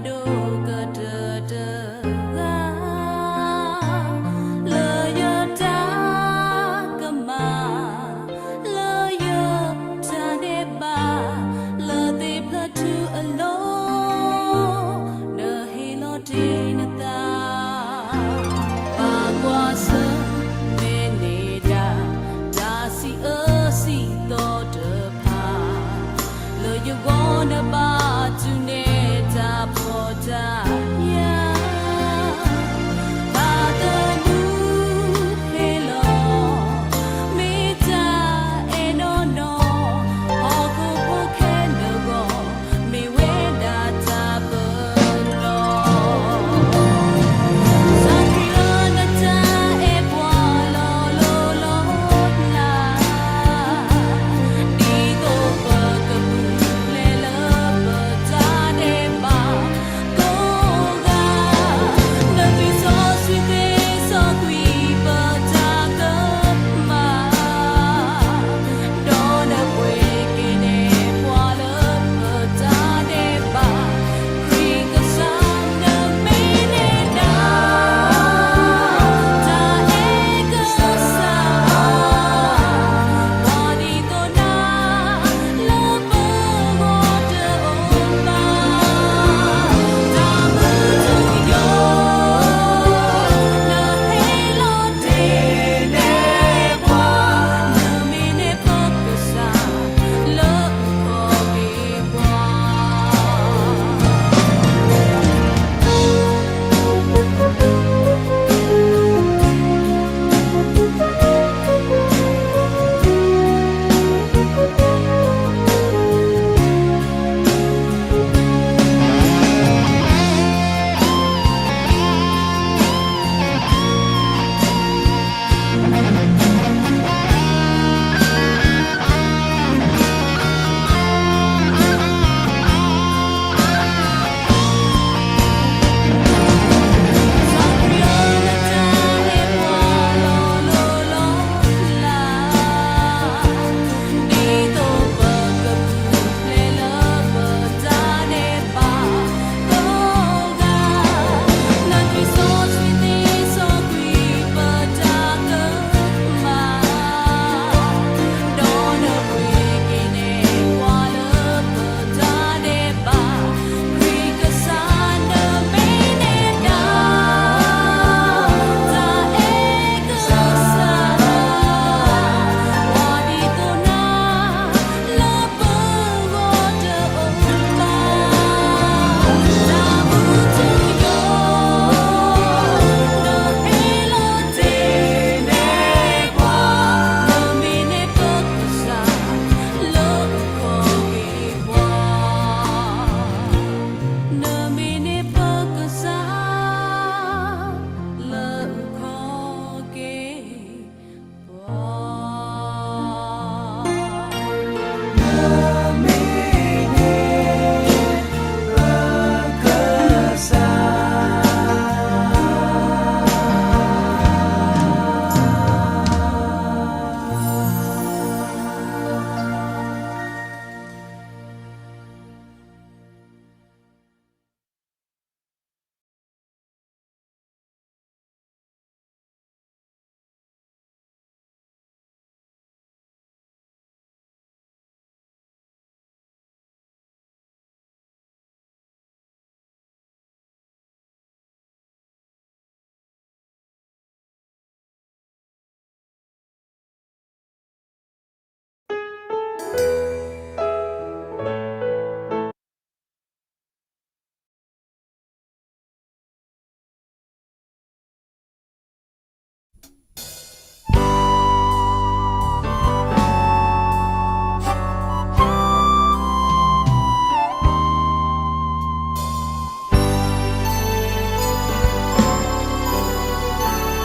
ဒိၣ်ကတၢၢ်တဂၤ လၢယတၢ်ကမၣ် လၢယတၢ်ဒဲးဘး လၢသ့ၣ်ဖျၢၣ်ထူအလိၤ နဟ့ၣ်လီၤတ့ၢ်နသး ပာ်ကွၢ်ဆၢ မ့ၢ်န့ၢ်ဒၣ် တၢ်စံးအၢစံးသီတဖၣ် လၢယဂီၢ်နဘၣ်တူၢ်န့ၢ်တၢ်ဖှီၣ်တၢ်ယာ် တၢ်သမူဟ့ၣ်လီၤ မ့ၢ်တၢ်အဲၣ်နီၢ်နီၢ် ဟီၣ်ခိၣ်ဖိခဲလၢာ်အဂီၢ် မ့ၢ်ဝဲဒၣ်တၢ်ပနီၣ် စၢ်ခရံာ်ဧၢနတၢ်အဲၣ်ပှၤလီၤလိၤလီၤလး ဒ်သိးပကပူၤဖျဲးလၢပတၢ်ဒဲးဘး ကိးဂၤ နသွံၣ်စီဆှံသ့စီကွံာ်ပတၢ်ကမၣ် ဒီးနပှ့ၤက့ၤန့ၢ်ပှၤလၢပတၢ်ဒဲးဘး ခရံာ်ကစၢ်နမ့ၢ်န့ၢ်ဒၣ် တၢ်အဲၣ်ကစၢ် ပှၤဒ်သိးနၤ လၢပဂီၢ်တအိၣ်ဘၣ် တၢ်မူထူယိာ် နဟ့ၣ်လီၤတ့ၢ်န့ၢ်ပှၤ နမ့ၢ်န့ၢ်ပကစၢ် လၢအခီၣ်က့ၤပှၤမ့ၢ်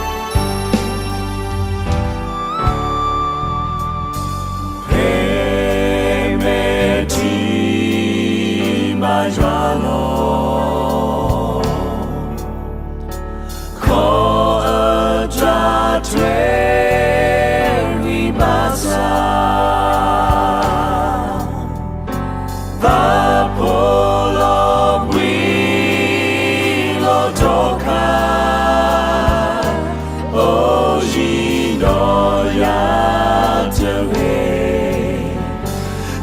ထံၣ်ဘၣ်ယွၤလီၤ ခီအတၢ်ထွဲဝံၤဘၣ်ဆၣ် သးဖိလီၤဘှံး ထီခါ, အိၣ်ယံၤဒီးယၤတဂ့ၤ,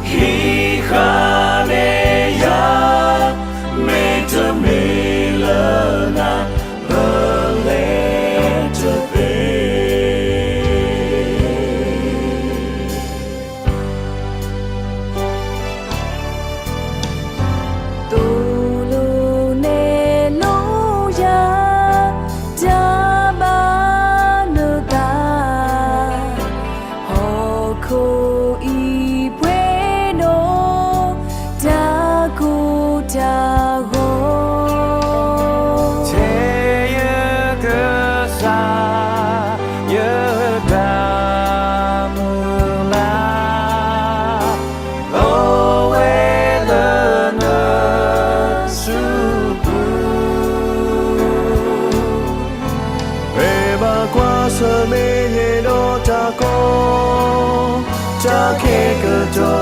ဟံးဃာ်န့ၢ်ယၤ, မ့တမ့ၢ်လၢနၤ ပလဲၤတသ့. သိၣ်လိနဲၣ်လိယၤ တၢ်ဘၣ်နသး, ဟီၣ်ခိၣ်အံၤပှဲၤဒီး တၢ်ကိၢ်တၢ်ဂီၤ, ထဲယကစၢ် ယတၢ်မုၢ်လၢ် အိၣ်ဝဲလၢနစုပူၤ, ပဘၣ်ကွၢ်ဆၢၣ်မဲာ်ယဲဒီးတၢ်ကီ တၢ်ခဲကတီၢ် သု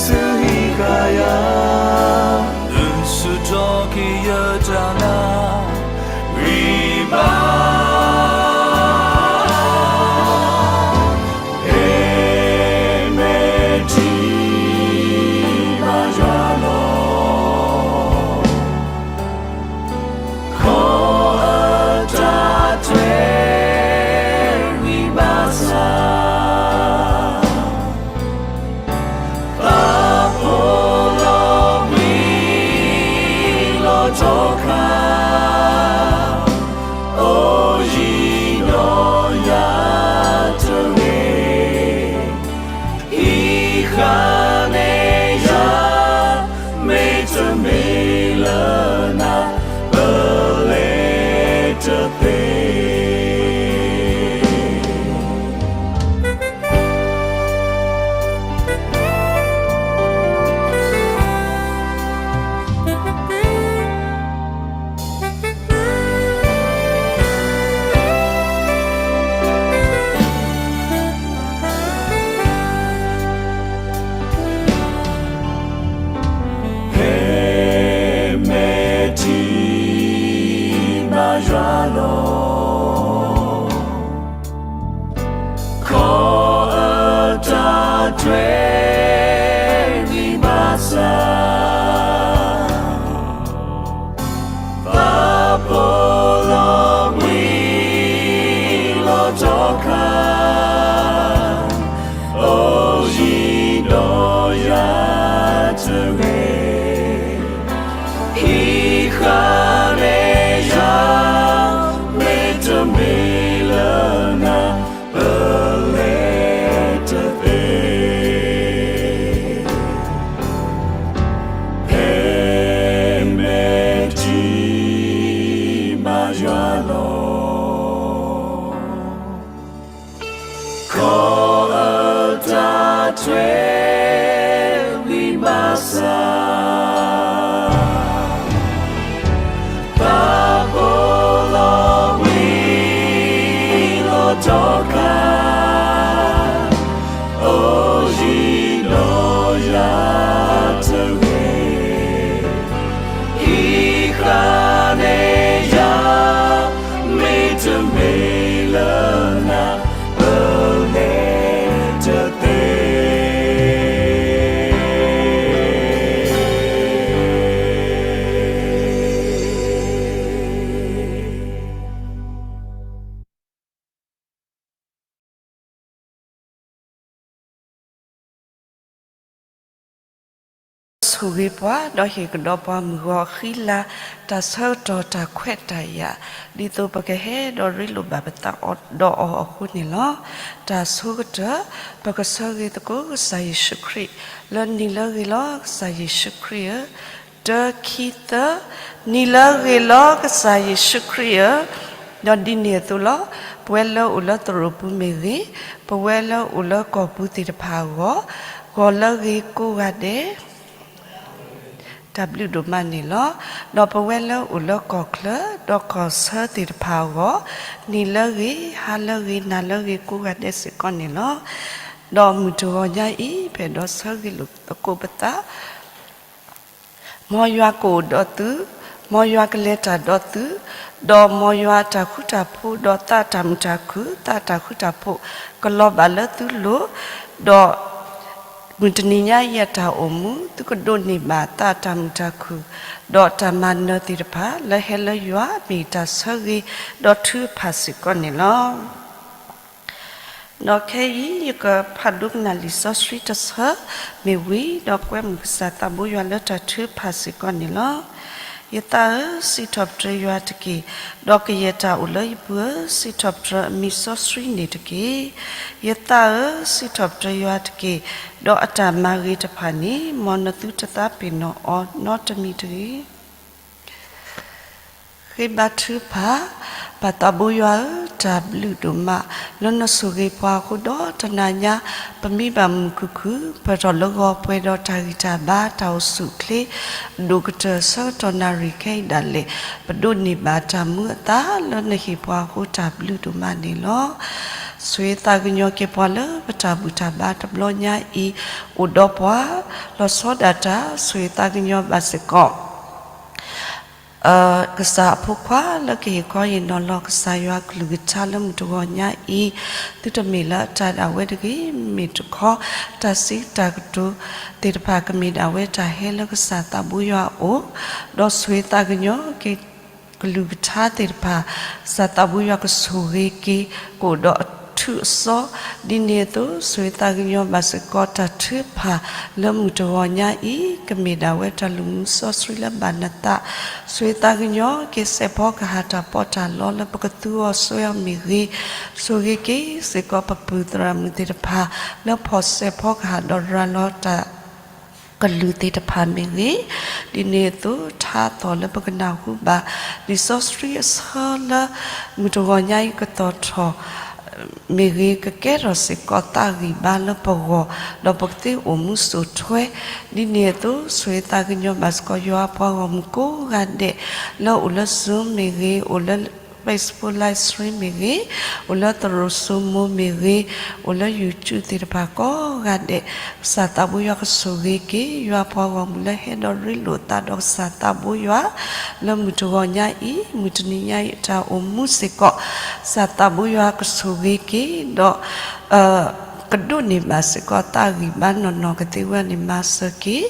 ဟံးဃာ်ယၤ, သုဆူၣ်ထီၣ်က့ၤယတၢ်နာ် ဂံၢ်ဘါ ဟဲမဲာ်ထံဘါယွၤလီၤ. ခီအတၢ်ထွဲဝံၤဘၣ်ဆၣ် ပာ်ဖှိၣ်လီၤဘှံးလီၤထီခါ, အိၣ်ယံၤဒီးယၤတဂ့ၤ, ဟံးဃာ်န့ၢ်ယၤ, မ့တမ့ၢ်လၢနၤ ပလဲၤတသ့. ဟဲမဲာ်ထံဘါယွၤလီၤ. ခီအတၢ်ထွဲဝံၤဘၣ်ဆၣ်, ပာ်ဖှိၣ်လီၤဘှံးလီၤထီခါ, အိၣ်ယံၤဒီးယၤတဂ့ၤ, ဟံးဃာ်န့ၢ်ယၤ, မ့တမ့ၢ်လၢနၤ ပလဲၤတသ့. ဟဲမဲာ်ထံဘါယွၤလီၤ. ခီအတၢ်ထွဲဝံၤဘၣ်ဆၣ်, ပာ်ဖှိၣ်လီၤဘှံးလီၤထီခါ, အိၣ်ယံၤဒီးယၤတဂ့ၤ, ဟံးဃာ်န့ၢ်ယၤ, မ့တမ့ၢ်လၢနၤ ပလဲၤတသ့. ဆိၣ်ဂ့ၤပှၤ ဒီးဟ့ၣ်ကဒီးပှၤမုၢ်ဂီၤအဃံလၤ တၢ်ဆၢကတီၢ်တၢ်ခွဲးတၢ်ယာ် ဒ်သိးပကဟဲဒီးရ့လိာ်ဘၣ်ပသးဒီးအီၤအဃိန့ၣ်လီၤ. တၢ်ဆိကတၢၢ် ပကဆၢဂ့ၤသကိးကစၢ်ယ့ၣ်ၡူးခရံာ် လၢနံၤလၢဂ့ၤလီၤ ကစၢ်ယ့ၣ်ၡူးခရံာ်ဧၢ, တၢ ခံ သၢ, နံၤလၢဂ့ၤလီၤ ကစၢ်ယ့ၣ်ၡူးခရံာ်ဧၢ, ဒီးဒ်န့ၣ်အသိးလီၤ. ပဝဲလၢအိၣ်လၢသရိာ်ပူၤမ့ၢ်ဂ့ၤ, ပဝဲလၢအိၣ်လၢကီၢ်ပူၤသ့ၣ်တဖၣ်အဂီၢ်, ဂီၤလၢဂ့ၤကိးဂၤဒဲး တၢ်ဘျုးဒိၣ်မးန့ၣ်လီၤ. ဒီးပဝဲလၢအိၣ်လၢကီၢ်ချၢ ဒီးကီၢ်ဆၢသ့ၣ်တဖၣ်အဂီၢ်, နံၤလၢဂ့ၤ, ဟါလၢဂ့ၤ, နၤလၢဂ့ၤကိးဂၤဒဲးစ့ၢ်ကီးန့ၣ်လီၤ. ဒီးမုၢ်တဂီၤညါအံၤ ပအဲၣ်ဒိးဆၢဂ့ၤလိာ်သကိးပသး မ်ယွၤကအိၣ်ဒီးသု, မ်ယွၤကလဲၤတၢ်ဒီးသု, ဒီးမ်ယွၤအတၢ်ဃူတၢ်ဖိး, ဒီးသးအတၢ်မုာ်တၢ်ခုၣ်, သးအတၢ်ဃူတၢ်ဖိး ကလီၤဘၣ်လၢသုလိၤ, ဒီး မုၢ်တနံၤညါအံၤအတၢ်အိၣ်မူ သုကဒိးန့ၢ်ဘၣ်သးအတၢ်မုာ်တၢ်ခုၣ်, ဒီးတၢ်မၤနၢၤသ့ၣ်တဖၣ် လၢဟဲလၢယွၤ မ့ၢ်တၢ်ဆၢဂ့ၤဒီးထုကဖၣ်စ့ၢ်ကီးန့ၣ်လီၤ. ဒီးခဲအံၤ ယကဖးဒိကနၣ်လံာ်စီဆှံတဆၢမ့ၢ်ဝံၤ, ဒီးကွဲမုာ်ကစၢ်သးဘိယွၤလၢတၢ်ထုကဖၣ်စ့ၢ်ကီးန့ၣ်လီၤ. ယသးဧၢ, စံးထီၣ်ပတြၢၤယွၤတက့ၢ်, ဒီးကယဲၢ်တၢ်အိၣ်လၢယပူၤဧၢ, စံးထီၣ်ပတြၢၤအမံၤစီဆှံန့ၣ်တက့ၢ်. ယသးဧၢ, စံးထီၣ်ပတြၢၤယွၤတက့ၢ်, ဒီးအတၢ်မၤဂ့ၤတဖၣ်န့ၣ် မ်နသုတသးပ့ၤနီၣ်အီၤနီတမံၤတဂ့ၤ. ဃ့ဘါထုကဖၣ်. ပၢ်သးဘိယွၤဧၢ, တၢ်ဘျုးဒိၣ်မး လၢနဆိၣ်ဂ့ၤပှၤအဃိဒီး တနၤညါ ပမ့ၢ်ဘၣ်မုာ်ခုၣ်ခုၣ် ပၢၢ်ထီၣ်လၢဂီၤပှဲၤဒီးတၢ်ဂံၢ်တၢ်ဘါ တၢ်အိၣ်ဆူၣ်အိၣ်ချ့ အဒိၣ်ကတၢၢ် ဆၢကတီၢ်နၣ်ရံၣ်ခဲအံၤဒၣ်လဲာ် ပဒိးန့ၢ်ဘၣ်တၢ်မူအသး လၢနဟ့ၣ်ပှၤအဃိ တၢ်ဘျုးဒိၣ်မးန့ၣ်လီၤ. ဆိၣ်ဂ့ၤသးကညီၤက့ၤပှၤလၢပတၢ်ဘူၣ်တၢ်ဘါတဘျီညါအံၤ အိၣ်ဒီးပှၤ လီၤဆီဒၣ်တၢ် ဆိၣ်ဂ့ၤသးကညီၤဘၣ်စ့ၢ်ကီး ကစၢ်အဖိခွါလၢကဟ့ၣ်ခီဟ့ၣ်နီၤလီၤ ကစၢ်ယွၤကလုၢ်ကထါလၢမုၢ်တဂီၤညါအံၤ သုတမ့ၢ်လၢအတၢ်ဒၣ်ဝဲတဂ့ၤ, မ့မ့ၢ်တခီ တၢ်စံးတၢ်ကတိၤသ့ၣ်တဖၣ် ကမ့ၢ်ဒၣ်ဝဲတၢ်ဟဲလၢကစၢ်သးဘိယွၤအအိၣ်, ဒီးဆိၣ်ဂ့ၤသးကညီၤက့ၤ ကလုၢ်ကထါသ့ၣ်တဖၣ် ကစၢ်သးဘိယွၤကဆိၣ်ဂ့ၤက့ၤ ကအိၣ်ဒီးအထူးအစီ, ဒ်န့ၣ်အသိး ဆိၣ်ဂ့ၤသးကညီၤဘၣ်စ့ၢ်ကီး တၢ်ထုကဖၣ်လၢမုၢ်တဂီၤညါအံၤ ကမ့ၢ်ဒၣ်ဝဲတၢ်လုၢ်မူစီဆှံလၢဘၣ်နသး, ဆိၣ်ဂ့ၤသးကညီၤက့ၤ စဲးဖီကဟၣ်တၢ်ပီးတၢ်လီလၢပကသူအီၤဆိအီၤမ့ၢ်ဂ့ၤ, ဆိၣ်ဂ့ၤက့ၤစ့ၢ်ကီးပပုၢ်သရၣ်မုၣ်သ့ၣ်တဖၣ် လၢဖီၣ်စဲးဖီကဟၣ်ဒီးရၤလီၤတၢ် ကလုၢ်သ့ၣ်တဖၣ်မ့ၢ်ဂ့ၤ, ဒ်န့ၣ်အသိး ထါအသီၣ်လၢပကနၢ်ဟူဘၣ် လံာ်စီဆှံအဆၢလၢ မုၢ်တဂီၤညါအံၤကသီၣ်ထီၣ်မ့ၢ်ဂ့ၤ, ကကဲထီၣ်စ့ၢ်ကီးသးဂံၢ်ဘါလၢပဂီၢ်, ဒီးပကသ့အိၣ်မူစိာ်ထွဲ, ဒ်န့ၣ်အသိး ဆိၣ်ဂ့ၤသးကညီၤဘၣ်စ့ၢ်ကီး ယွၤအပှၤဂီၢ်မုၢ်ကိးဂၤဒဲး လၢအိၣ်လၢ Zoom မ့ၢ်ဂ့ၤ, အိၣ်လၢ Facebook Live Stream မ့ၢ်ဂ့ၤ, အိၣ်လၢသရိာ်စိမိၤမ့ၢ်ဂ့ၤ, အိၣ်လၢ YouTube သ့ၣ်တဖၣ်ကိးဂၤဒဲး, ကစၢ်သးဘိယွၤကဆိၣ်ဂ့ၤက့ၤ ယွၤအပှၤဂီၢ်မုၢ်လၢဟဲဒီးရ့လိာ်သးဒီးကစၢ်သးဘိယွၤ လၢမုၢ်တဂီၤညါအံၤ, မုၢ်တနံၤညါအံၤ အတၢ်အိၣ်မူစ့ၢ်ကီး, ကစၢ်သးဘိယွၤကဆိၣ်ဂ့ၤက့ၤ ဒီး ကဒိးန့ၢ်ဘၣ်စ့ၢ်ကီး သးဂံၢ်ဘါနီၢ်နီၢ်ကသ့ဝဲန့ၣ် မၤစၢၤက့ၤ,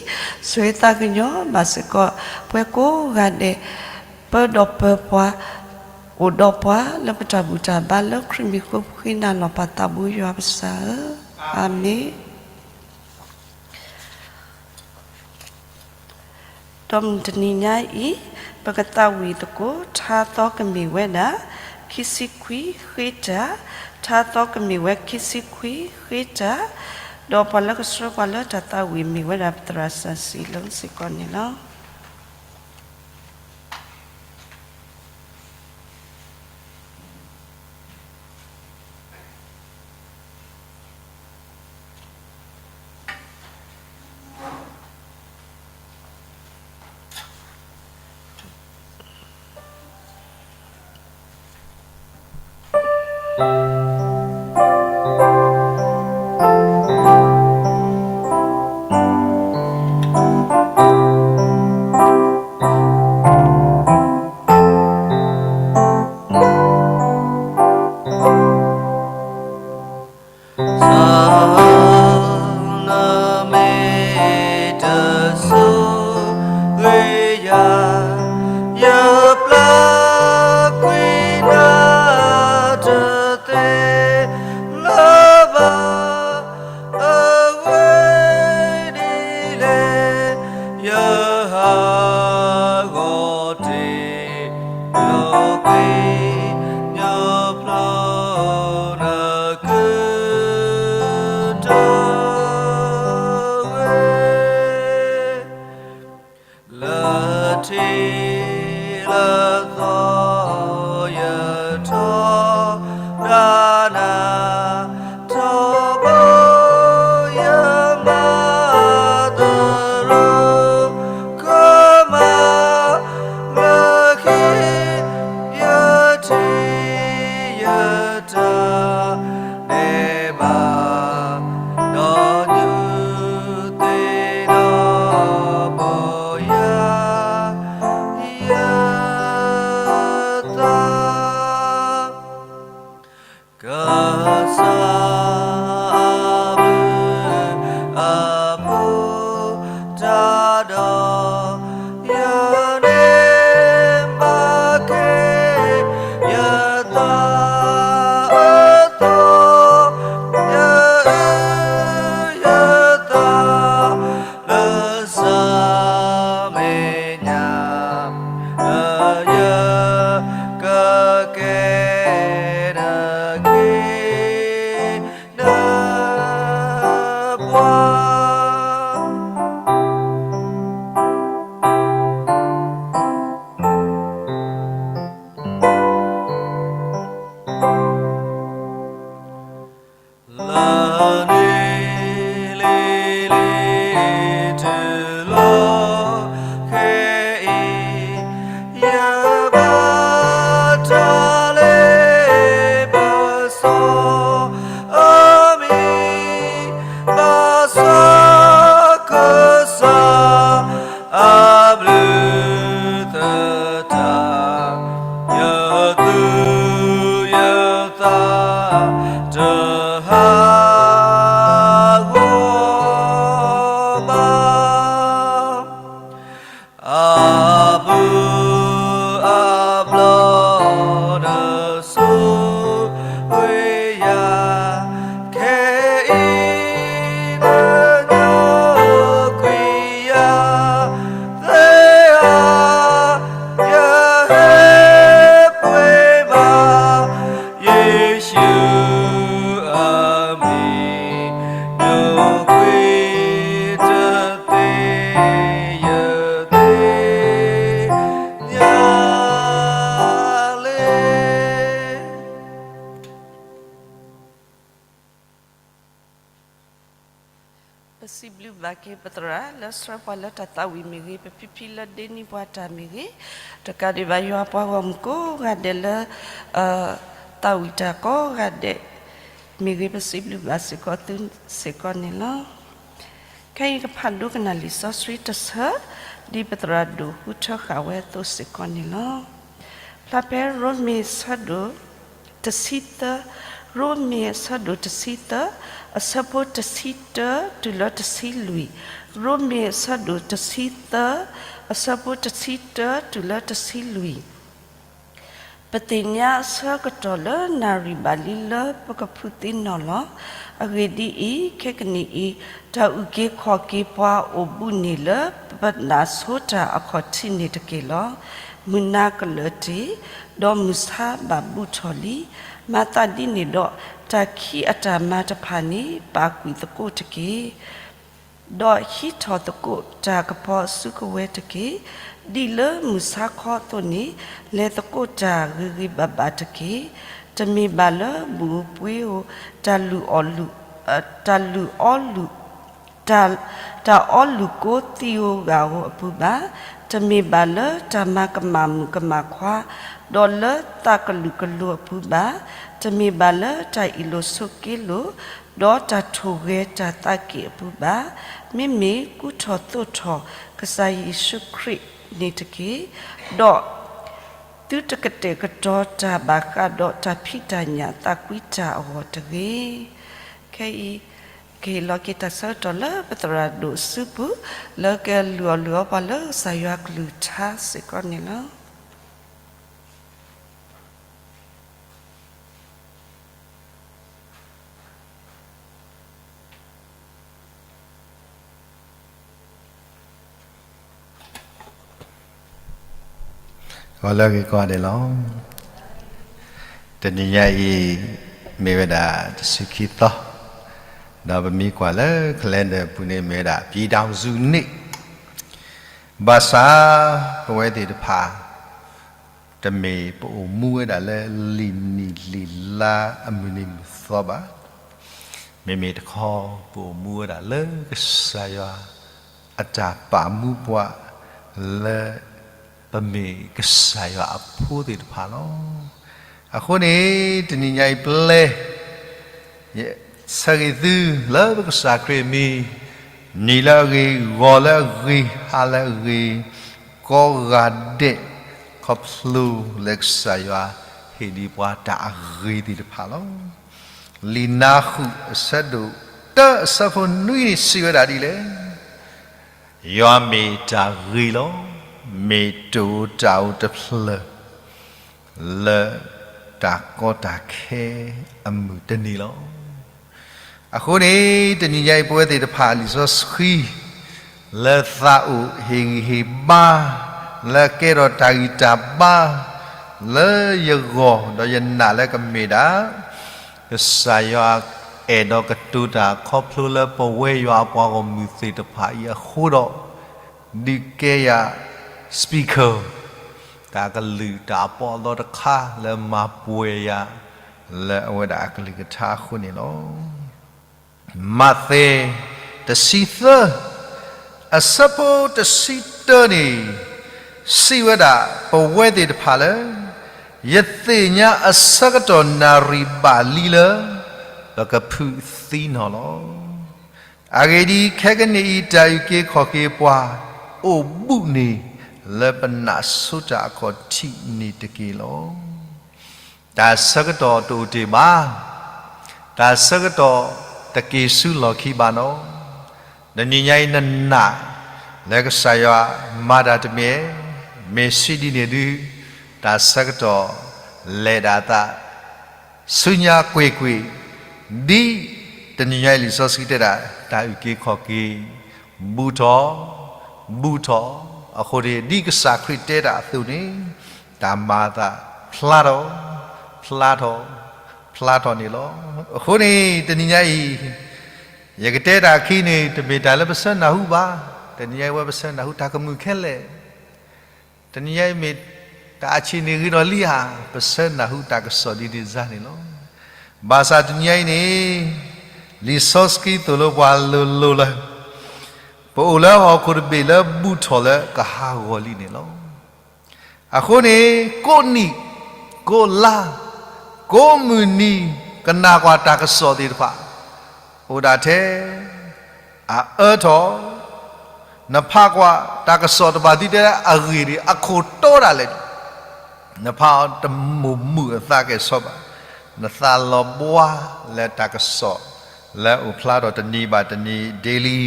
ဆိၣ်ဂ့ၤသးကညီၤဘၣ်စ့ၢ်ကီး ပှၤကိးဂၤဒဲး ပၢဒီးပၢပှၤ, အိၣ်ဒီးပှၤ လၢပတၢ်ဘူၣ်တၢ်ဘါလၢခရံာ်မံၤဃိ ပဃ့နၤလီၤ ပၢ်သးဘိယွၤကစၢ်ဧၢ, အၤမ့ၣ်. ဒီးမုၢ်တနံၤညါအံၤ ပကသးဝံၣ်သကိး ထါသီကမ့ၢ်ဝဲဒၣ် ခံဆံခွံ ဃ့တၢ်, ထါသီကမ့ၢ်ဝဲ ခံဆံခွံ ဃ့တၢ်, ဒီးပှၤလၢကဆှၢပှၤလၢတၢ်သးဝံၣ်မ့ၢ်ဝဲဒၣ် ပသရၣ်စီဆှံလီၤစ့ၢ်ကီးန့ၣ်လီၤ. အဘျီဒီးဆိၣ်ဂ့ၤယၤ, ခဲအံၤဒီးညိကွံာ်ယၤသ့ဧါ, ယဟဲပှ့ၤဘၣ် ယ့ၣ်ၡူးအမံၤ, ညိကွံာ်တသ့ ယသ့ၣ်ညါလံ. ပစံးဘျုးဘၣ်က့ၤပသရၣ်လၢဆှၢပှၤလၢတၢ်သးဝံၣ်မ့ၢ်ဂ့ၤ, ပဖံဖံလၢဒ့န့ၢ်ပှၤတၢ်မ့ၢ်ဂ့ၤ, တကးဒံးဘၣ်ယွၤပှၤဂီၢ်မုၢ်ကိးဂၤဒဲးလၢ သးဝံၣ်တၢ်ကိးဂၤဒဲးမ့ၢ်ဂ့ၤ, ပစံးဘျုးဘၣ်စ့ၢ်ကီးသုစ့ၢ်ကီးန့ၣ်လီၤ. ခဲအံၤကဖးဒိကနၣ်လံာ်စီဆှံတဆၢ, ဒ်ပသရၣ်ဒိၣ်ဟူထၢဃာ်ဝဲအသိးစ့ၢ်ကီးန့ၣ်လီၤ. ဖျါဖဲရိမ့ၤဆၢဒိၣ်တဆံသၢ, ရိမ့ၤအဆၢဒိၣ်တဆံသၢ, အဆၢဖိတဆံတၢတုၤလၢတဆံလွံၢ်, ရိမ့ၤအဆၢဒိၣ်တဆံသၢ, အဆၢဖိတဆံတၢတုၤလၢတဆံလွံၢ်. ပသ့ၣ်ညါအဆၢကတီၢ်လၢနၣ်ရံၣ်ဘၣ်လံလၢပကဖုးသ့နီၢ်လီၤ. အဂ့ၢ်ဒ်အံၤ, ခဲကနံၣ်အံၤ, တၢ်အုၣ်က့ၤခီၣ်က့ၤပှၤအိၣ်ဘူးန့ၣ်လၢပနၢ်ဆိတၢ်အခီၣ်ထံးန့ၣ်တက့ၢ်လီၤ. မုၢ်နၤကလၢာ်တ့ၢ်, ဒီးမုၢ်ဆါဘၣ်ဘူးထီၣ်လံ. မၤသးဒ်န့ၣ်ဒီး, တၢ်ခံးအတၢ်မၤတဖၣ်န့ၣ် ပာ်ကွံာ်သကိးတက့ၢ်. ဒီးဟံးထီၣ်သကိးတၢ်ကပီၤအစုကဝဲၤတက့ၢ်. ဒ်လၢမုၢ်ဆါခီအသိးန့ၣ်, လဲၤသကိးတၢ်ဂ့ၤဂ့ၤဘၣ်ဘၣ်တက့ၢ်. တမ့ၢ်ဘၣ်လၢဘူၣ်ဧိၤပှ့ၤဧိၤ, တၢ်လုၢ်အီၣ်လုၢ်, တၢ်လုၢ်အီလုၢ်, တၢ်, တၢ်အီလုၢ်ကိသံဧိၤဂာ်ဧိၤအပူၤဘၣ်. တမ့ၢ်ဘၣ်လၢတၢ်မၤကမၣ်မုၣ်ကမၣ်ခွါ, ဒီးလၢသးကလုာ်ကလိၤအပူၤဘၣ်. တမ့ၢ်ဘၣ်လၢတၢ်အ့ၣ်လိာ်ဆိးက့လိာ်, ဒီးတၢ်ထိၣ်ဂဲၤတၢ်သးက့ၣ်အပူၤဘၣ်. မ့မ့ၢ်ကူထီၣ်သိးထီၣ်ကစၢ်ယ့ၣ်ၡူးခရံာ်န့ၣ်တက့ၢ်. ဒီးသုတကတဲာ်ကတီၤတၢ်ဘၣ်ဃးဒီးတၢ်ဖံးတၢ်ညၣ်သးကွံတၢ်အဂီၢ်တဂ့ၤ. ခဲအံၤ, ကဟ့ၣ်လီၤက့ၤတၢ်ဆၢကတီၢ်လၢပသရၣ်ဒိၣ်အစုပူၤ, လၢကလုၢ်အီၣ်လုၢ်အီပှၤလၢကစၢ်ယွၤအကလုၢ်ကထါစ့ၢ်ကီးန့ၣ်လီၤ. ဂီၤလၢအဂ့ၤကိးဂၤဒဲးလီၤ. တနံၤညါအံၤ မ့ၢ်ဝဲဒၣ်တဆံခံသီ, ဒီးပမ့ၢ်ကွၢ်လၢ calendar အပူၤန့ၣ် မ့ၢ်ဝဲဒၣ် ပြည်ထောင်စုနေ့, ဘၣ်ဆၣ် ပဝဲသ့ၣ်တဖၣ် တမ့ၢ်ပအိၣ်မူဝဲဒၣ်လၢလံာ်နံၣ်လံာ်လါအမုၢ်နံၤမုၢ်သီဘၣ်. မ့မ့ၢ်တခီ ပအိၣ်မူဝဲဒၣ်လၢကစၢ်ယွၤအတၢ်ပာ်မူပှၤ လၢပမ့ၢ်ကစၢ်ယွၤအဖိသ့ၣ်တဖၣ်လီၤ. အဃိန့ၣ် တနံၤညါအံၤပျဲ ယဆၢဂ့ၤသုလၢပကစၢ်ခရံာ်အမံၤ, နံၤလၢအဂ့ၤ, ဂီၤလၢအဂ့ၤ, ဟါလၢအဂ့ၤ, ကိးဂၤဒဲး, ခီဖျိလၢကစၢ်ယွၤဟ့ၣ်ဒံးပှၤတၢ်အဂ့ၤသ့ၣ်တဖၣ်လီၤ. လံာ်နါဃုာ်အဆၢဒိၣ်တၢ အဆၢဖိနွံန့ၣ် စံးဝဲဒၣ်ဒ်လဲၣ်. ယွၤမ့ၢ်တၢ်ဂ့ၤလီၤ. မ့ၢ်တအိၣ်တၢ်အိၣ်တဖျၢၣ် လၢတၢ်ကီတၢ်ခဲအမုၢ်တနံၤလီၤ. အဃိန့ၣ် တနံၤညါအံၤ ပဝဲသ့ၣ်တဖၣ်လံာ်စီဆှံ လၢသးအိၣ်ဟ့ၣ်ဂံၢ်ဟ့ၣ်ဘါ, လၢကဲထီၣ်တၢ်ဂံၢ်တၢ်ဘါ လၢယဂီၢ်ဒီးယနာ်လၢကမ့ၢ်ဒၣ် ကစၢ်ယွၤအဲၣ်ဒိးကတိၤတၢ်ခီဖျိလၢပဝဲယွၤအပှၤဂီၢ်မုၢ်သ့ၣ်တဖၣ်အံၤအဃိဒီး ဒုးကဲယၤ speaker တၢ်ကလုၢ်တၢ်အပီးအလီတခါလၢမၤပှဲၤယၤ လၢအဝဲဒၣ်အကလုၢ်ကထါအဃိန့ၣ်လီၤ. မးသဲ တဆံသၢ အဆၢဖိတဆံတၢန့ၣ် စံးဝဲဒၣ်ပဝဲသ့ၣ်တဖၣ်လၢ ယသ့ၣ်ညါအဆၢကတီၢ်နၣ်ရံၣ်ဘၣ်လံလၢ ပကဖုးသံနီၢ်လီၤ. အဂ့ၢ်ဒ်အံၤ, ခဲကနံၣ်အံၤ တၢ်အုၣ်က့ၤခီၣ်က့ၤပှၤ အိၣ်ဘူးန့ၣ် လၢပနၢ်ဆိတၢ်အခီၣ်ထံးန့ၣ်တက့ၢ်လီၤ. တၢ်ဆၢကတီၢ်တအိၣ်တ့ၢ်ဘၣ်, တၢ်ဆၢကတီၢ်တက့ၤဆူလီၢ်ခံဘၣ်နီၤ. တနံၤညါအံၤနနာ် လၢကစၢ်ယွၤမၤတၢ်တမံၤ မ့ၢ်စံးဒ်န့ၣ်ဒုး, တၢ်ဆၢကတီၢ်လဲၤဒၣ်အသး ဆူညါကွ့ၢ်ကွ့ၢ်, ဒ်တနံၤညါအံၤလံာ်စီဆှံတဲဒၣ် တၢ်အုၣ်က့ၤခီၣ်က့ၤ, ဘူးထီၣ်, ဘူးထီၣ်, အဃိန့ၣ် ဒ်ကစၢ်ခရံာ်တဲတၢ်အသိးန့ၣ်, တၢ်မၤအသးဖျါထီၣ်, ဖျါထီၣ်, ဖျါထီၣ်န့ၣ်လီၤ. အဃိန့ၣ် တနံၤညါအံၤ ယကတဲတၢ်အခံန့ၣ် တမ့ၢ်တၢ်လၢပဆၢနၢ်ဟူဘၣ်. တနံၤညါအံၤဝဲပဆၢနၢ်ဟူတၢ်ကမုာ်ခဲလၢာ် တနံၤညါအံၤမ့ၢ်တၢ်အဆံးန့ၣ်ဂ့ၤဒီးလံဧါ, ပဆၢနၢ်ဟူတၢ်ကစီၣ်ဒ်န့ၣ်စ့ၢ်န့ၣ်လီၤ. ဘၣ်ဆၣ်တနံၤညါအံၤန့ၣ် လံာ်စီဆှံသိၣ်လိပှၤလိၤလိၤလၢ ပအိၣ်လၢဟီၣ်ခိၣ်တဘ့ၣ်လၢဘူးထီၣ်လၢကဟးဂီၤလံန့ၣ်လီၤ. အဃိန့ၣ် ကိးနံၣ်, ကိးလါ, ကိးမုၢ်နံၤ ကနၣ်ကွၢ်တၢ်ကစီၣ်သ့ၣ်တဖၣ် အိၣ်ဒၣ်ထဲ အအၢထီၣ်, နဖးကွၢ်တၢ်ကစီၣ်တဘၣ်သံတဲ အဂ့ၢ်ဒ်အံၤ အခိၣ်တီဒၣ်လဲာ်န့ၣ် နဖးအီၤတမိၣ်မုာ်အသးကဲၣ်ဆိးဘၣ်. နသးလီၤဘှါလၢတၢ်ကစီၣ် လၢအအိၣ်ဖျါထီၣ်တနံၤဘၣ်တနံၤ daily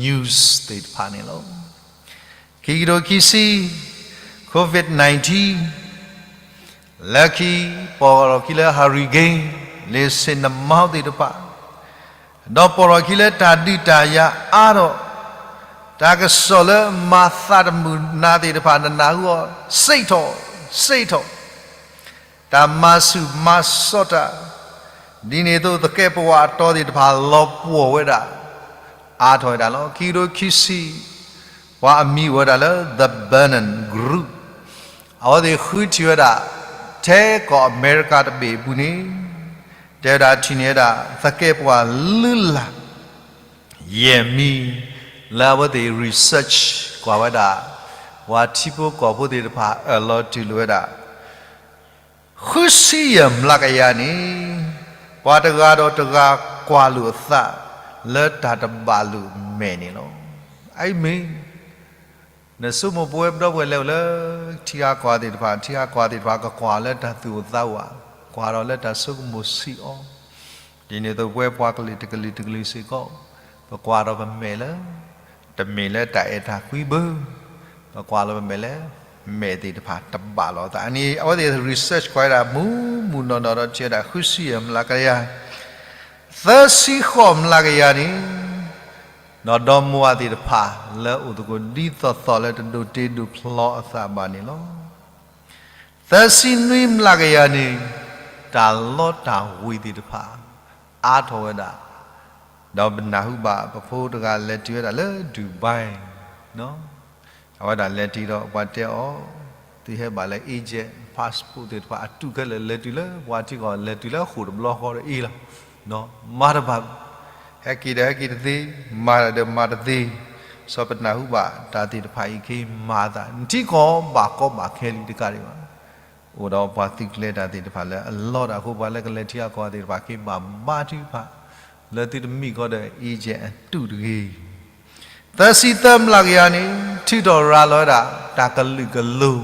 news သ့ၣ်တဖၣ်န့ၣ်လီၤ. ခံကထိခံဆံ COVID nineteen လၢခံ ပိာ်ထီၣ်ခံလၢ hurricane လ့ၣ်ဆ့ၣ်နမီသ့ၣ်တဖၣ်, ဒီးပိာ်ထီၣ်ခံလၢတၢ်ဒုးတၢ်ယၤအါထီၣ်, တၢ်ကစီၣ်လၢမၤသးတမုာ်နၤသ့ၣ်တဖၣ် နနၢ်ဟူအီၤ စ့ၣ်ထီၣ်, စ့ၣ်ထီၣ်, တၢ်မၤဆူၣ်မၤစီတၢ်, ဒ်န့ၣ်အသိးသကဲးပဝးအတီသ့ၣ်တဖၣ်လီၤပှီၢ်ဝဲဒၣ် အါထီၣ်ဝဲဒၣ်လီၤ. ခံကထိခံဆံ ပှၤအမံၤအိၣ်ဝဲဒၣ်လၢ The Bannon Group အဝဲသ့ၣ်ဃုထံၣ်ဝဲဒၣ် ထဲကီၢ်အမဲရကၤတဘ့ၣ်အပူၤန့ၣ် တဲဝဲဒၣ်ထံၣ်န့ၢ်ဝဲဒၣ် သကဲးပဝးလုၢ်လၢ် ယဲၢ်မံၤ လၢအဝဲသ့ၣ် research ကွၢ်ဝဲဒၣ် ပှၤထံဖိကီၢ်ဖိသ့ၣ်တဖၣ်အၢၣ်လီၤတူၢ်လိာ်ဝဲဒၣ် ဃုဆံယဲၢ်မျးကယၤန့ၣ် ပှၤတဂၤဒီးတဂၤကွၢ်လိာ်အသး လၢတၢ်တဘၣ်လိာ်မဲာ်န့ၣ်လီၤ. အအံၤမ့ၢ် နဆိကမိၣ်ပဝဲပဒီပုၢ်ဝဲၢ်လၢအိၣ်လၢ ထံဂၤကီၢ်ဂၤသ့ၣ်တဖၣ်, ထံဂၤကီၢ်ဂၤသ့ၣ်တဖၣ် ကကွၢ်လၢတၢ်သူၣ်အိၣ်သးအိၣ်ဧါ, ကွၢ်ဒီးလၢတၢ်ဆိကမိၣ်ဆံးအီၤ, ဒ်န့ၣ်အသိးပဝဲပှၤကလုာ်တကလုာ်တကလုာ်စ့ၢ်ကီး ပကွၢ်ဒီးပမဲာ်လၢ တမ့ၢ်လၢတၢ်အဲၣ်တၢ်ကွံဘၣ်, ပကွၢ်လီၤပမဲာ်လၢ မဲာ်သ့ၣ်တဖၣ်တဘၣ်လိာ်အသးန့ၣ် အဝဲသ့ၣ် research ကွၢ်ဝဲဒၣ်မုၢ်မုၢ်နီၢ်နီၢ်ဒီးထံၣ်ဝဲဒၣ် ဃုဆံယဲၢ်မျးကယၤ, သၢဆံဃိးမျးကယၤန့ၣ် ဒီးဒီမါဝၤသ့ၣ်တဖၣ်လၢအိၣ်သကိးဒ်သိးသိးလၢတဒိးတ့ဒိးဖျီအသးဘၣ်န့ၣ်လီၤ. သၢဆံနွံမျးကယၤန့ၣ် တၢ်လီတၢ်ဝ့ၤသ့ၣ်တဖၣ် အါထီၣ်ဝဲဒၣ်, ဒီးပနၢ်ဟူဘၣ်ပဖိတဂၤလဲၤတုၤဝဲဒၣ်လၢ Dubai အဝဲဒၣ်လဲၤတုၤဒီးပှၤတဲအီၤ, သုဟဲဘၣ်လၢ agent passport သ့ၣ်တဖၣ်အတုခဲလၢာ် လဲၤတုၤလၢပှၤထံကီၢ် လဲၤတုၤလၢဃိာ်တဘျီဃီဒီးအ့ၣ်လီၤ, မၤတဘၣ်, ဟဲက့ၤဒီးဟဲက့ၤတသ့, မၤတၢ်ဒီးမၤတသ့, စီၤပနၢ်ဟူဘၣ်တၢ်သ့ၣ်တဖၣ်အံၤက့ၤမၤသး နထံကီၢ်ဘၣ်ကီဘၣ်ခဲလံတကးဒံးဘၣ် အိၣ်ဒီးပှၤသုးကျဲၤတၢ်သ့ၣ်တဖၣ်လၢအလီတၢ်အဃိ ပှၤလၢကလဲၤထံဂၤကီၢ်ဂၤသ့ၣ်တဖၣ်က့ၤဘၣ်ဘါထုကဖၣ်, လၢသုတမံၤဃီဒီး agent အတုတဂ့ၤ. သၢဆံသၢမျးကယၤန့ၣ် ထုးထီၣ်ရၤလီၤဝဲဒၣ် တၢ်ကလုာ်ကလိၤ,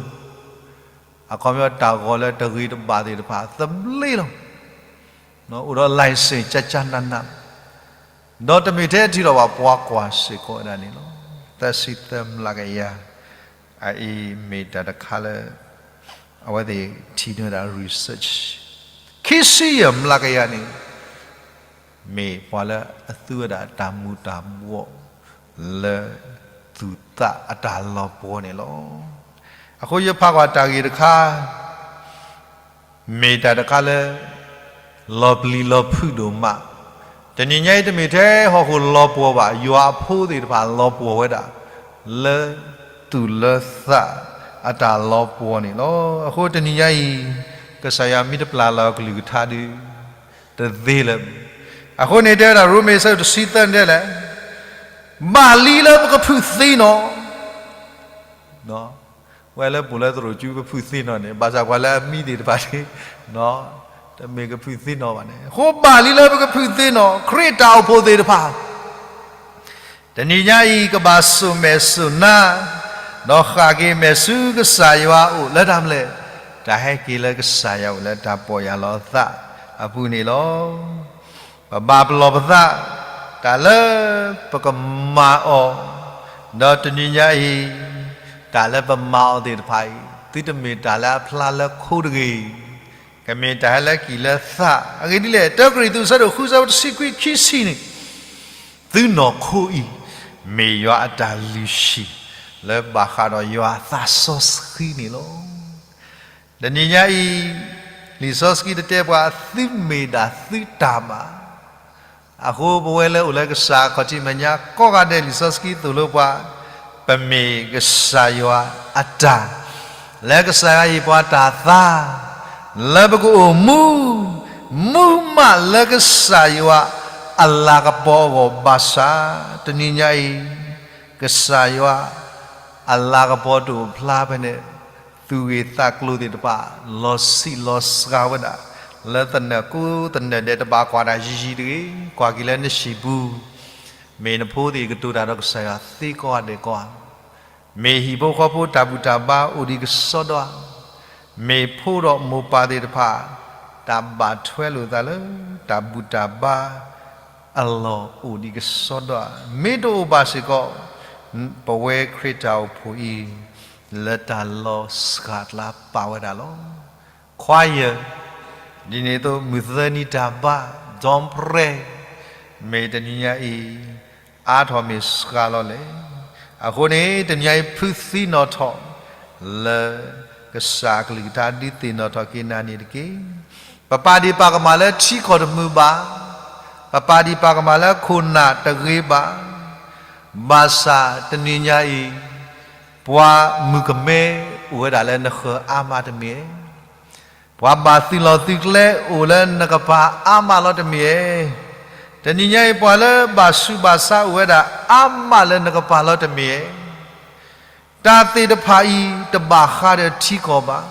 အခီပညီတၢ်ဂီၤလၢတဂ့ၤတဘၣ်သ့ၣ်တဖၣ်သဘျ့လီၤ. အိၣ်ဒီး license ကကနန, ဒီးတမ့ၢ်ထဲထုးထီၣ်ဘၣ် ပှၤကွၢ်စ့ၢ်ကီးဝဲဒၣ်န့ၣ်လီၤ. သၢဆံသၢမျးကယၤ အအံၤမ့ၢ်တၢ်တခါလၢ အဝဲသ့ၣ်ထံၣ်န့ၢ်ဝဲဒၣ် research ခံဆံယဲၢ်မျးကယၤန့ၣ် မ့ၢ်ပှၤလၢအသူဝဲဒၣ်တၢ်မူၤတၢ်ဘှီး လၢသူၣ်သးအတၢ်လီၤပှီၢ်န့ၣ်လီၤ. အဃိယဖးကွၢ်တၢ်ဂ့ၢ်တခါ မ့ၢ်တၢ်တခါလၢ လီၤပျံၤလီၤဖုးဒိၣ်မး, တနံၤညါအံၤတမ့ၢ်ထဲဟီၣ်ခိၣ်လီၤပှီၢ်ဘၣ်, ယွၤအဖိသ့ၣ်တဖၣ်လီၤပှီၢ်ဝဲဒၣ် လၢသူၣ်လၢသးအတၢ်လီၤပှီၢ်န့ၣ်လီၤ. အဃိတနံၤညါအံၤ ကစၢ်ယွၤမ့ၢ်တပျၢ်လီၤအကလုၢ်ကထါဒီး တသ့လၢၤဘၣ်. အဃိန့ၣ်တဲဝဲဒၣ် ရိမ့ၤ အဆၢဒိၣ်တဆံသၢန့ၣ်တဲလဲၣ်, ဘၣ်လံလၢပကဖုးသ့နီၤ ဝဲလၢပအိၣ်လၢသရိာ်စုပဖုးသ့နီၤန့ၣ် ဘၣ်ဆၣ်ပှၤလၢအမံသ့ၣ်တဖၣ်န့ၣ် တမ့ၢ်ကဖုးသ့နီၤဘၣ်န့ၣ် အဃိဘၣ်လံလၢပကဖုးသ့နီၤ ခရံာ်တၢ်အိၣ်ဖှိၣ်သ့ၣ်တဖၣ် တနံၤညါအံၤကဘၣ်စိာ်မဲာ်စိာ်နါ ဒီးဃၣ်က့ၤမဲာ်ဆူကစၢ်ယွၤအအိၣ်လၢတၢ်မနုၤလဲၣ်, တၢ်ဟဲက့ၤလၢကစၢ်ယွၤအိၣ်လၢတၢ်ပီၢ်ယၢ်လီၤသးအပူၤန့ၣ်လီၤ. ပဘၣ်ပလီၢ်ပသး တၢ်လၢပကမၤအီၤ, ဒီးတနံၤညါအံၤ တၢ်လၢပမၤအီၤသ့ၣ်တဖၣ်အံၤ သုတမ့ၢ်တၢ်လၢအဖျါလၢခိတဂ့ၤ, ကမ့ၢ်တၢ်ဟဲလၢကံၢ်လၢသး, အဂ့ၢ်ဒ်လဲၣ်, တၢကရံၣ်သူး အဆၢဒိၣ်ဃု အဆၢဖိတဆံခွံ ခံဆံန့ၣ်, သုနီၢ်ခိအံၤ မ့ၢ်ယွၤအတၢ်လုၢ်ဟံၣ် လၢဘၣ်ဃးဒီးယွၤအသးစီဆှံန့ၣ်လီၤ. တနံၤညါအံၤ လံာ်စီဆှံတတဲပှၤ သုမ့ၢ်ဒၣ်သုတၢ်ဘၣ်. အဃိပဝဲလၢအိၣ်လၢကစၢ်ခီၣ်ထံးမဲာ်ညါကိးဂၤဒဲး လံာ်စီဆှံသိၣ်လိပှၤ, ပမ့ၢ်ကစၢ်ယွၤအတၢ်, လၢကစၢ်ယွၤဟ့ၣ်ပှၤတၢ်သါ, လၢပကအိၣ်မူ, မူမးလၢကစၢ်ယွၤအလၤကပီၤအဂီၢ်ဘၣ်ဆၣ်, တနံၤညါအံၤ ကစၢ်ယွၤအလၤကပီၤတအိၣ်ဖျါဖဲန့ၣ်, သူၣ်ဂ့ၢ်သးကျိၤသ့ၣ်တဖၣ် လီၤဆံးလီၤစှၤဝဲဒၣ်, လၢသနၢၣ်ကိးသနၢၣ်ဒဲး တဘၣ်ကွၢ်တၢ်ယံာ်ယံာ်တဂ့ၤ, ကွၢ်က့ၤလၢနဟံၣ်ပူၤ, မ့ၢ်နဖိသ့ၣ်ကတိၤတၢ်ဒီးကစၢ်ယွၤသ့ကိးဂၤဒဲးကိးဂၤ, မ့ၢ်ဟံၣ်ဖိဃီဖိတၢ်ဘူၣ်တၢ်ဘါအိၣ်ဒံးကစီဒီဧါ, မ့ၢ်ဖိဒီးမိၢ်ပၢ်သ့ၣ်တဖၣ် တၢ်ဘၣ်ထွဲလိာ်သးလၢတၢ်ဘူၣ်တၢ်ဘါအလီၢ်အိၣ်ဒံးကစီဒီဧါ, မ့ၢ်တအိၣ်ဘၣ်စ့ၢ်ကီး ပဝဲခရံာ်တၢ်အိၣ်ဖှိၣ်အံၤ လၢတၢ်လီၤစှၤအကျါပာ်ဝဲဒၣ်လီၤ. ခွါယၢၢ်, ဒ်န့ၣ်အသိး မုၢ်သၢနံၤတၢ်ဘါ ဒီပြဲ, မ့ၢ်တနံၤညါအံၤ အါထီၣ်မ့ၢ်စှၤလီၤလဲၣ်. အဃိန့ၣ် တနံၤညါအံၤ ဖုးသံနီၣ်ထီၣ် လၢကစၢ်အကလုၢ်ကထါ ဒုးသ့ၣ်နီၣ်ထီၣ်က့ၤနၤန့ၣ်တက့ၢ်. ပပာ်ဒံးပာ်ကမၣ်လၢထံကီၢ်တမုာ်ဘၣ်, ပပာ်ဒံးပာ်ကမၣ်လၢခိၣ်နၢ်တဂ့ၤဘၣ်, ဘၣ်ဆၣ်တနံၤညါအံၤ ပှၤမုၣ်ကမဲအိၣ်ဝဲဒၣ်လၢနဃၢၤအါမးတမ့ၢ်ဧါ. ပှၤဘၣ်သုးလီၢ်သုးကျဲအိၣ်လၢနကပၤအါမးလီၤတမ့ၢ်ဧါ. တနံၤညါအံၤ ပှၤလၢဘၣ်ဆူးဘၣ်ဆါအိၣ်ဝဲဒၣ်အါမးလၢနကပၤလီၤတမ့ၢ်ဧါ. တၢ်သ့ၣ်တဖၣ်အံၤ တဘၣ်ဃးဒီးထံကီၢ်ဘၣ်,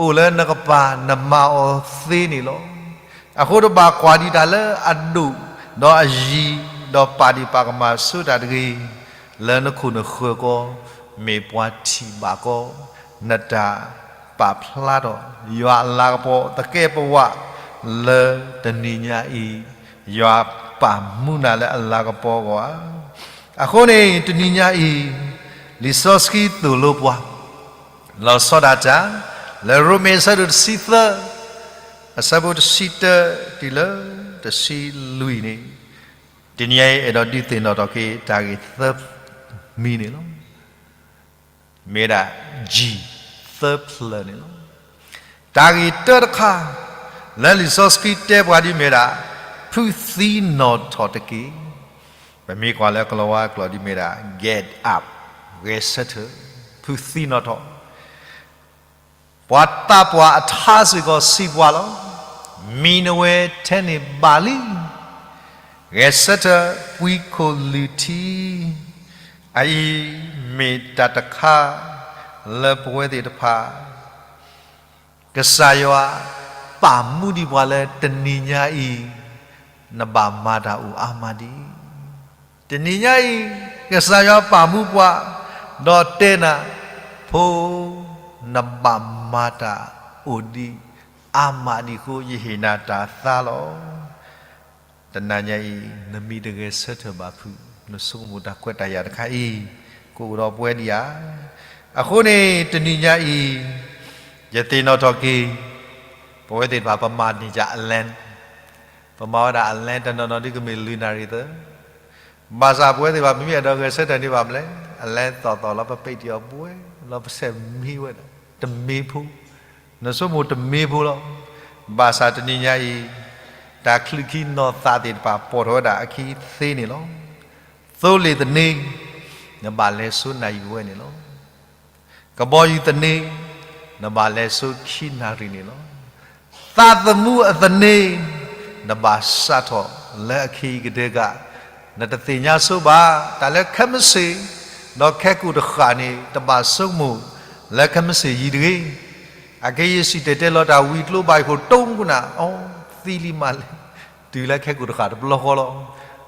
အိၣ်လၢနကပၤနမၤအီၤသ့န့ၣ်လီၤ. အဃိတဘၣ်ကွၢ်ဒံးတၢ်လၢအဒိၣ် ဒီးအယံၤ ဒီးပာ်ဒံးပာ်ကမၣ်ဆိတၢ်တဂ့ၤ, လၢနခိၣ်နဃၢၤကီး မ့ၢ်ပှၤထံၣ်ဘၣ်ကီး နတၢ်ပာ်ဖျါထီၣ် ယွၤအလၤကပီၤသကဲးပဝး လၢတနံၤညါအံၤ ယွၤပာ်မူနၤလၢအလၤကပီၤအဂီၢ်ဧါ. အဃိန့ၣ် တနံၤညါအံၤ လံာ်စီဆှံသိၣ်လိပှၤ လီၤဆီဒၣ်တၢ် လၢရိမ့ၤအဆၢဒိၣ်တဆံသၢ အဆၢဖိတဆံတၢ တုၤလၢတဆံလွံၢ်န့ၣ်, တနံၤအံၤအဲၣ်ဒိးဒုးသ့ၣ်နီၣ်ထီၣ်က့ၤ တၢ်ဂ့ၢ်သၢမံၤန့ၣ်လီၤ. မ့ၢ်ဝဲဒၣ် G သၢဖျၢၣ်န့ၣ်လီၤ. တၢ်ဂ့ၢ်တၢတခါ လၢလံာ်စီဆှံတဲပှၤဒ်မ့ၢ်ဒၣ် ဖုးသံနီၣ်ထီၣ်တက့ၢ်. ပမ့ၢ်ကွၢ်လၢကလီၤဝါကျိာ်ဒ်မ့ၢ်ဒၣ် get up, ဂဲၤဆၢထၢၣ်, ဖုးသံနီၣ်ထီၣ်. ပှၤသးပှၢ်အထါစ့ၢ်ကီးစံးပှၤလီၤ. မံနဝဲထဲန့ၣ်ဘၣ်လံ. ဂဲၤဆၢထၢၣ် ပှံၤခိၣ်လုၢ်ထံ. အအံၤမ့ၢ်တၢ်တခါလၢပဝဲသ့ၣ်တဖၣ် ကစၢ်ယွၤပာ်မူဒံးပှၤလၢတနံၤညါအံၤ နဘၣ်မၤတၢ်အိၣ်အါမးဒံး. တနံၤညါအံၤ ကစၢ်ယွၤပာ်မူပှၤ ဒီးတဲနၤ ဖိ နဘၣ်မၤတၢ်အိၣ်ဒံးအါမးဒံးအဃိ ယဟ့ၣ်နၤတၢ်သါလီၤ. တနၤညါအံၤ နမံတဂဲၤဆၢထၢၣ်ဘၣ်ဖုး နဆိကမိၣ်တၢ်ခွဲးတၢ်ယာ်တခါအံၤ ကအိၣ်ဒီးပဝဲဒံးဧါ. အဃိန့ၣ် တနံၤညါအံၤ ယသ့ၣ်နီၣ်ထီၣ်က့ၤ ပဝဲသ့ၣ်တဖၣ် ပမၤန့ၢ်ယၤ alarm, ပမၤဝဲဒၣ် alarm တနီၤနီၤဒ်ကမ့ၢ်လွံၢ်နၣ်ရံၣ်သၢ, ဘၣ်ဆၣ်ပဝဲသ့ၣ်တဖၣ် ပမ့ၢ်အဲၣ်ဒိးဂဲၤဆၢထၢၣ်န့ၣ်ဘၣ်မလဲၣ်, alarm သီၣ်သီၣ်လီၤ ပပဲာ်တံၢ်အီၤဘှဲလီၤ ပဆဲးမ့ၢ်ဝဲဒၣ် တမ့ၢ်ဖိ, နဆိကမိၣ်တမ့ၢ်ဖိလီၤ. ဘၣ်ဆၣ်တနံၤညါအံၤ တၢ်ချုးခံနီၢ်သးသ့ၣ်တဖၣ် ပိာ်ထီၣ်ဝဲဒၣ်အခံသ့န့ၣ်လီၤ. သိလ့ၣ်သန့, နဘၣ်လဲၤဆိနၣ်ရံၣ်ဝဲန့ၣ်လီၤ. ကဘီယူၤသန့, နဘၣ်လဲၤဆိခံနၣ်ရံၣ်န့ၣ်လီၤ. သးသမူအသန့, နဘၣ်စးထီၣ်လၢအခံကတၢၢ်က, နတသ့ၣ်ညါဆိဘၣ် တၢ်လၢခဲမုၢ်ဆ့ၣ်, ဒီးခဲကိာ်တဃၣ်န့ၣ် တဘၣ်ဆိကမိၣ်လၢခဲမုၢ်ဆ့ၣ်ယံၤတဂ့ၤ. အခဲအံၤယစံၣ်တဲၤတဲလီၤတၢ်ဝံၤကျိဘၣ်အံၤဃိ တိၢ်ကနၣ် အိ သံလံမးလဲၣ်, တုၤလၢခဲကိာ်တဃၣ်တဘျီဃီလီၤ.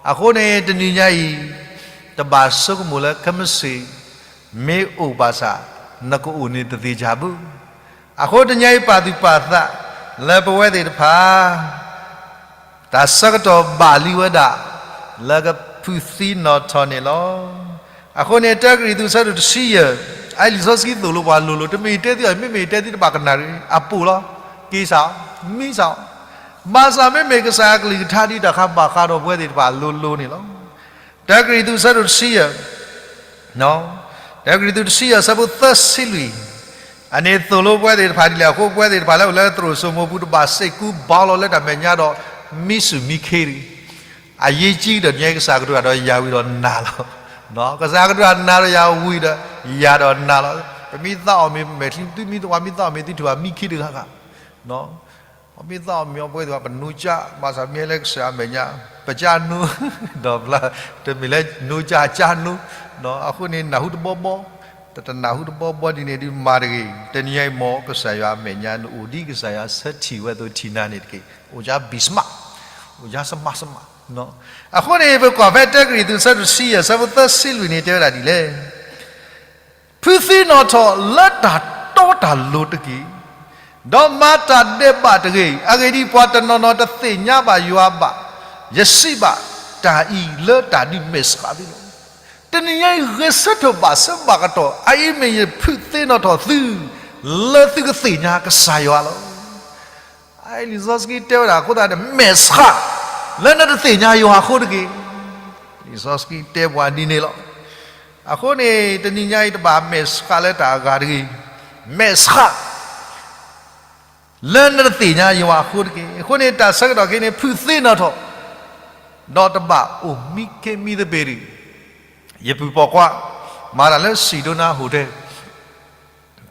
အဃိန့ၣ် တနံၤညါအံၤ တဘၣ်ဆိကမိၣ်လၢခဲမုၢ်ဆ့ၣ် မ့ၢ်အိၣ်ဘၣ်ဆၣ် နကအိၣ်န့ၣ်တသ့ၣ်ညါဘၣ်. အဃိတနံၤညါအံၤ ပာ်သူၣ်ပာ်သးလၢပဝဲသ့ၣ်တဖၣ် တၢ်ဆၢကတီၢ်ဘၣ်လံဝဲဒၣ် လၢကဖုးသံနီၣ်ထီၣ်န့ၣ်လီၤ. အဃိန့ၣ် တၢကရံၣ်သူး အဆၢဒိၣ်တဆံယဲၢ် အလံာ်စီဆှံသိၣ်လိပှၤလိၤလိၤ, တမ့ၢ်တဲသုအီၤ, မ့မ့ၢ်တဲသုတဘၣ်ကနၣ်တဂ့ၤ, အပိာ်လီၤ, က့ၤစး, မံစး, ဘၣ်ဆၣ်မ့မ့ၢ်ကစၢ်ယွၤကလုၢ်ကထါဒ်တၢ်ခါဘၣ်ဃးဒီး ပဝဲသ့ၣ်တဖၣ်လိၤလိၤန့ၣ်လီၤ. တၢကရံၣ်သူး အဆၢဒိၣ်တဆံယဲၢ်, တၢကရံၣ်သူးတဆံယဲၢ် အဆၢဖိသၢဆံလွံၢ်, အန့ၣ်သိၣ်လိပဝဲသ့ၣ်တဖၣ်ဒ်လဲၣ်အဃိ, ပဝဲသ့ၣ်တဖၣ်လၢအိၣ်လၢသရိာ်စိမိၤပူၤ တဘၣ်စ့ၢ်ကီးဘါလီၤလၢတၢ်မဲာ်ညါဒီး မံဆူၣ်မံခ့တဂ့ၤ. အရေးကြီးဒီး တနံၤညါအံၤ ကစၢ်ကတိၤတၢ်ဒီးယၤဝံၤဒီးနၤလီၤ. ကစၢ်ကတိၤတၢ်နၤဒီးယၤဝံၤဒီး ယၤဒီးနၤလီၤ. ပမ့ၢ်သးအီၣ်မ့ၤ ပမဲာ်ချံ, သုမ့ၢ်သးအီၣ်မ့ၤ သုထံၣ်ဘၣ်မံခ့တဂၤဂၤ, ပမ့ၢ်သးအီၣ်မ့ၤ ပဝဲသ့ၣ်တဖၣ် ပနူၤကၠါ, ဘၣ်ဆၣ်မ့ၢ်ဟဲလၢကစၢ်ယွၤအမဲာ်ညါ, ပကၠါနူ, ဒီးဘျါ, တမ့ၢ်လၢနူၤကၠါ ကၠါနူ, အဃိန့ၣ် နၢ်ဟူတဘီဘီ, တတနၢ်ဟူတဘီဘီဒ်န့ၣ်ဒုးမၤတဂ့ၤ. တနံၤညါအံၤ မ်ကစၢ်ယွၤအမဲာ်ညါ နအိၣ်ဒ်ကစၢ်ယွၤဆၢထံၣ်ဝဲအသိးထံၣ်နၤန့ၣ်တက့ၢ်. အိၣ်ကၠါ be smart, အိၣ်ကၠါ smart smart. အဃိန့ၣ် ပကွၢ်ဖဲတၢကရံၣ်သူး အဆၢဒိၣ်တဆံယဲၢ် အဆၢဖိသၢဆံလွံၢ်န့ၣ် တဲဝဲဒၣ်ဒ်လဲၣ်. ဖုသံနီၣ်ထီၣ်လၢတၢ်တီတၢ်လိၤတက့ၢ်, ဒီးမၤတၢ်ဒဲးဘးတဂ့ၤ. အဂ့ၢ်ဒ်အံၤ, ပှၤတနီၤနီၤတသ့ၣ်ညါဘၣ်ယွၤဘၣ်, ယစံးဘၣ်တၢ်အံၤလၢတၢ်ဒုးမဲာ်ဆှးသုလီၤ. တနံၤညါအံၤ ဂဲၤဆၢထၢၣ်ဘၣ်ဆၢဘၣ်ကတီၢ်, အအံၤမ့ၢ်ယဖုသံနီၣ်ထီၣ်သု, လၢသုကသ့ၣ်ညါကစၢ်ယွၤလီၤ. လံာ်စီဆှံတဲဝဲဒၣ်အဃိသတးန့ၣ် မဲာ်ဆှးလၢနတသ့ၣ်ညါယွၤအဃိတက့ၢ်. လံာ်စီဆှံတဲပှၤဒ်န့ၣ်လီၤ. အဃိန့ၣ် တနံၤညါအံၤ တဘၣ်မဲာ်ဆှးလၢတၢ်အဂၤတဂ့ၤ, မဲာ်ဆှး လၢနတသ့ၣ်ညါယွၤအဃိတက့ၢ်. အဃိန့ၣ် တၢ်ဆၢကတီၢ်ခဲအံၤန့ၣ် ဖုသံနီၣ်ထီၣ်, ဒီးတဘၣ်အိၣ်မံခ့မံသပ့ၤတဂ့ၤ. ယပုၢ်ပိာ်ခွါ မၤတၢ်လၢ Sedona Hotel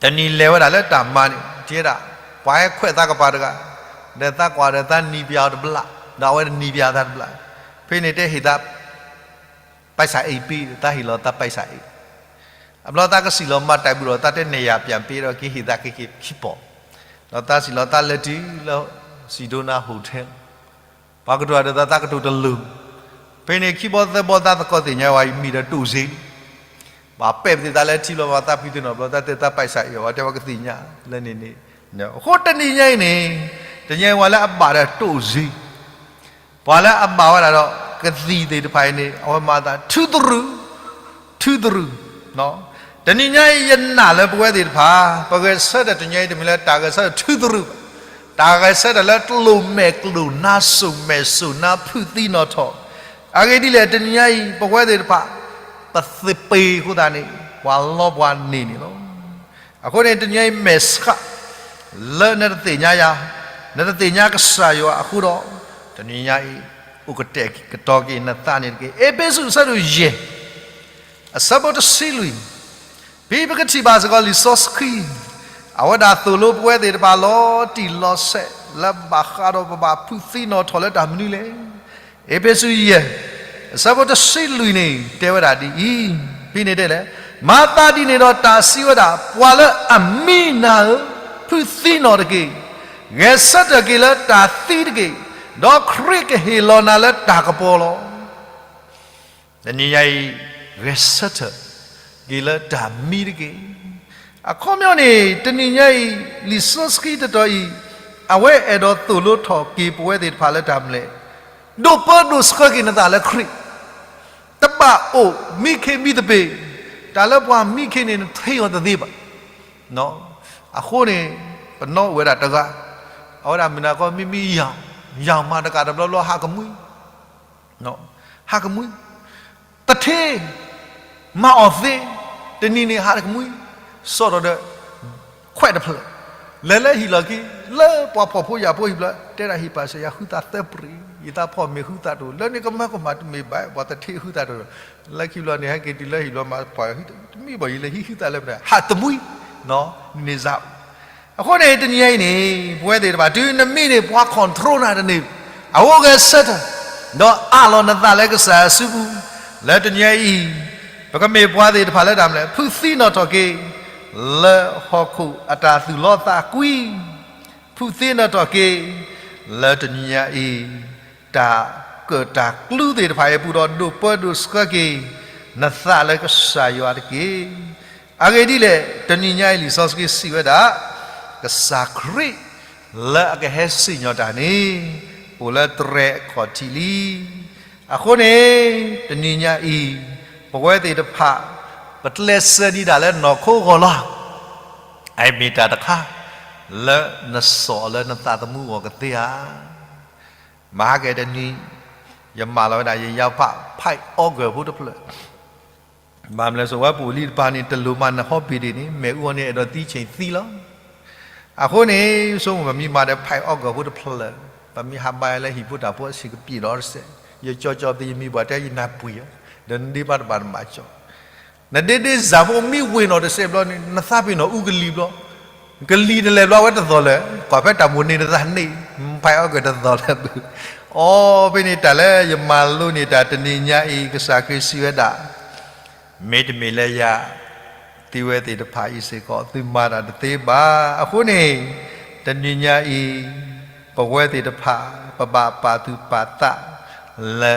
တနံၤလဲၤဝဲဒၣ်လၢတၢ်မၤန့ၣ် တဲဒၣ် ပှၤဟဲခွဲးသးကပၤတဂၤ, ဒီးသးကွၢ်ဒီးသးနံၤပၠးအီၤတဘျီ, ဒီးအဝဲတနံၤပၠးသးတဘျီ, ဖဲန့ၣ်တဲဟ့ၣ်သး ပိုက်ဆံအိတ် ပံ, သးဟ့ၣ်လီၤသးပိုက်ဆံအိတ်. အဘျီသးကစံၣ်လီၤမၤတၢ်ဘူးဒီး သးတဲ နယၤပၠးပ့ဒီး ကဟ့ၣ်သးက့ၤခံပီၣ်, ဒီးသးစံၣ်လီၤသးလဲၤတုၤလၢ Sedona Hotel, ပှၤကတိၤဒီးသး သးကတိၤတလိၤ, ဖဲန့ၣ်ခံဘီသၢဘီသးသကိးသ့ၣ်ညါဝဲအံၤ မံဒီးတိၢ်စ့လံ. ဘၣ်ပဲာ်ပသ့ၣ်သးလၢထံလီၤ ဘၣ်သးဖုသံနီၣ်ဘျီ သးတဲသးပိုက်ဆံအိတ် အဝဲတဲဝဲကသ့ၣ်ညါလၢန့ၣ်န့ၣ်. အဃိတနံၤညါအံၤန့ၣ် တနံၤညါအံၤ ပှၤလၢအဘၣ်ဒီးတိၢ်စ့, ပှၤလၢအဘၣ်ဝဲဒၣ်ဒီးကသံၣ်သ့ၣ်တဖၣ်အံၤန့ၣ် အဝဲမၤသးထုသရုး, ထုသရုး. တနံၤညါအံၤ ယနာ်လၢပဝဲသ့ၣ်တဖၣ် ပဂဲၤဆၢထၢၣ်တနံၤညါအံၤ တမ့ၢ်လၢတၢ်ဂဲၤဆၢထၢၣ်ထုသရုးဘၣ်, တၢ်ဂဲၤဆၢထၢၣ်လၢကျိၣ်မဲာ်ကျိၣ်နါ စိာ်မဲာ်စိာ်နါ ဖုသံနီၣ်ထီၣ်. အဂ့ၢ်ဒ်လဲၣ် တနံၤညါအံၤ ပဝဲသ့ၣ်တဖၣ် ပသပ့ၤအဃိသတးန့ၣ် ပှၤလီပှၤန့ၢ်န့ၣ်လီၤ. အဃိန့ၣ် တနံၤညါအံၤ မဲာ်ဆှး လၢနတသ့ၣ်ညါယၤ, နတသ့ၣ်ညါကစၢ်ယွၤအဃိဒီး တနံၤညါအံၤ အိၣ်ကတဲာ်ကတီၤက့ၤနသးန့ၣ်တက့ၢ်. အ့းဖ့းစူး အဆၢဒိၣ်ယဲၢ် အဆၢဖိတဆံလွံၢ်, ဖဲပကထံၣ်ဘၣ်စ့ၢ်ကီးလံာ်စီဆှံ အဝဲဒၣ်သိၣ်လိပဝဲသ့ၣ်တဖၣ်လီၤတံၢ်လီၤဆဲး လၢဘၣ်ဃးဒီးပဘၣ်ဖုသံနီၣ်ထီၣ်လၢတၢ်မနုၤလဲၣ်. အ့းဖ့းစူးယဲၢ် အဆၢဖိတဆံလွံၢ်န့ၣ် တဲဝဲဒၣ်ဒ်အံၤ, ဖဲန့ၣ်တဲလဲၣ်, မၤသးဒ်န့ၣ်ဒီးတၢ်စံးဝဲဒၣ်, ပှၤလၢအမံနၤဧၢ, ဖုသံနီၣ်တက့ၢ်. ဂဲၤဆၢထၢၣ်က့ၤလၢတၢ်သံတက့ၢ်, ဒီးခရံာ်ကဟ့ၣ်လီၤနၤလၢတၢ်ကပီၤလီၤ. တနံၤညါအံၤ ဂဲၤဆၢထၢၣ်က့ၤလၢတၢ်မံတက့ၢ်. အခီပညီန့ၣ် တနံၤညါအံၤ လံာ်စီဆှံတတီၤအံၤ အဝဲအဲၣ်ဒိးသိၣ်လိထီၣ်က့ၤပဝဲသ့ၣ်တဖၣ်လၢတၢ်မနုၤလဲၣ်, ဒိးပၢဒိးဆှၢက့ၤနသးလၢခရံာ်, တဘၣ်အိၣ်မံခ့မံသပ့ၤ, တၢ်လၢပှၤမံခ့န့ၣ် နထံၣ်အီၤတသ့ဘၣ်. အဃိန့ၣ် ပနီၣ်ဝဲဒၣ်တဂၤ, အဝဲဒၣ်မုၢ်နၤခီ မ့မ့ၢ်ယၤ, ယၤမၤတကးတဘျီဘျီ ဟးကမှံ ဟးကမှံ, တထ့, မၤအီၣ်သ့, တနံၤန့ၣ်ဟးကမှံ, စိာ်ထီၣ်ဒီး ခွဲးတဖျၢၣ်, လဲၤလၢဟံၣ်လီၢ်ခံ, လၢပှၤဖှီၣ်ဖိယာ်ဖိဟံၣ်ဘျီ, တဲဒၣ်ဟ့ၣ်ပၢ်စၢ်ယွၤဃုသးသၢပရံၤ, ယသးဖှီၣ်မ့ၢ်ဃုသးတအိၣ်, လၢန့ၣ်ကမၢကမၣ်တမ့ၢ်ဘၣ်, ပှၤတထ့ဃုသးတအိၣ်, လၢခံဘျီန့ၣ် ဟဲက့ၤတုၤလၢဟံၣ်ဘျီမၤပှၤ, တမ့ၢ်ဘၣ်ယလဲၤဟံးဃုသးလၢပတၢ်, ဟးတမှံ, န့ၣ်စး အဃိန့ၣ် တနံၤညါအံၤန့ၣ် ပဝဲသ့ၣ်တဖၣ် တုၤနမံန့ၣ် ပှၤ control နၤတန့ၢ်, အဂီၢ်ဂဲၤဆၢထၢၣ်, ဒီးအးလီၤနသးလၢကစၢ်စုပူၤ, လၢတနံၤညါအံၤ, ပကမ့ၢ်ပှၤသ့ၣ်တဖၣ်လၢတၢ်မနုၤလဲၣ်, ဖုသံနီၣ်ထီၣ်က့ၤ, လၢဟီၣ်ခိၣ်အတၢ်သူၣ်လီသးကွံ, ဖုသံနီၣ်ထီၣ်က့ၤ, လၢတနံၤညါအံၤ, တၢ်ကၢၣ်တၢ်ကျူသ့ၣ်တဖၣ်အံၤအပူၤဒီး ဒိးပၢဒိးဆှၢက့ၤ နသးလၢကစၢ်ယွၤတက့ၢ်. အဂ့ၢ်ဒ်လဲၣ်, တနံၤညါအံၤလံာ်စီဆှံစံးဝဲဒၣ်, ကစၢ်ခရံာ် လၢအကဟဲစံၣ်ညီၣ်တၢ်န့ၣ်, အိၣ်လၢတြဲၤအခီၣ်ထံးလံ. အဃိန့ၣ်, တနံၤညါအံၤ, ပဝဲသ့ၣ်တဖၣ်, ပ ပကျဲးစၢးဒံးဒၣ်လၢနီၢ်ခိအဂီၢ်လီၤ. အမ့ၢ်တၢ်တခါ လၢနစိာ်လၢနသးသမူအဂီၢ်ကသ့ဧါ. မဟါကဲတနံၤ ယမၤလီၤဝဲဒၣ်ယယါဖး ဖဲးအီကၢၢ်ဖိတဖျၢၣ် ဘၣ်မနုၤလဲၣ် စိဝဲပအိၣ်လံတပၤန့ၣ် တလိၣ်မးနဟီဘ့ၣ်ဒ့ၣ်န့ၣ် မ့ၣ်အူအီၤန့ၣ် အဲၣ်ဒိးသံဆ့ၣ်သံလီၤ. အဃိန့ၣ် ဆိမိၣ်ပမ့ၢ်မၤဒီး ဖဲးအီကၢၢ်ဖိတဖျၢၣ် ပမ့ၢ်ဟးဘါယၤလၢဟံၣ်ဖိတၢ်ဖိအဆံးကပံာ်ဒီးတစဲး ယကၠီကၠီသ့ ယမံၤပှၤတဲယနၢ်ပှံၤအီၤ ဒီးနဒ့ဘၣ်တဘၣ်နဘၣ်ကၠီ နဒ့ဒ့စၢ်ဖိမ့ၢ်ဝ့ၤနီၣ်တစဲးဘျီန့ၣ် နသးပ့ၤနီၣ်အူကလံၤဘျီ, ကလံၤတလဲၤဘျီဝဲတသီၣ်လၢၤ, ကွၢ်ဖဲတၢ်မိၣ်န့ၢ်နသးန့ၣ် ဖဲးအီကၢၢ်တသီၣ်လၢၤဘၣ်. အီ ဖဲန့ၣ်တၢ်လၢယမၤလိန့ၢ်တၢ်တနံၤညါအံၤ ကစၢ်ခရံာ်စံးဝဲဒၣ်, မ့တမ့ၢ်လၢယၤ သုဝဲသ့ၣ်တဖၣ်အံၤစ့ၢ်ကီး သုမၤတၢ်တသ့ဘၣ်. အဃိန့ၣ် တနံၤညါအံၤ ပဝဲသ့ၣ်တဖၣ် ပဘၣ်ပာ်သူၣ်ပာ်သးလၢ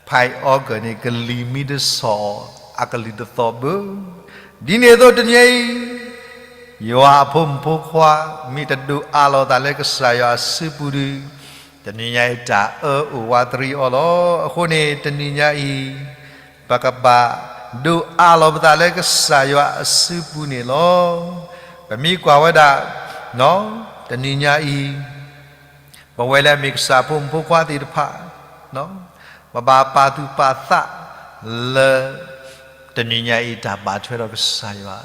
ဖဲးအီကၢၢ်န့ၣ် ကလံၤမ့ၢ်တစီၣ် အကလုၢ်တသီၣ်ဘၣ်. ဒ်န့ၣ်အသိးတနံၤအံၤ ယွၤအဖိမုၣ်ဖိခွါ မ့ၢ်တဒိးအးလီၤသးလၢကစၢ်ယွၤအစုပူၤဒီး တနံၤညါအံၤတၢ်အၢအိၣ်ဝးတရံးအီၤလီၤ. အဃိန့ၣ် တနံၤညါအံၤ ပကဘၣ်ဒိးအးလီၤပသးလၢကစၢ်ယွၤအစုပူၤန့ၣ်လီၤ. ပမ့ၢ်ကွၢ်ဝဲဒၣ် တနံၤညါအံၤ ပဝဲလၢအမ့ၢ်ကစၢ်ဖိမုၣ်ဖိခွါသ့ၣ်တဖၣ် ပဘၣ်ပာ်သူၣ်ပာ်သးလၢ တနံၤညါအံၤတၢ်ဘၣ်ထွဲဒီးကစၢ်ယွၤ,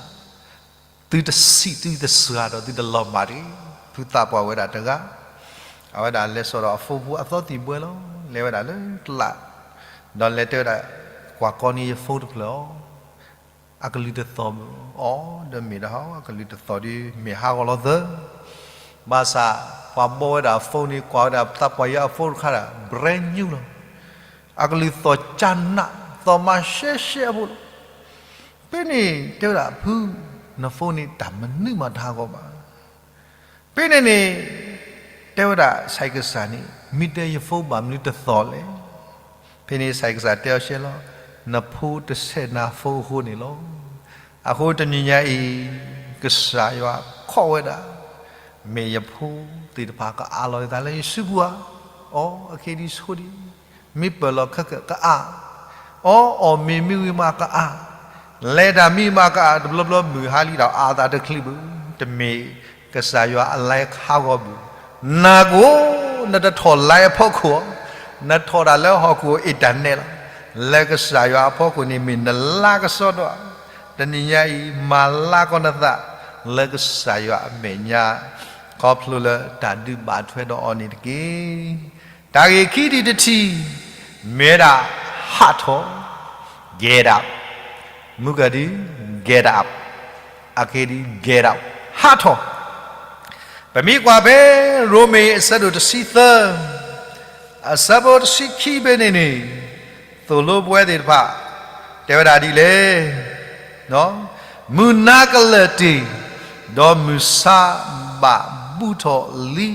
သုတဆံးသုတစှၤဒီးသုတလီၤမၢ်တဂ့ၤ. ဖုသးပှၢ်ဝဲဒၣ်တဂၤ, အဝဲဒၣ်လဲၤစိာ်ဒီးအphoneဖိအသီသံၣ်ဘှဲလီၤ. လဲၤဝဲဒၣ်လၢကျး, ဒီးလဲၤတဲဝဲဒၣ် ကွၢ်ကီန့ၢ်ယphoneတဖျၢၣ်အီၤ အကလုၢ်တသီၣ်ဘၣ်အီၤ, ဒီးမ့ၢ်ဒၣ်ဟီ အကလုၢ်တသီၣ်ဒီးမ့ၢ်ဟးဂီၤလီၤသၢ, ဘၣ်ဆၣ် ပှၤဘီဝဲဒၣ်အphoneန့ၣ် ကွၢ်ဝဲဒၣ်သးပှၢ်ယဲအphoneတခါဒၣ် brand newလီၤ. အကလုၢ်သီၣ်ကၠါနး, သီၣ်မၤရှဲရှဲအဖိလီၤ. ဖဲန့ၣ်တဲဝဲဒၣ်ဖု, နphoneန့ၣ်တၢ်မနုၤမးတဟးဂီၤဘၣ်. ဖဲန့ၣ်န့ၣ် တဲဝဲဒၣ်ဆဲးကစၢ်န့ၣ် မ့ၢ်တဲယphone ဘၣ်မနုၤတသီၣ်လဲၣ်. ဖဲန့ၣ်ဆဲးကစၢ်တဲအီၤရှဲလီၤ, နဖိတဆဲးနၤphoneအဃိန့ၣ်လီၤ. အဃိတနံၤညါအံၤ ကစၢ်ယွၤခိးဝဲဒၣ် မ့ၢ်ယဖိသ့ၣ်တဖၣ်ကအးလီၤယသးလၢယစုပူၤဧါ. အီ အခဲဒံးဆိဒံး, မ့ၢ်ပၢၢ်လီၤခဲကၢးကအး, အီ အီၣ်မ့ၤမ့ၢ်ဝံၤမးကအး, လဲၤတၢ်မံမးကအး, တဘျီဘျီမုၢ်ဟါလံဒီးအးသးတချုးဘၣ်, တမ့ၢ်ကစၢ်ယွၤအလဲၤခးဂီၤဘၣ်. နၤကိး နတထီၣ်လဲၤအဖီခိၣ်, နထီၣ်ဒၣ်လၢဟီၣ်ခိၣ် internet လီၤ. လၢကစၢ်ယွၤအဖီခိၣ်န့ၣ်မ့ၢ်နလါကစီဒီ, တနံၤညါအံၤ မၤလါကီနသး လၢကစၢ်ယွၤအမဲာ်ညါ, ခီဖျိလၢတၢ်ဒုးဘၣ်ထွဲဒီးအီၤန့ၣ်တက့ၢ်. တၢ်ဂ့ၢ်ခံထံၣ်တထံၣ် မ့ၢ်ဝဲဒၣ် ဟးထီၣ်, get up, မုၢ်ကဒု, get up, အခဲဒံး get up, ဟးထီၣ်. ပမ့ၢ်ကွၢ်ဖဲ ရိမ့ၤအဆၢဒိၣ်တဆံသၢ အဆၢဖိတဆံခံဖဲန့ၣ်န့ၣ်, သိၣ်လိပဝဲသ့ၣ်တဖၣ် တဲဝဲဒၣ်ဒ်လဲၣ်, မုၢ်နၤကလၢာ်တ့ၢ်, ဒီးမုၢ်ဆါဘၣ်ဘူးထီၣ်လံ.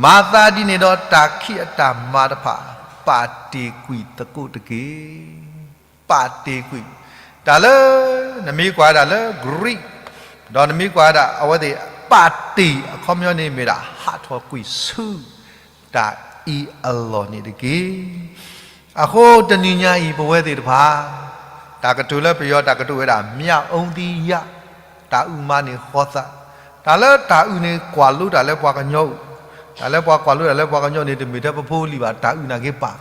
မၤသးဒ်န့ၣ်ဒီးတၢ်ခံးအတၢ်မၤတဖၣ် ပာ်တ့ၢ်ကွံာ်သကိးတက့ၢ်. ပာ်တ့ၢ်ကွံာ်, တၢ်လၢ နမ့ၢ်ကွၢ်ဒၣ်လၢ Greek ဒီးနမ့ၢ်ကွၢ်ဒၣ်အဝဲသ့ၣ် ပာ်တ့ၢ်အခီပညီန့ၣ်မ့ၢ်ဒၣ် ဟးထီၣ်ကွံာ်ဆူ တၢ်အံၤအလီၢ်န့ၣ်တက့ၢ်. အဃိတနံၤညါအံၤပဝဲသ့ၣ်တဖၣ် တၢ်ကတိၤလၢပယီၤတၢ်ကတိၤဝဲဒၣ် မျက်အုံသီးယၢ်, တၢ်အုၣ်မၤန့ၢ်ဃီသး, တၢ်လၢတၢ်အုၣ်န့ၣ် ကွၢ်လိတၢ်လၢပှၤကညီအိၣ်, တၢ်လၢပှၤကွၢ်လိတၢ်လၢပှၤကညီန့ၣ် တမ့ၢ်ထဲပဖိပလံၤဘၣ် တၢ်အုၣ်နာ်က့ပာ်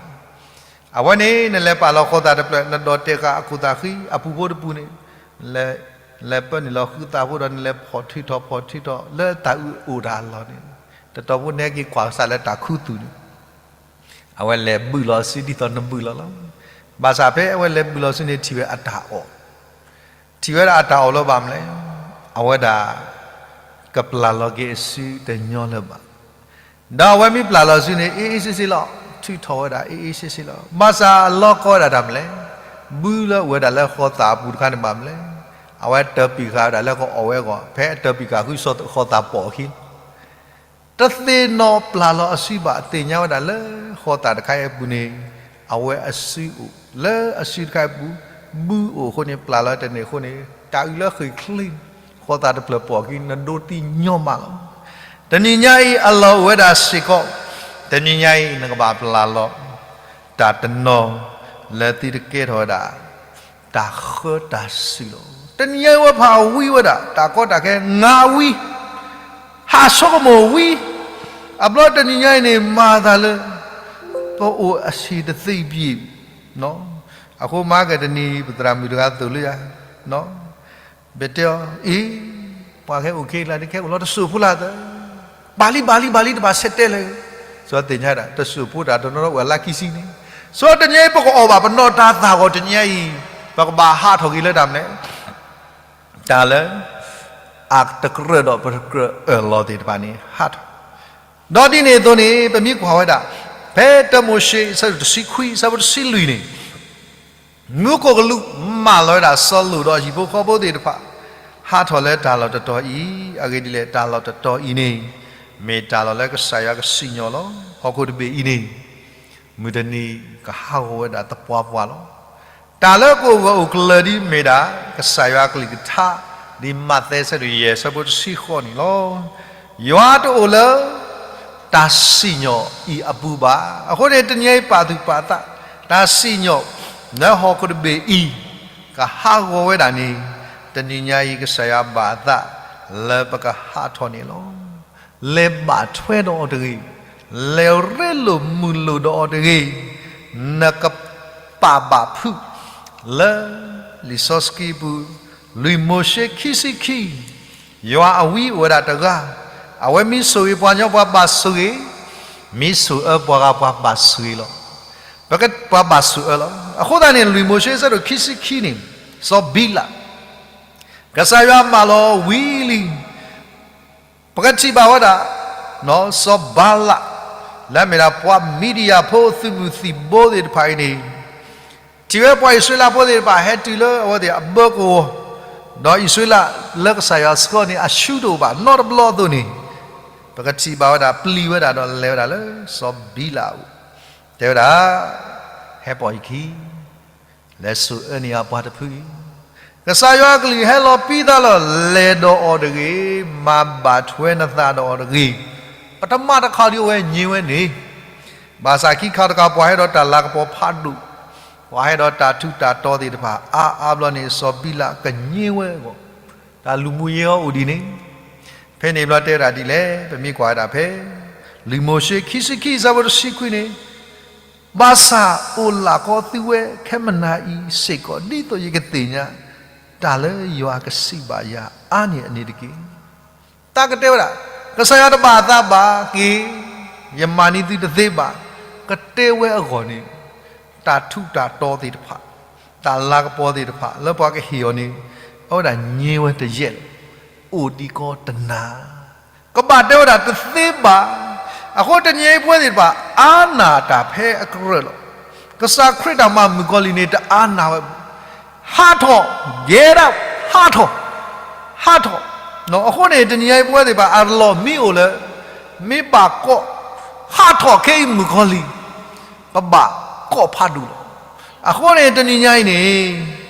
အဝဲန့ၣ် နလဲၤပာ်လီၤဃီသးတဖျၢၣ် နဒိးတဲဃာ်အခိၣ်သးဃံ အပူၤဖိတပူၤန့ၣ်, လဲၤပၢနုာ်လီၤဃုသးဖိဒီး နလဲၤဖီၣ်ထုးထီၣ်ဖီၣ်ထုးထီၣ် လၢတၢ်အုၣ်အိၣ်တၢ်အလီၢ်န့ၣ်, တတီၤဖိနဟဲက့ၤကွၢ်ကစၢ်လၢတၢ်ခူသူၣ်န့ၣ်, အဝဲလဲၤဘုၣ်လီၤစုဒ်သိးနဘုၣ်လီၤလီၤ. ဘၣ်ဆၣ်ဖဲအဝဲလဲၤဘုၣ်လီၤစုန့ၣ် ထံၣ်ဝဲအတၢ်အီၣ် ထံၣ်ဝဲဒၣ်အတၢ်အီၣ်လၢဘၣ်မနုၤလဲၣ်, အဝဲဒၣ် ကပျၢ်လီၤက့ၤအစုတညီလၢၤဘၣ်. ဒီးအဝဲမ့ၢ်ပျၢ်လီၤစုန့ၣ် အ့ၣ်အ့ၣ်စ့စ့လီၤ, ထုးထီၣ်ဝဲဒၣ်အ့ၣ်အ့ၣ်စ့စ့လီၤ. ဘၣ်ဆၣ်အလီၢ်ကီဝဲဒၣ်တၢ်မနုၤလဲၣ်, ဘုလၢအိၣ်ဝဲဒၣ်လၢဃီသးအပူၤတခါန့ၣ်ဘၣ်မနုၤလဲၣ်, အဝဲတၢၢ်ပံာ်ဃာ်ဝဲဒၣ်လၢကအီၣ်ဝဲအဂီၢ် ဖဲအတၢၢ်ပံာ်ဃာ်ဃုဃီသးပိာ်အခံ တသ့ၣ်နီၣ်ပျၢ်လီၤအစုဘၣ်, သ့ၣ်ညါဝဲဒၣ်လၢဃီသးတခါအံၤအပူၤန့ၣ် အဝဲအစုအိၣ်, လၢအစုတခါအံၤအပူၤ ဘုအိၣ်အဃိန့ၣ် ပျၢ်လီၤတန့ၢ်အဃိန့ၣ် တၢ်အုၣ်လၢဃ့ၢ်ချ့ ဃီသးတဖျၢၣ်ပိာ်အခံ နဒိးသံညီမးလီၤ. တနံၤညါအံၤအလီၢ်အိၣ်ဝဲဒၣ်စ့ၢ်ကီး, တနံၤညါအံၤနကဘၣ်ပျၢ်လီၤ တၢ်တနီၤလၢသုတကဲထီၣ်ဝဲဒၣ် တၢ်ဃၢတၢ်စူၤလီၤ. တနံၤညါအံၤ ပှၤဖးဝံဝဲဒၣ် တၢ်ကီတၢ်ခဲ ငါဝံ, ဟးဆိကမိၣ်ဝံ, အဘျီတနံၤညါအံၤန့ၣ် မၤသးလၢ ပအိၣ်အဆံးတသ့ဘၣ်. အဃိမၤကဲတနံၤ ပသရၣ်မုၣ်တဂၤသိၣ်လၢယၤ, ဘၣ်တဲအီၤ အ့, ပှၤခဲအိၣ်ခံကျါန့ၣ် ခဲအိၣ်လီၤတစိၢ်ဖိလၢသၢ, ဘၣ်လံ ဘၣ်လံ ဘၣ်လံ တဘၣ်ဆဲးတဲလၢၤ, စီၤသ့ၣ်ညါဒၣ် တစိၢ်ဖိတၢ်တနီၤနီၤအိၣ်အလါခံဆံန့ၣ်, စီၤတနံၤအံၤ ပကအီၣ်ဘၣ်ပနီၢ်တၢ်သၣ်ဂီၤတနံၤအံၤ, ပကဘၣ်ဟးထီၣ်က့ၤလၢတၢ်မနုၤလဲၣ်, တၢ်လၢ အတကြၢးဒီးပတကြၢးအၢၣ်လီၤသ့ၣ်တဖၣ်န့ၣ် ဟးထီၣ်, ဒီးဒ်န့ၣ်အသိးန့ၣ် ပမ့ၢ်ကွၢ်ဝဲဒၣ် ဖဲတၢမိၤၡ့ အဆၢဒိၣ်တဆံခွံ အဆၢဖိတဆံလွံၢ်န့ၣ်, မူခိၣ်ကလူးမၢလီၤဝဲဒၣ်စီၤလိာ်ဒီးဟံၣ်ဖိဃီဖိသ့ၣ်တဖၣ်, ဟးထီၣ်လၢတၢ်လီၢ်တတီၤအံၤ, အဂ့ၢ်ဒ်လဲၣ် တၢ်လီၢ်တတီၤအံၤန့ၣ် မ့ၢ်တၢ်လီၢ်လၢကစၢ်ယွၤကစံၣ်ညီၣ်လီၤ. ဟီၣ်ခိၣ်တဘ့ၣ်အံၤန့ၣ် မုၢ်တနံၤကဟးဂီၤဝဲဒၣ်သပှၢ်ပှၢ်လီၤ. တၢ်လၢကအိၣ်ဂၢၢ်အိၣ်ကျၢၤဒ်မ့ၢ်ဒၣ် ကစၢ်ယွၤကလုၢ်ကထါ ဒ်မးသဲ အဆၢဒိၣ်ယဲၢ် အဆၢဖိတဆံဃိးန့ၣ်လီၤ. ယွၤတအိၣ်လၢ တၢ်စံၣ်ညီၣ်အံၤအပူၤဘၣ်. အဃိန့ၣ် တနံၤအံၤပာ်သူၣ်ပာ်သး တၢ်စံၣ်ညီၣ် လၢဟီၣ်ခိၣ်တဘ့ၣ်အံၤ ကဟးဂီၤဝဲဒၣ်န့ၣ်, တနံၤညါအံၤ ကစၢ်ယွၤဘၣ်အသး လၢပကဟးထီၣ်န့ၣ်လီၤ. လဲၤဘၣ်ထွဲဒီးအီၤတဂ့ၤ, လဲၤရ့လိာ်မုာ်လိာ်ဒီးအီၤတဂ့ၤ, နကပာ်ဘၣ်ဖုး လၢ လံာ်စီဆှံပူၤ, လွံၢ်မိၤၡ့ခံဆံခံ, ယွၤအဝံအိၣ်ဝဲဒၣ်တဂၤ, အဝဲမ့ၢ်ဆိၣ်ဂ့ၤပှၤညီ ပှၤဘၣ်ဆိၣ်ဂ့ၤ, မ့ၢ်ဆိၣ်အၢပှၤဂၤ ပှၤဘၣ်ဆိၣ်ဂ့ၤလီၤ. ပက ပှၤဘၣ်ဆိၣ်အၢလီၤ. အဃိသတးန့ၣ် လွံၢ်မိၤၡ့ အဆၢဒိၣ်ခံဆံခံန့ၣ်, စီၤဘံလး ကစၢ်ယွၤမၢလီၤဝံၤလံ, ပကထံၣ်ဘၣ်ဝဲဒၣ် စီၤဘၤလး လၢအမ့ၢ်ဒၣ်ပှၤမံၤဒယၣ်ဖိသုးမုၢ်သံၣ်ဘိသ့ၣ်တဖၣ်အံၤန့ၣ်, ထံၣ်ဝဲပှၤအံၣ်စရ့လးဖိသ့ၣ်တဖၣ် ဟဲတုၤလၢအဝဲသ့ၣ်အဘၢကဝီၤ, ဒီးအံၣ်စရ့လးလၢကစၢ်ယွၤဆှၢန့ၣ် အဆူၣ်တအိၣ်ဘၣ်နီတဘျီအသိးန့ၣ်, ပကထံၣ်ဘၣ်ဝဲဒၣ် ပျံၤဝဲဒၣ်ဒီးလဲၤဝဲဒၣ်လၢစီၤဘံလးအအိၣ်, တဲဝဲဒၣ်, ဟဲပိာ်ယခံ လဲၤဆိၣ်အၢန့ၢ်အပှၤတဖုအံၤ, ကစၢ်ယွၤအကလုၢ်ဟဲလီၤပံးသးလီၤ, လဲၤဒီးအီၤတဂ့ၤ, မၤဘၣ်ထွဲနသးဒီးအီၤတဂ့ၤ. ပထမတခါဒ်အဝဲညါဝဲန့ၣ်, ဘၣ်ဆၣ်ခံခါတခါ ပှၤဟဲဒီးတၢ်လၤကပီၤဖးဒိၣ်, ပှၤဟဲဒီးတၢ်ထူးတၢ်တီၤသ့ၣ်တဖၣ် အါအါဘျီန့ၣ် စီၤဘံလးကညါဝဲအဂီၢ်, တၢ်လူၤမူယဲအီၤအိၣ်ဒ်န့ၣ်, ဖဲန့ၣ်ဘျီတဲဝဲဒၣ်ဒ်လဲၣ်, ပမ့ၢ်ကွၢ်ဝဲဒၣ်ဖဲ လွံၢ်မိၤၡ့ခံဆံခံ အဆၢဖိတဆံခွံန့ၣ်, ဘၣ်ဆၣ်အိၣ်လၢ်ကီသုဝဲခဲမုၢ်နၤအံၤစ့ၢ်ကီး ဒ်သိးယကသ့ၣ်ညါ တၢ်လၢယွၤကစံးဘၣ်ယၤအါန့ၢ်အန့ၣ်တက့ၢ်. တၢ်ကတဲဝဲဒၣ်, ကစၢ်ယွၤတဘၣ်သးဘၣ်က့ၤ, ယမၤန့ၢ်သုတသ့ဘၣ်, ကတဲဝဲအဂီၢ်န့ၣ်, တၢ်ထူးတၢ်တီၤသ့ၣ်တဖၣ်, တၢ်လၤကပီၤသ့ၣ်တဖၣ် လၢပှၤကဟ့ၣ်အီၤန့ၣ်, အဝဲဒၣ်ညါဝဲတယဲၢ်လၢၤ, အိၣ်ဒံးကီတနၤ ကဘၣ်တဲဝဲဒၣ်တသ့ဘၣ်. အဃိတနံၤအံၤပဝဲသ့ၣ်တဖၣ် အါနၢ်တၢ်ဖဲအကရၢၢ်လီၤ. ကစၢ်ခရံာ်တၢ်မၤမုၣ်ကီၤလံၢ်န့ၣ် တအါနၢ်ဝဲဘၣ်. ဟးထီၣ်, get up, ဟးထီၣ်, ဟးထီၣ်. အဃိန့ၣ် တနံၤအံၤပဝဲသ့ၣ်တဖၣ် အလီၢ်မ့ၢ်အိၣ်လၢ မ့ၢ်ဘၣ်ကိး, ဟးထီၣ်ခဲအံၤမုၣ်ကီၤလံၢ်, ပဘၣ်ကိးဖးဒိၣ်လီၤ. အဃိန့ၣ် တနံၤညါအံၤန့ၣ်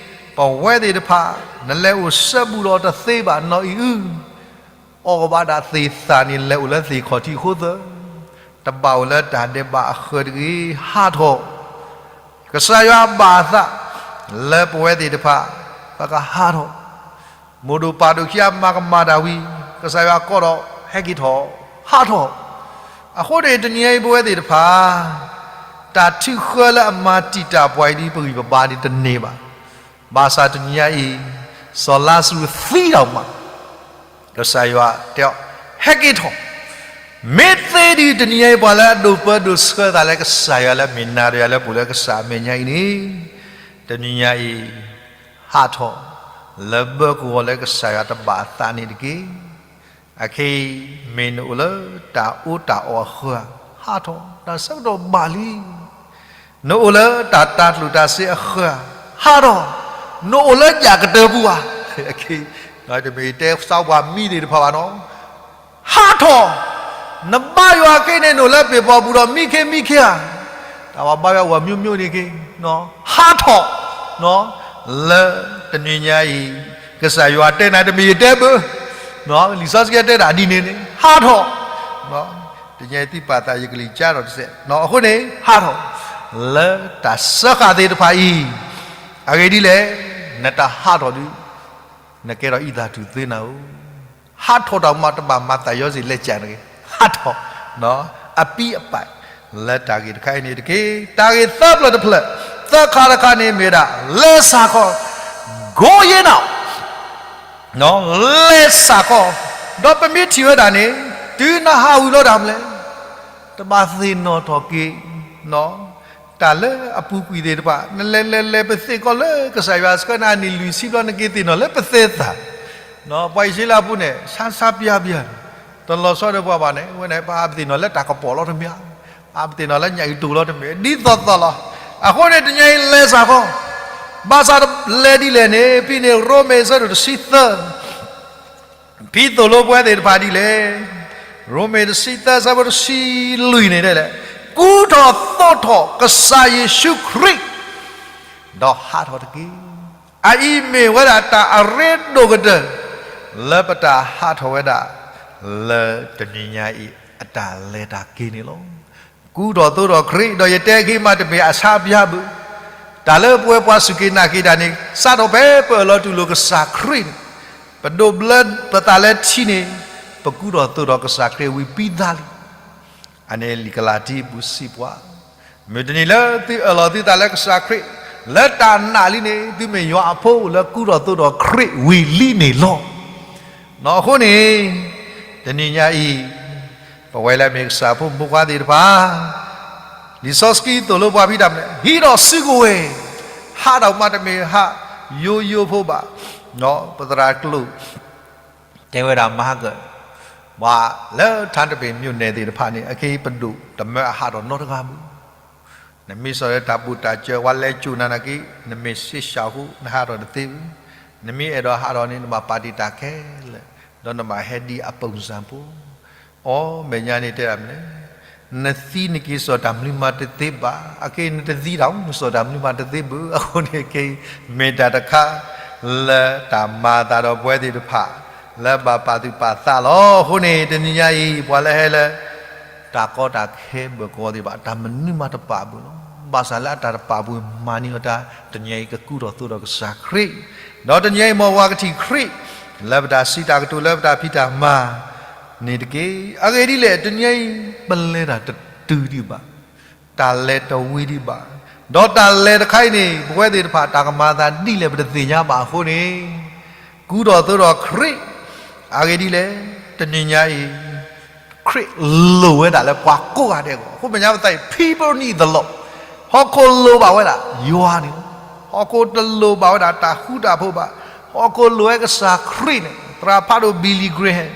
ပဝဲသ့ၣ်တဖၣ် နလဲၤအိၣ်စဲဘူးဒီးတသ့ဘၣ်နီၢ်အံၤဧါ. အီၣ်ဘၣ်ဒၣ်သ့ၣ်သၣ်န့ၣ် လဲၤအိၣ်လၢသ့ၣ်ခီၣ်ထံးအဃိသၢ, တဘၣ်အိၣ်လၢတၢ်ဒဲးဘးအဃၢၤတဂ့ၤ, ဟးထီၣ်. ကစၢ်ယွၤဘၣ်အသး လၢပဝဲသ့ၣ်တဖၣ် ပကဟးထီၣ်. မိၢ်ဒိၣ်ပၢ်ဒိၣ်ခံဂၤမၤကမၣ်တၢ်ဝံၤ ကစၢ်ယွၤကိးဒီး ဟဲက့ၤထီၣ်, ဟးထီၣ်. အဃိန့ၣ် တနံၤအံၤပဝဲသ့ၣ်တဖၣ် တၢ်ထုးဃၢလၢအမၤတံာ်တာ်ပှၤအံၤဒ်ပဂံၢ်ပဘါဒ်တန့ၢ်ဘၣ်. ဘၣ်ဆၣ်တနံၤညါအံၤ စီၤလါစရူးသံတၢ်မး, ကစၢ်ယွၤတဲအီၤ ဟဲက့ၤထီၣ်. မ့ၢ်သ့ဒ်တနံၤညါအံၤ ပှၤလၢအဒိၣ်ပၢဒိၣ်ဆှၢသးလၢကစၢ်ယွၤလၢမ့ၢ်နၤဒီးယၤလၢပအိၣ်လၢကစၢ်အမဲာ်ညါအံၤန့ၣ်, တနံၤညါအံၤ ဟးထီၣ် လၢဘၢကဝီၤလၢကစၢ်ယွၤတဘၣ်အသးန့ၣ်တက့ၢ်. အခဲအံၤ မ့ၢ်နအိၣ်လၢတၢ်အီၣ်တၢ်အီအဃၢၤဧါ, ဟးထီၣ်, တၢ်ဆၢကတီၢ်ဘၣ်လံ. နအိၣ်လၢတၢ်တၤကျိၣ်တၤစ့အဃၢၤဧါ, ဟးထီၣ်. နအိၣ်လၢယၣ်ကတၢၢ်ပူၤဧါ, တမ့ၢ်တဲစးပှၤမံသ့ၣ်တဖၣ်ဘၣ်နီၤ, ဟးထီၣ်. နဘါယွၤခဲအံၤန့ၣ် နအိၣ်လၢပ့ၤပီပူၤဒီးမံခ့မံခ့ဧါ, တၢ်ဘါယွၤအိၣ်မံမံန့ၣ်က့ၤ, ဟးထီၣ်. လၢတနံၤညါအံၤ ကစၢ်ယွၤတဲနၤ တမ့ၢ်ယတဲဘၣ်, လံာ်စီဆှံတဲဒၣ်ဒ်န့ၣ်န့ၣ် ဟးထီၣ်. တနံၤအံၤသုပာ်သးယကလုၢ်ကါထီၣ်တစဲး, အဃိန့ၣ် ဟးထီၣ် လၢတၢ်စၢဃာ်သ့ၣ်တဖၣ်အံၤ, အဂ့ၢ်ဒ်လဲၣ် နတၢ်ဟးထီၣ်ဒုး နကဲထီၣ်အံသၣ်ထူၣ်သ့နၤဧၢ, ဟးထီၣ်တၢ်မၤတဘၣ်မၤသးယီၤစ့ၢ်လဲၤကၢ်နဂ့ၤ, ဟးထီၣ် အပံအပၢ် လၢတၢ်ဂ့ၢ်တခါအံၤန့ၣ်တက့ၢ်. တၢ်ဂ့ၢ်သၢဖျၢၣ်တဖျၢၣ် သၢခါတခါန့ၣ်မ့ၢ်ဝဲဒၣ် လဲၤစၢ်ခီ, ကိယဲနၤ လဲၤစၢ်ခီ, ဒီးပမ့ၢ်ထံၣ်ဝဲဒၣ်န့ၣ် တုၤနဟးဝံၤလီၤတၢ်မနုၤလဲၣ်, တဘၣ်သ့ၣ်နီၣ်ထီၣ်က့ၤ တၢ်လၢအပူၤကွံာ်သ့ၣ်တဖၣ်, နလဲၤလဲၤလဲၤပသ့ၣ်ကီးလၢကစၢ်ယွၤစခါန့ၣ် အနံၣ်လွံၢ်ဆံဘျီ နက့ၤသ့ၣ်နီၣ်လၢပသဲသး, ပှၤအံၣ်စရ့လးဖိန့ၣ် ဆါဆါပၠါပၠါ, တလီၤဆီဒီးပှၤဘၣ်န့ၣ် ဝဲန့ၣ် ပှၤအါပသ့ၣ်နီၣ်လၢတၢ်ကပီၤလီၤတမ့ၢ်ဧါ, အါပသ့ၣ်နီၣ်လၢညၣ်အုၣ်တိၢ်လီၤတမ့ၢ်, ဒ်သိးသိးလီၤ. အဃိန့ၣ်တနံၤအံၤလဲၤစၢ်ခီ, ဘၣ်ဆၣ်လဲၤဒ်လဲၣ်န့ၣ် ဖဲန့ၣ် ရိမ့ၤအဆၢဒိၣ်တဆံသၢ ဖဲသိၣ်လိပဝဲသ့ၣ်တဖၣ်ဒ်လဲၣ်, ရိမ့ၤတဆံသၢဆၢဖိတဆံလွံၢ်န့ၣ်ဒ်လဲၣ်, ကူထီၣ်သိးထီၣ်ကစၢ်ယ့ၣ်ၡူးခရံာ်, ဒီးဟးထီၣ်တက့ၢ်. အအံၤမ့ၢ်ဝဲဒၣ်တၢ်အရ့ဒိၣ်ကတၢၢ် လၢပတၢ်ဟးထီၣ်ဝဲဒၣ် လၢတနံၤညါအံၤ အတၢ်လဲၤတၢ်က့ၤန့ၣ်လီၤ. ကူထီၣ်သိးထီၣ်ခရံာ် ဒီးယတဲက့ၤမးတမ့ၢ်အဆါပၠါဘၣ်, တၢ်လၢပဝဲပှၤစူၢ်က့ၤနာ်က့ၤတၢ်န့ၣ် စးထီၣ်ဖဲပအၢၣ်လီၤတူၢ်လိာ်ကစၢ်ခရံာ်န့ၣ်, ပဒိးဘျၢပသးလၢထံန့ၣ်, ပကူထီၣ်သိးထီၣ်ကစၢ်ခရံာ်ဝံၤပံသးလံ. အန့ၣ်လံာ်ကလၤတံအပူၤစံးပှၤ, မုၢ်တနံၤလၢသုအၢၣ်လီၤသုသးလၢကစၢ်ခရံာ် လၢတၢ်နာ်လံန့ၣ် သုမ့ၢ်ယွၤအဖိလၢကူထီၣ်သိးထီၣ်ခရံာ်ဝံၤလံန့ၣ်လီၤ. အဃိန့ၣ် တနံၤညါအံၤ ပဝဲလၢအမ့ၢ်ကစၢ်ဖိမုၣ်ဖိခွါသ့ၣ်တဖၣ် လံာ်စီဆှံသိၣ်လိပှၤဖဲတၢ်မနုၤလဲၣ်, ဟံးဒီးစုကဝဲၤ, ဟးဒီးမၤတမ့ၢ်ဟးယိယိဖိဘၣ်. ပသရၣ်ကျိာ် တဲဝဲဒၣ်မၤဟးကၢၣ်, ပှၤလၢထါတဘ့ၣ် မြို့နယ် သ့ၣ်တဖၣ်န့ၣ် အခဲအံၤပဒိၣ်တမၢအဟးထီၣ်နီတဂၤဘၣ်. နမ့ၢ်စိာ်လၢတၢ်ဘူၣ်တၢ်စၢၤ ပှၤလဲၤစိာ်နၤနာ်က့ နမ့ၢ်စ့ၢ်ဆၣ်အဃိ နဟးထီၣ်တသ့ဘၣ်. နမ့ၢ်အဲၣ်ဒိးဟးထီၣ်န့ၣ် နဘၣ်ပာ်တ့ၢ်တၢ်ခဲလၢာ်, ဒီးနဘၣ်ဟဲဒ်အပူၤစၢ်ဖိ အီ မဲာ်ညါန့ၣ်တဲဒၣ်မနုၤလဲၣ်, နသံနက့ၤစိာ်တၢ်မနုၤမးတသ့ဘၣ်. အခဲအံၤနတသံတၢ် နစိာ်တၢ်မနုၤမးတသ့ဘၣ်. အဃိန့ၣ်ခဲအံၤ မ့ၢ်တၢ်တခါ လၢတၢ်မၤအသးဒီးပဝဲသ့ၣ်တဖၣ် လၢဘၣ်ပာ်သူၣ်ပာ်သးလီၤ. အဃိန့ၣ် တနံၤညါအံၤ ပှၤလၢဟဲလၢ တၢ်ကီတၢ်ခဲဘၢၣ်ကီသ့ၣ်တဖၣ် တၢ်မနုၤမးတပာ်ဘၣ်လီၤ. ဘၣ်ဆၣ်လၢအတၢ်တပာ်ဘၣ်မၤန့ၢ်အီၤတၢ် တနံၤအံၤ ကကူထီၣ်သိးထီၣ်ကစၢ်ခရံာ်, ဒီးတနံၤအံၤ မ်ပှၤကထံၣ်ခရံာ် လၢပတၢ်စံးတၢ်ကတိၤ လၢပတၢ်ဖံးတၢ်မၤန့ၣ်တက့ၢ်. အဂ့ၢ်ဒ်လဲၣ် တနံၤအံၤ ပလဲၤတၢ်တတုၤဒံးဘၣ်, တၢ်လဲၤတဝံၤဒံးဘၣ်, ဒီးတၢ်လဲၤတခါအံၤန့ၣ် ပဝဲသ့ၣ်တဖၣ် တၢ်ကမၤအသးဒ်လဲၣ် ပတသ့ၣ်ညါဘၣ်အဃိန့ၣ် ကူထီၣ်သိးထီၣ်ခရံာ်, အဂ့ၢ်ဒ်လဲၣ်, တနံၤညါအံၤ ခရံာ်လိၣ်ဝဲဒၣ်လၢပှၤကိးဂၤဒဲးအဂီၢ်, အဃိမဲာ်ညါပသးအံၤ people need the Lord, ဟီၣ်ခိၣ်လိၣ်ဘၣ်ဝဲဒၣ် ယွၤန့ၣ်လီၤ. ဟီၣ်ခိၣ်တလိၣ်ဘၣ်ဝဲဒၣ်တၢ်ဃူတၢ်ဖိးဘၣ်, ဟီၣ်ခိၣ်လိၣ်ဝဲကစၢ်ခရံာ်န့ၣ်, သရၣ်ဖးဒိၣ် Billy Graham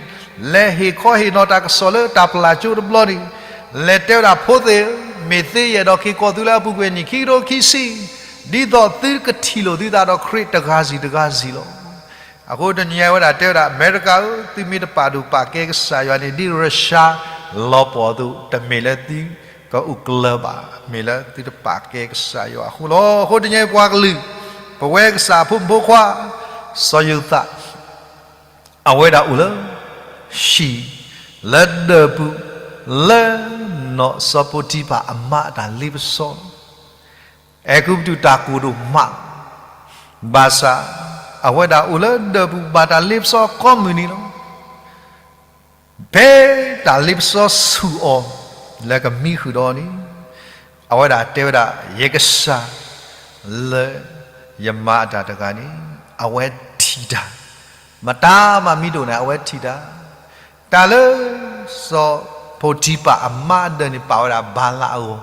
လဲၤဟ့ၣ်ခီဟ့ၣ်နီၤတၢ်ကစီၣ်လၢတၢ်ပျၢ်ကၠိတဘျီန့ၣ်, လဲၤတဲဝဲဒၣ်ဖိသ့ၣ်ဧၢ, မ့ၢ်သ့ယဲၢ်ဒီးက့ၤကိးသုလၢအပူၤကွံာ်နံၣ်ခံကထိခံဆံ, ဒ်သိးသုကထံၣ်လိာ်သုသးဒီးခရံာ်တဂၤစီတဂၤစီလီၤ. အဃိတနံၤညါဝဲဒၣ်တဲဝဲဒၣ် အမဲရကၤဧၢ, သုမ့ၢ်တပာ်ဒိၣ်ပာ်ကဲကစၢ်ယွၤန့ၣ် ဒ်ရၡါလီၤပှီၢ်အသိး တမ့ၢ်လၢသုကအိၣ်ကျၢၤဘၣ်, မ့ၢ်လၢသုတပာ်ကဲကစၢ်ယွၤအဃိလီၤ. အဃိတနံၤညါအံၤပှၤကလုာ်, ပဝဲကစၢ်ဖိမုၣ်ဖိခွါ စီၤယိၤသး အဝဲဒၣ်အိၣ်လၢ ဟံၣ် လၢဒၢးပူၤ လၢနီၢ်စီၤပိၤတံဖၤအမါအတၢ်လ့ပစီလီၤ. အဲၤကူပတူးတၢ်ကိၢ်ဒိၣ်မး, ဘၣ်ဆၣ် အဝဲဒၣ်အိၣ်လၢဒၢးပူၤဘၣ်တၢ်လ့ပစီကိးမုၢ်နံၤလီၤ. ဖဲတၢ်လ့ပစီဆူၣ်အီၤ လၢကမံဃုာ်ဒီးအီၤန့ၣ်, အဝဲဒၣ်တဲဝဲဒၣ် ယကစၢ် လၢယမါအတၢ်တဂၤန့ၣ် အဝဲထံၣ်တၢ်, မတၤမးမံဒိၣ်န့ၣ် အဝဲထံၣ်တၢ်, တၢ်လၢ စီၤပိၤတံဖၤအမါအဒၢးန့ၣ် ပာ်ဝဲဒၣ်ဘၤလးအဂီၢ်,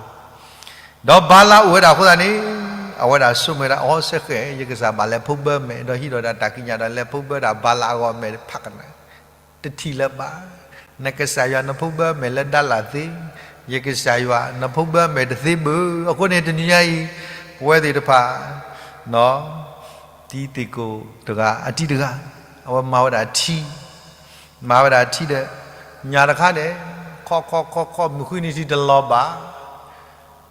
ဒီးဘၤလးအိၣ်ဝဲဒၣ်အဃိသတးန့ၣ်, အဝဲဒၣ်ဆိကမိၣ်ဝဲဒၣ် အီ စဲဃဲၣ် ယကစၢ်ဘၣ်လဲၤဖီၣ်ဘၢမဲာ် ဒီးဟံးဒီးတၢ်တၢ်ကံးညာ်ဒီး လဲၤဖီၣ်ဘၢဒၣ်ဘၤလးအဂီၢ်မဲာ်ဖးကနၣ် တထံၣ်လၢၤဘၣ်. နကစၢ်ယွၤနဖီၣ်ဘၢမဲာ်လၢဒၣ်လၢ်သ့, ယကစၢ်ယွၤနဖီၣ်ဘၢမဲာ်တသ့ဘၣ်. အဃိန့ၣ်တနံၤညါအံၤ ပဝဲသ့ၣ်တဖၣ် တံၤသကိးတဂၤ အတံၤတဂၤ အဝဲမၤဝဲဒၣ်ထံ, မၤဝဲဒၣ်ထံဒီး ညၣ်တခါန့ၣ် ခီၣ်ခီၣ်ခီၣ်ခီၣ် မုၢ်ဃုနံၤထံတလီၤဘၣ်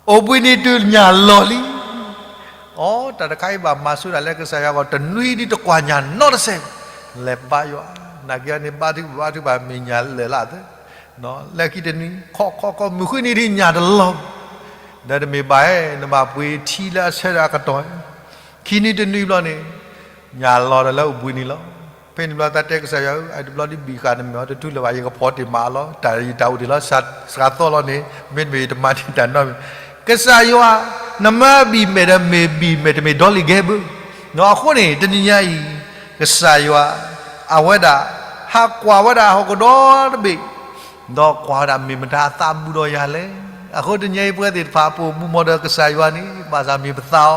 အိၣ်ဘှံးနံၤတုၤညၣ်လီၤလံ. အိ တၢ်တခါအံၤဘၣ်မၤဆိဒၣ်လၢကစၢ်ယွၤအဂီၢ် တနွံဒ်တကွၢ်ညၣ်နီတစဲး, လဲၤဘါယွၤ, နာ်က့န့ၣ် ဘါထုကဖၣ် ဘါထုကဖၣ်မ့ၢ်ညၣ်လၢာ်လၢအသး, လၢခံတနွံ ခီၣ်ခီၣ်ခီၣ် မုၢ်ဃုနံၤထံညၣ်တလီၤ, ဒီးတမ့ၢ်ဘၣ်ဧဲ နဘၣ်ပှ့ၤထံလၢအဆၢဒီးအကတီၢ်, ခံနွံတနွံဘျီန့ၣ် ညါလီၤဒီးလၢအိၣ်ဘှံးနံၤလီၤ. ဖဲန့ၣ်ဘျီတၢ်တဲကစၢ်ယွၤဧၢ, အတဘျီဒ်ဘံၣ်ဃာ်နမဲာ်အီၤတထူလၢၤဘၣ်, ယကဖီၣ်တ့ၢ်မးအီၤလီၤ. တၢ်ယတၢ်အိၣ်တ့ၢ်လီၤ, စှၤသီလီၤန့ၣ် မ့တမ့ၢ်ယတမၤတ့ၢ်တၢ်နီတမံၤ. ကစၢ်ယွၤ, နမၤဘံၣ်မဲာ်ဒီးမ့ၢ်ဘံၣ်မဲာ်တမ့ၢ်ဒီလ့ၣ်ကဲဘၣ်. အဃိန့ၣ် တနံၤညါအံၤ ကစၢ်ယွၤ အဝဲဒၣ် ဟးကွၢ်ဝဲဒၣ်ဟီၣ်ခိၣ်ဒီတဘ့ၣ် ဒီးကွၢ်ဝဲဒၣ်မ့ၢ်မတၤအသးဘူၣ်ဒီးယၤလဲၣ်. အဃိတနံၤညါအံၤပဝဲသ့ၣ်တဖၣ် ပအိၣ်မူမီၤဒီးကစၢ်ယွၤန့ၣ် ဘၣ်ဆၣ်မ့ၢ်ပသး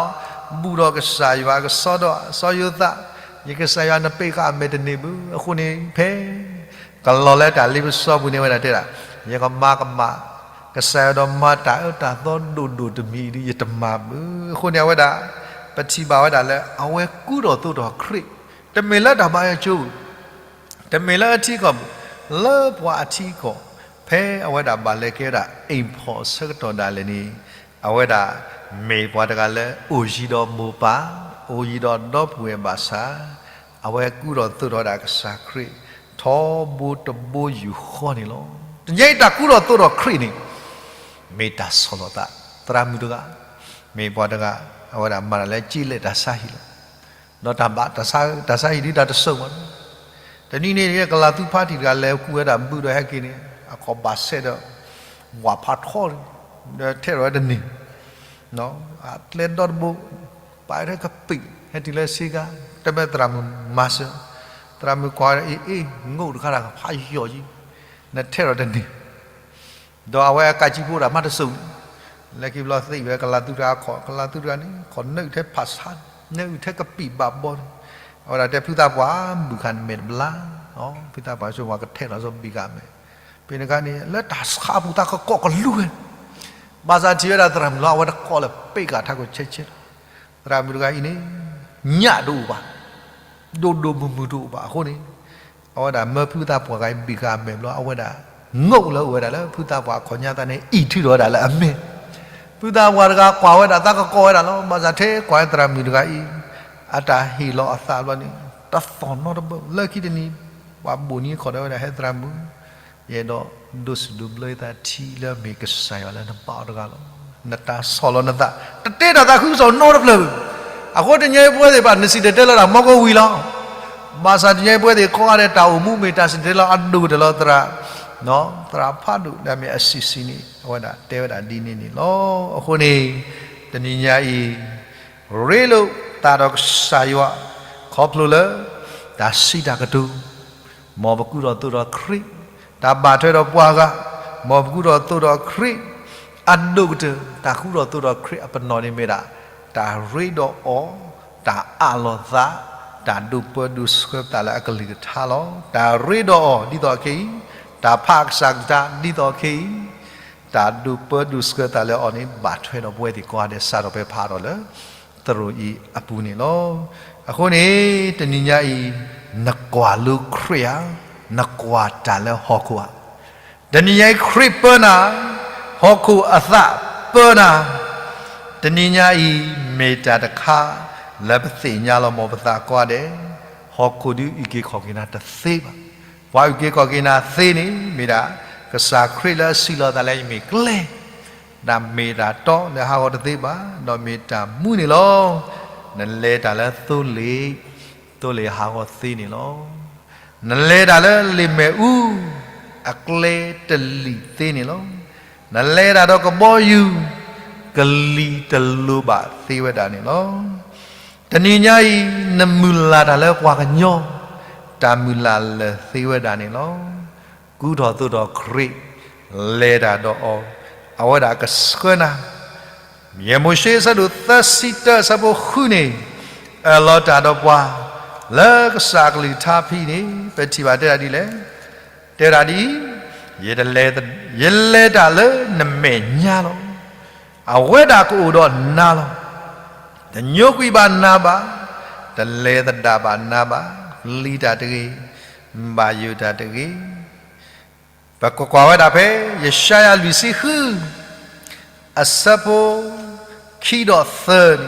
အီၤ ဘူၣ်ဒီးကစၢ်ယွၤအကစီဒီး စီယိၤသး, ယကစၢ်ယွၤနပ့းဃာ်အမဲာ်တန့ၢ်ဘၣ်. အဃိန့ၣ်ဖဲ ကလီၤလၢတၢ်လ့ပစီပူၤန့ၣ် အဝဲဒၣ်တဲဒၣ် ယကမၤကမၣ် ကစၢ်ယွၤဒီးမၤတၢ်အၢတၢ်သီဒိၣ်ဒိၣ်တမံၤအံၤဒီး ယတမၤဘၣ်. အဃိန့ၣ် အဝဲဒၣ် ပထံၣ်ဘၣ်ဝဲဒၣ်လၢ အဝဲကူဒီးသိးဒီးခရံာ်, တမ့ၢ်လၢတၢ်ဘါယွၤကၠိ တမ့ၢ်လၢအထံကီၢ်ပူၤ, လၢပှၤအထံအကီၢ်, ဖဲအဝဲဒၣ်ဘၣ်လဲၤကဲဝဲဒၣ် အိမ်ဖော် အဆၢကတီၢ်ဒၣ်လဲာ်န့ၣ်, အဝဲဒၣ်မ့ၢ်ပှၤတဂၤလၢအိၣ်ယံၤဒီးမိၢ်ပၢ်, အိၣ်ယံၤဒီးဒီပုၢ်ဝဲၢ်ဘၣ်ဆၣ်, အဝဲကူဒီးသိးဒီးဝဲဒၣ်ကစၢ်ခရံာ် ထီဘိတဘိယူၢ်ဃီန့ၣ်လီၤ. တနံၤညါအံၤတၢ်ကူဒီးသိးဒီးခရံာ်န့ၣ် မ့ၢ်တၢ်ဆီၣ်လီၤသး, သရၣ်မုၣ်တဂၤ, မ့ၢ်ပှၤတဂၤ, အဝဲဒၣ်မၤတၢ်လၢကၠ့လဲၣ်တၢ်ဆါဟံၣ်လီၤ. ဒီးတၢ်ဘၣ်, တၢ်ဆါဟံၣ်ဒ်တၢ်တစိၢ်မး, တနံၤန့ၣ် ကလၤသူဖါတံၢ်တဂၤ လဲၤကူဝဲဒၣ်ဘုဒီးဟဲက့ၤန့ၣ် အခီၣ်ဘၣ်ဆဲးဒီး ဝၣ်ဖးထီန့ၣ်, ဒီးထဲဒီးဝဲတန့ၢ်, အကျဲဒီတဘိ, ပာ်ထဲကပံာ် ဟဲတုၤလၢဆ့ကၤ, တဲဘၣ်သရၣ်မုၣ်မၤစၢၤ, သရၣ်မုၣ်ကွၢ်အ့ၣ်အ့ၣ် ငိၣ်တခါတၢ်ကဖးယီၤယံၤ, နထဲဒီးတန့ၢ် ဒီးအဝဲအကးကံဖိတၢ်မၤတစိၢ်န့ၣ်, လၢခံဘျီသ့ၣ်ဝဲကလၤသူတဂၤအခီၣ်, ကလၤသူတဂၤန့ၣ် ခီၣ်နၢအုၣ်ထဲဖးဆါ, နၢအုၣ်ထဲကပံာ်ဘၣ်ဘီန့ၣ်, အဝဲဒၣ်တဲဖုသးပှၢ် ဘုၣ်ဃာ်နမဲာ်တဘျါ, ဖုသးပှၢ်ဆိကမိၣ်ကထဲးလီၤစီဘံၣ်ဃာ်မဲာ်, ဖဲန့ၣ်အခါန့ၣ် လၢတၢ်ဆါပူၤသးကကိးကလူၤဝဲ, ဘၣ်ဆၣ်ထံၣ်ဝဲဒၣ်သရၣ်မုၣ်လီၤ အဝဲတကိးလၢၤ ပ့းဃာ်ထးခိၣ်ဆဲးဆဲးလီၤ. သရၣ်မုၣ်တဂၤအံၤန့ၣ် ညၣ်တအိၣ်ဘၣ်, ဒိၣ်ဒိၣ်မုၢ်မုၢ်တအိၣ်ဘၣ်အဃိန့ၣ်, အဝဲဒၣ်မၢဖုသးပှၢ်တဂၤအံၤဘံၣ်ဃာ်အမဲာ်ဘျီ အဝဲဒၣ် ငိၣ်လၢအဝဲဒၣ်လၢဖုသးပှၢ်အခီၣ်ညါသးန့ၣ် အံးထုးထီၣ်ဝဲဒၣ်လၢအမဲာ်, ဖုသးပှၢ်တဂၤကွၢ်ဝဲဒၣ်သးကကိးဝဲဒၣ်လီၤ. ဘၣ်ဆၣ်ထဲကွၢ်ဝဲသရၣ်မုၣ်တဂၤအံၤ အတၢ်ဟ့ၣ်လီၤအသးဘျီန့ၣ် တသီၣ်နီတဘၢ, လၢခံတနံၤ ပှၤဘိၣ်နံၤအခီၣ်ဒီးဝဲဒၣ် ဟဲသရၣ်မုၣ် ယအဲၣ်ဒိးဒိးစံးဒိးဘျၢယသးထံလၢမ့ၢ်ကစၢ်ယွၤလၢနဘၣ်အီၤတဂၤလီၤ. နတၢ်ဆီၣ်လီၤနသး တတဲတၢ်သးခုကစီၣ်နီတဖျၢၣ်ဘၣ်. အဃိတနံၤအံၤပဝဲသ့ၣ်တဖၣ် နစံၣ်တဲၤတဲလီၤတၢ်မီကဝံၤလီၤ. ဘၣ်ဆၣ်တနံၤအံၤပဝဲသ့ၣ်ကိးဂၤဒဲးတၢ်အိၣ်မူမ့ၢ်တၢ်စံၣ်တဲၤတဲလီၤအဒိၣ်ကတၢၢ်လီၤ. သရၣ်, သရၣ်ဖးဒိၣ် ဒ်မ့ၢ်အစံးစံးန့ၣ် အဝဲဒၣ်တဲဝဲဒၣ်ဒ်န့ၣ်န့ၣ်လီၤ. အဃိန့ၣ် တနံၤညါအံၤ ရ့လိာ်သးဒီးကစၢ်ယွၤ ခီဖျိလၢ တၢ်စံးတၢ်ကတိၤ မ်ပကူဒီးသိးဒီးခရံာ်, တၢ်ဘၣ်ထွဲဒီးပှၤဂၤ, မ်ပကူဒီးသိးဒီးခရံာ်, အဒိၣ်ကတၢၢ် တၢ်ကူဒီးသိးဒီးခရံာ်အပနီၣ်န့ၣ်မ့ၢ်ဒၣ် တၢ်ရ့ဒီးအီၤ, တၢ်အးလီၤသး, တၢ်ဒိးပၢဒိးဆှၢသးလၢအကလုၢ်ကထါလီၤ. တၢ်ရ့ဒီးအီၤဒ်သိးအခဲအံၤ, တၢ်ဖးအကစၢ်ကလုၢ်ကထါဒ်သိးအခဲအံၤ, တၢ်ဒိးပၢဒိးဆှၢသးလၢအီၤန့ၣ် ဘၣ်ထွဲဒီးပဝဲသ့ၣ်ကိးဂၤဒဲး စးထီၣ်ဖဲဖးအါထီၣ်လၢ သရိာ်အံၤအပူၤန့ၣ်လီၤ. အဃိန့ၣ် တနံၤညါအံၤ နကွၢ်လိခရံာ်ဧါ, နကွၢ်တၢ်လၢဟီၣ်ခိၣ်ဧါ. တနံၤညါအံၤခရံာ်ပၢနၤ, ဟီၣ်ခိၣ်အသးပၢနၤ, တနံၤညါအံၤ မ့ၢ်တၢ်တခါ လၢပသ့ၣ်ညါလီၤမ်ပသးကိးဂၤဒဲး, ဟီၣ်ခိၣ်ဒုးအုၣ်က့ၤခီၣ်က့ၤနၤတသ့ဘၣ်. ပှၤအုၣ်က့ၤခီၣ်က့ၤနၤသ့န့ၣ် မ့ၢ်ဒၣ် ကစၢ်ခရံာ်လၢအစံးလီၤသးလၢယမ့ၢ်ကျဲ တၢ်မ့ၢ်တၢ်တီလၢဟးဂီၤတသ့ဘၣ်, ဒီးမ့ၢ်တၢ်မူန့ၣ်လီၤ. နလဲၤတၢ်လၢသိလ့ၣ်, သိလ့ၣ်ဟးဂီၤသ့န့ၣ်လီၤ. နလဲၤတၢ်လၢလ့ၣ်မဲာ်အူ, အကျဲတလံာ်သ့န့ၣ်လီၤ. နလဲၤတၢ်ဒီးကဘီယူၤ, ကလံၤတလိၤဘၣ်သ့ဝဲဒၣ်န့ၣ်လီၤ. တနံၤညါအံၤ နမုၢ်လၢ်တၢ်လၢပှၤကညီ, တၢ်မုၢ်လၢ်လၢာ်သ့ဝဲဒၣ်န့ၣ်လီၤ. ကူထီၣ်သိးထီၣ်ခရံာ်, လဲၤတၢ်ဒီးအီၤ, အဝဲဒၣ်ကဆှၢနၤ. ယဲၢ်မိၤၡ့ အဆၢဒိၣ်သၢဆံတၢ အဆၢဖိဃုန့ၣ်, အၢၣ်လီၤတၢ်ဒီးပှၤ လၢကစၢ်အကလုၢ်ကထါဖဲအံၤန့ၣ် ပထံၣ်ဘၣ်တဲဒၣ်ဒ်လဲၣ်. တဲဒၣ်ဒ်အံၤ, ယလဲၤ, ယလဲၤတၢ်လၢနမဲာ်ညါလီၤ. အဝဲဒၣ်ကအိၣ်ဒီးနၤလီၤ. တညိကွံာ်ဘၣ်နၤဘၣ်, တလဲၤသဒၣ်ဘၣ်နၤဘၣ်, ပျံၤတၢ်တဂ့ၤ, ဘၣ်ယိၣ်တၢ်တဂ့ၤ. ပကကွၢ်ဝဲဒၣ်ဖဲ ယၡါယၤလွံၢ်ဆံဃု အဆၢဖိခံဒီးသၢန့ၣ်,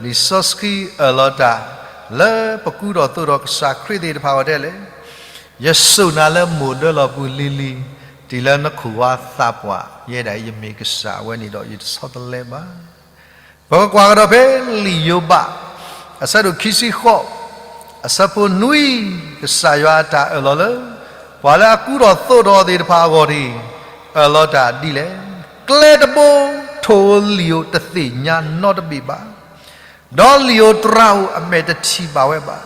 လံာ်စီဆှံအၢၣ်လီၤတၢ် လၢပကူဒီးသိးဒီးကစၢ်ခရံာ်သ့ၣ်တဖၣ်အဂီၢ်တဲလဲၣ်, ယစိာ်နၤလၢမိၢ်ဒၢလီၢ်ပူၤလံၤလံၤ, တုၤလၢနခိၣ်ဝါသးပှၢ်, ယဲဒၣ်အံၤယမ့ၢ်ကစၢ်အဝဲန့ၣ်ဒီး ယတဆီတလဲဘၣ်. ပကကွၢ်ကဒီးဖဲလံာ်ယိၤဘး အဆၢဒိၣ်ခံဆံဃိး အဆၢဖိနွံ, ကစၢ်ယွၤအတၢ်အၢၣ်လီၤလၢ ပှၤလၢအကူထီၣ်သိးထီၣ်သ့ၣ်တဖၣ်အဂီၢ်န့ၣ် အၢၣ်လီၤတၢ်ဒ်လဲၣ်. ကျဲတဘိ ထိၣ်ဧိၤလံာ်ဧိၤတသ့ၣ်ညါနီတဘ့ၣ်ဘၣ်, ဒီးလံာ်ဧိၤတြၤဧိၤအမဲာ်တထံၣ်ဘၣ်ဝဲဘၣ်.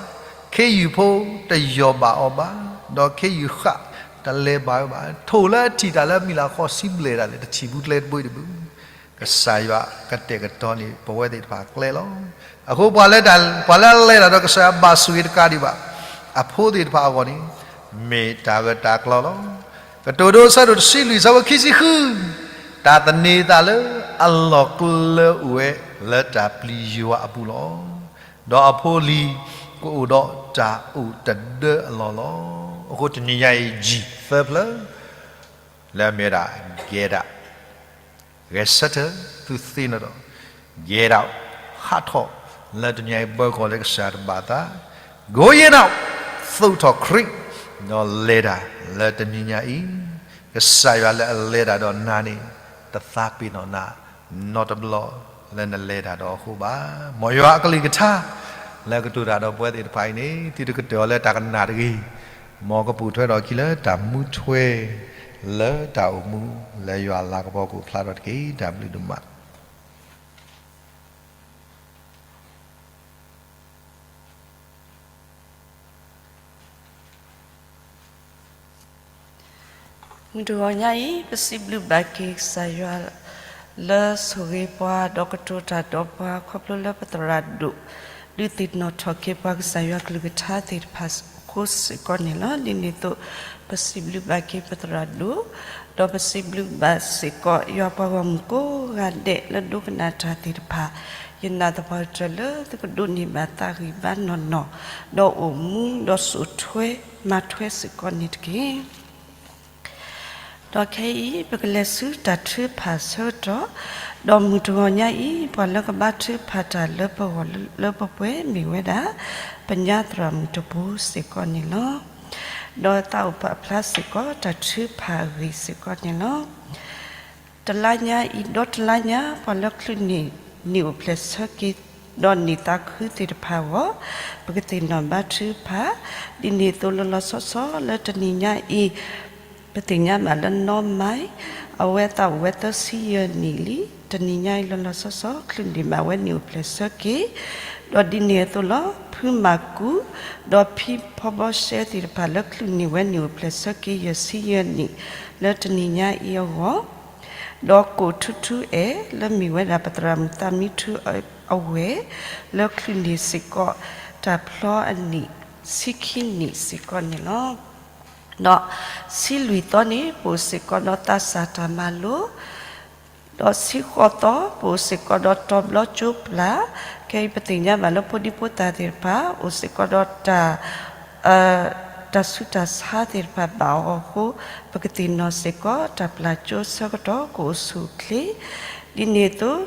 ခ့ယုၢ်ဖိတယီၢ်ဘၣ်အီၤဘၣ်, ဒီးခ့ယုၢ်ဃၣ်တလဲၤဘၣ်ဝဲဘၣ်. ထိၣ်လၢအထံၣ်တၢ်လၢအမံၤလၢ်ဃီ စံးဘျဲၣ်ဒၣ်လဲာ် တထံၣ်ဘူးကျဲတဘိတဘိ. ကစၢ်ယွၤကတဲာ်ကတီၤန့ၢ်ပဝဲသ့ၣ်တဖၣ်ကျဲလီၤ. အဃိပှၤလၢတၢ်, ပှၤလၢအလဲၤတၢ်ဒီးကစၢ်ယွၤဘၣ်ဆိၣ်ဂ့ၤတကးဒံးဘၣ် အဖိသ့ၣ်တဖၣ်အဂီၢ်န့ၣ် မ့ၢ်တၢ်ဂၢၢ်တၢ်ကျီၤလီၤ. ကတိၤဒိအဆၢဒိၣ်တဆံလွံၢ် အဆၢဖိခံဆံဃု, တၢ်သန့ၤသးလၢအလီၢ်ကျၢအိၣ်ဝဲလၢတၢ်ပျံၤယွၤအပူၤလီၤ. ဒီးအဖိလံၤကအိၣ်ဒီးတၢ်အိၣ်တဒၢအလီၢ်လီၤ. အဃိတနံၤညါအံၤ G သၢဖျၢၣ် လၢအမ့ၢ်ဝဲဒၣ် get up, ဂဲၤဆၢထၢၣ်, သုသ့ၣ်နီၣ်ဒီး get up, ဟးထီၣ်, လၢတနံၤညါအံၤ ပၢၤကီၢ်လၢကစၢ်တဘၣ်သး, going out, သိးထီၣ်ခရံာ်, ဒီးလဲၤတၢ်လၢတနံၤညါအံၤ, ကစၢ်ယွၤလၢအလဲၤတၢ်ဒီးနၤန့ၣ် တသးပ့ၤနီၣ်နၤ နီတဘျီလၢနလဲၤတၢ်ဒီးအဃိဘၣ်. မ်ယွၤအကလုၢ်ကထါ လၢကတိၤတၢ်ဒီးပဝဲသ့ၣ်တဖၣ်အံၤန့ၣ် သုတကတၢၢ်အီၤလၢတၢ်ကနၣ်တဂ့ၤ, မ်ကပိာ်ထွဲထီၣ်အခံလၢတၢ်မူထွဲ လၢတၢ်အိၣ်မူ လၢယွၤအလၤကပီၤကအိၣ်ဖျါထီၣ်တက့ၢ်. တၢ်ဘျုးဒိၣ်မး. မုၢ်တဂီၤညါအံၤ ပစံးဘျုးဘၣ်က့ၤကစၢ်ယွၤ လၢဆိၣ်ဂ့ၤပှၤ ဒီးကတိၤတၢ်ဒီးပှၤ ခီဖျိလၢပသရၣ်ဒိၣ် ဒုးသ့ၣ်နီၣ်ထီၣ်က့ၤပှၤကစၢ်ယွၤကလုၢ်ကထါသ့ၣ်တဖၣ်အဃိစ့ၢ်ကီးန့ၣ်လီၤ. ဒ်န့ၣ်အသိး ပစံးဘျုးဘၣ်က့ၤပသရၣ်ဒိၣ် ဒီးပစံးဘျုးဘၣ်စ့ၢ်ကီး ယွၤပှၤဂီၢ်မုၢ်ကိးဂၤဒဲးလၢဒိကနၣ်တၢ်သ့ၣ်တဖၣ်, ယနာ်သပှၢ်ကတၢၢ်လၢသုကဒိးန့ၢ်ဘၣ်သးဂံၢ်ဘါနီၢ်နီၢ်, ဒီးအိၣ်မူဒီးစိာ်ထွဲမၤထွဲစ့ၢ်ကီးန့ၣ်တက့ၢ်. ဒီးခဲအံၤ ပကလဲၤဆူတၢ်ထုကဖၣ်အဆၢကတီၢ်, ဒီးမုၢ်တဂီၤညါအံၤ ပှၤလၢကဘါထုကဖၣ်တၢ်လၢပဂီၢ်လၢပပှဲၤမ့ၢ်ဝဲဒၣ် ပညါသရၣ်မုၣ်တဘိစ့ၢ်ကီးန့ၣ်လီၤ. ဒီးသးအိၣ်ပာ်ဖျါစ့ၢ်ကီးတၢ်ထုကဖၣ်အဂ့ၢ်စ့ၢ်ကီးန့ၣ်လီၤ. တလါညါအံၤ ဒီတလါညါ ပှၤလၢချုးန့ၢ်နံၣ်အိၣ်ဖျဲၣ်ဆၢက့ၤ ဒီးန့ၢ်သးခုသ့ၣ်တဖၣ်အဂီၢ် ပကသ့ၣ်နီၣ်ဘါထုကဖၣ်, ဒ်န့ၣ်အသိးလီၤလီၤဆီဆီလၢတနံၤညါအံၤ ပသ့ၣ်ညါဘၣ်လၢနီၢ်မါ အဝဲသးအိၣ်ဝဲသၢဆံယဲၢ်နံၣ်လံ. တနံၤညါအံၤလီၤလီၤဆီဆီ ချုးန့ၢ်ဘၣ်ဝဲနံၣ်အိၣ်ဖျဲၣ်ဆၢက့ၤ, ဒီးဒ်န့ၣ်အသိးလီၤ ဖုမၤကူ ဒီးဖံဖီဘီရှဲသ့ၣ်တဖၣ်လၢချုးန့ၢ်ဝဲနံၣ်အိၣ်ဖျဲၣ်ဆၢက့ၤ ယဲၢ်ဆံယဲၢ်နံၣ် လၢတနံၤညါအံၤအဂီၢ်, ဒီးကိးထူထူအဲၣ် လၢမ့ၢ်ဝဲဒၣ်ပသရၣ်မုၣ်သးမံထူအဝဲၢ် လၢချုးန့ၢ်စ့ၢ်ကီး တၢ်ဖျီအနံၣ် ဆံခံနံၣ်စ့ၢ်ကီးန့ၣ်လီၤ. ဒီးဆံလွံၢ်သီန့ၣ် ပအိၣ်စ့ၢ်ကီးဒီးသးစၢ်တၢ်မၤလိ, ဒီးဆံဃိးသီ ပအိၣ်စ့ၢ်ကီးဒီးတီၤဘျီကၠိပျၢ်, ခဲအံၤပသ့ၣ်ညါဘၣ်လၢဖိဒံဖိသၣ်သ့ၣ်တဖၣ် အိၣ်စ့ၢ်ကီးဒီးတၢ် တၢ်ဆူးတၢ်ဆါသ့ၣ်တဖၣ်ဘၣ်အီၤအဃိ ပကသ့ၣ်နီၣ်စ့ၢ်ကီး တၢ်ပျၢ်ကၠိဆၢကတီၢ်ကအိၣ်ဆူၣ်အိၣ်ချ့, ဒ်န့ၣ်အသိး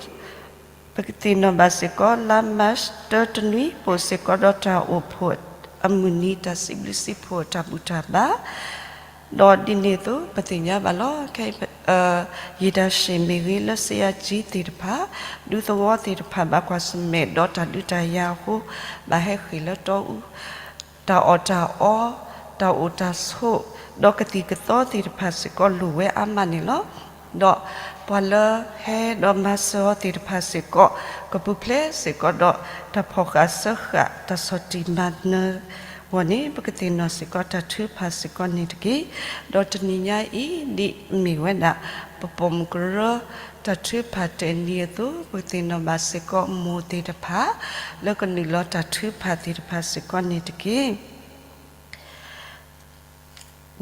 ပကသ့ၣ်နီၣ်ဘၣ်စ့ၢ်ကီး လါမၢ်ၡးတၢတနွံ ပအိၣ်စ့ၢ်ကီးဒီးတၢ်အိၣ်ဖှိၣ်အမုၢ်နံၤ တၢ်စံးဘျုးစံးဖှိၣ်တၢ်ဘူၣ်တၢ်ဘါ ဒီးဒ်န့ၣ်အသိး ပသ့ၣ်ညါဘၣ်လီၤ. ခဲအံၤ ယ့ၢ်တၢ်ရှ့ၣ်မ့ၢ်ဂ့ၤ လၢစယၤကၠံသ့ၣ်တဖၣ် ဒူသဝီသ့ၣ်တဖၣ် ဘၣ်ကွၢ်ဆၢၣ်မဲာ်ဒီးတၢ်ဒုးတၢ်ယၤအဃိ ဘၣ်ဟဲဃ့ၢ်လၢတီအူ, တၢ်အီၣ်တၢ်အီ, တၢ်အိၣ်တၢ်ဆိး, ဒီးကသံၣ်ကသီသ့ၣ်တဖၣ်စ့ၢ်ကီး လိၣ်ဝဲအါမးန့ၣ်လီၤ. ဒီးပှၤလၢဟဲဒီးမၤစၢၤအီၤသ့ၣ်တဖၣ်စ့ၢ်ကီး ကပူၤဖျဲးစ့ၢ်ကီးဒီး တၢ်ဖီၣ်ဃာ်စၢဃာ် တၢ်ဆီၣ်တံၢ်မၤနၢၤအဂီၢ်န့ၣ် ပကသ့ၣ်နီၣ်စ့ၢ်ကီး တၢ်ထုကဖၣ်စ့ၢ်ကီးန့ၣ်တက့ၢ်. ဒီးတနံၤညါအံၤ ဒ်အမ့ၢ်ဝဲဒၣ် ပပိာ်မုၣ်ကရၢ တၢ်ထုကဖၣ်တနံၤအသိး ပကသ့ၣ်နီၣ်ဘၣ်စ့ၢ်ကီး မိၢ်သ့ၣ်တဖၣ် လၢကနုာ်လီၤတၢ်ထုကဖၣ်သ့ၣ်တဖၣ်စ့ၢ်ကီးန့ၣ်တက့ၢ်.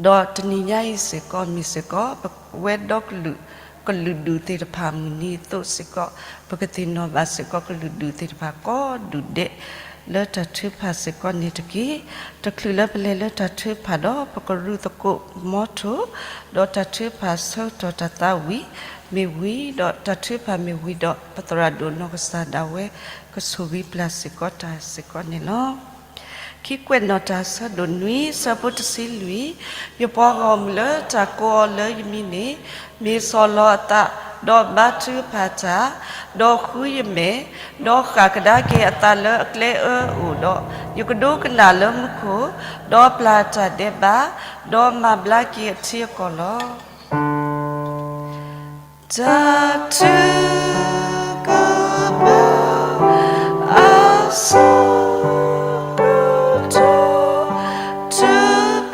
ဒီးတနံၤညါအံၤစ့ၢ်ကီး မ့ၢ်စ့ၢ်ကီး ပဝဲဒီကလုာ် ကလုာ်ဒူၣ်သ့ၣ်တဖၣ်အမုၢ်နံၤအသိးစ့ၢ်ကီး ပကသ့ၣ်နီၣ်ဘၣ်စ့ၢ်ကီး ကလုာ်ဒူၣ်သ့ၣ်တဖၣ်ကိးဒူၣ်ဒဲး လၢတၢ်ထုကဖၣ်စ့ၢ်ကီးန့ၣ်တက့ၢ်. တချုးလၢပလဲၤလၢတၢ်ထုကဖၣ်ဒီး ပကရူၢ်သကိးမီထိၣ် ဒီးတၢ်ထုကဖၣ်ဆၢကတီၢ်တၢ်သးဝံၣ် မ့ၢ်ဝံၤဒီး တၢ်ထုကဖၣ်မ့ၢ်ဝံၤဒီး ပသရၣ်ဒိၣ်နီၢ်ကစၢ်ဒၣ်ဝဲ ကဆိၣ်ဂ့ၤပျၢ်စ့ၢ်ကီးတၢ်စ့ၢ်ကီးန့ၣ်လီၤ. ခံကွဲးနီၣ်တၢ်ဆၢဒိၣ်နွံ ဆၢဖိတဆံလွံၢ်, ယပှၤဂီၢ်မုၢ်လၢတၢ်ကိးအီၤလၢယမံၤန့ၣ် မ့ၢ်စီၤလီၤအသး ဒီးဘါထုကဖၣ်တၢ်, ဒီးဃုယမဲာ်, ဒီးဃၣ်ကဒါက့ၤအသးလၢအကျဲအၢအအိၣ်ဒီး, ယကဒိကနၣ်လၢမူခိၣ်, ဒီးပျၢ်တၢ်ဒဲးဘး, ဒီးမၤဘျါက့ၤအထံအကီၢ်လီၤ. တၢ်ထုကဖၣ် အစိကတီၢ် ထု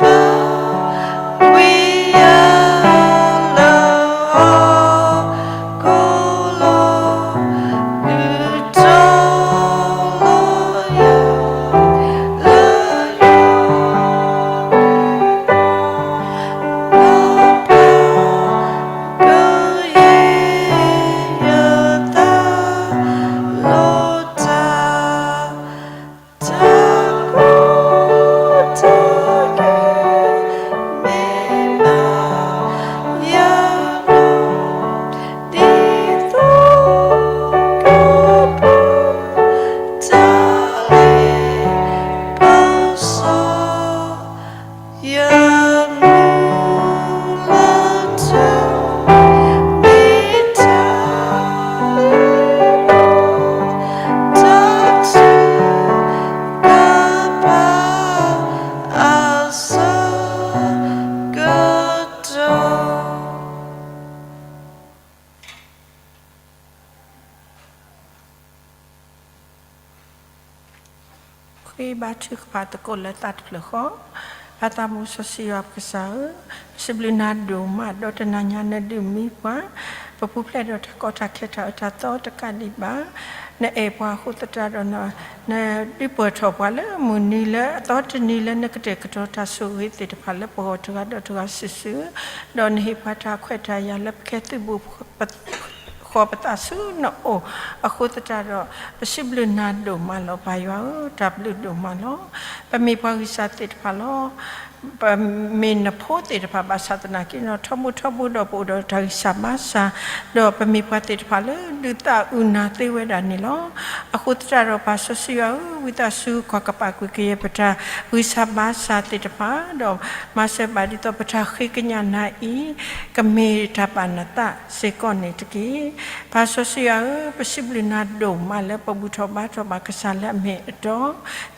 ကဖၣ် ဝံယၢလၢ ဟီၣ်ခိၣ်လီၤ ဒုးတီလီၤယၤ လၢယွၤ ဘၣ်ပျၢ် ကယဲၢ်ယသး လီၤတၢ် တၢ်ကိၢ်တၢ်ဂီၤ မ့ၢ်ဘၣ်ယၤဒီး ဒ်သိးကပူၤ တၢ်လ့ပစီ ယမုၢ်လၢ်ထူ မ့ၢ်တၢ်လ့ပစီ တၢ်ထုကဖၣ် အစိကတီၢ်. ဃ့ဘါထုကဖၣ်သကိးလၢသးတဖျၢၣ်ဃီ, ပၢ်သးမူစီဆှံယွၤပကစၢ်ဧၢ, ပစံးဘျုးနၤဒိၣ်မး ဒီးတနၤညါနဒုးမံပှၤ, ပပူၤဖျဲးဒီးတၢ်ကီတၢ်ခဲတၢ်အၢတၢ်သီတကးဒံးဘၣ်, နအဲၣ်ပှၤအဃိသတးဒီး နဒုးပှၢ်ထီၣ်ပှၤလၢမုၢ်နံၤလၢအသီတနံၤလၢနကတဲာ်ကတီၤတၢ်ဆိၣ်ဂ့ၤသ့ၣ်တဖၣ်လၢပဂီၢ်တဂၤဒီးတဂၤစုာ်စုာ်, ဒီးနဟ့ၣ်ပှၤတၢ်ခွဲးတၢ်ယာ်လၢပကဲသုးဘူး ဃီၤပသးဆူနအိၣ်အဃိသတးဒီး ပစံးဘျုးနၤဒိၣ်မးလီၤ. ပၢ်ယွၤဧၢ, တၢ်ဘျုးဒိၣ်မးလီၤ. ပမ့ၢ်ပှၤဂံၢ်စၢ်သ့ၣ်တဖၣ်လီၤ. ပမ့ၢ်နဖိသ့ၣ်တဖၣ်ဘၣ်ဆၣ်သနာ်က့ဒီး ထီဘိထီဘိဒီးပအိၣ်ဒီးတၢ်ဂံၢ်စၢ်ဘါစၢ်, ဒီးပမ့ၢ်ပှၤသ့ၣ်တဖၣ်လၢဒုးသးအုးနၤသ့ဝဲဒၣ်န့ၣ်လီၤ. အဃိသတးဒီး ပၢ်စီဆှံယွၤဧၢ, ဝံသးစူၤကွၢ်ကပာ်ကွံာ်ကယဲၢ်ပတၢ်ဂံၢ်စၢ်ဘါစၢ်သ့ၣ်တဖၣ်, ဒီးမၤစၢၤဘၣ်ဒ်သိးပတၢ်ဃ့ကညးနၤအံၤ ကမ့ၢ်တၢ်ဘၣ်နသးစ့ၢ်ကီးန့ၣ်တက့ၢ်. ပၢ်စီဆှံယွၤဧၢ, ပစံးဘျုးနၤဒိၣ်မးလၢပဘူၣ်ထီၣ်ဘါထီၣ်ဘၣ်ကစၢ်လၢအမ့ၢ်အတီ,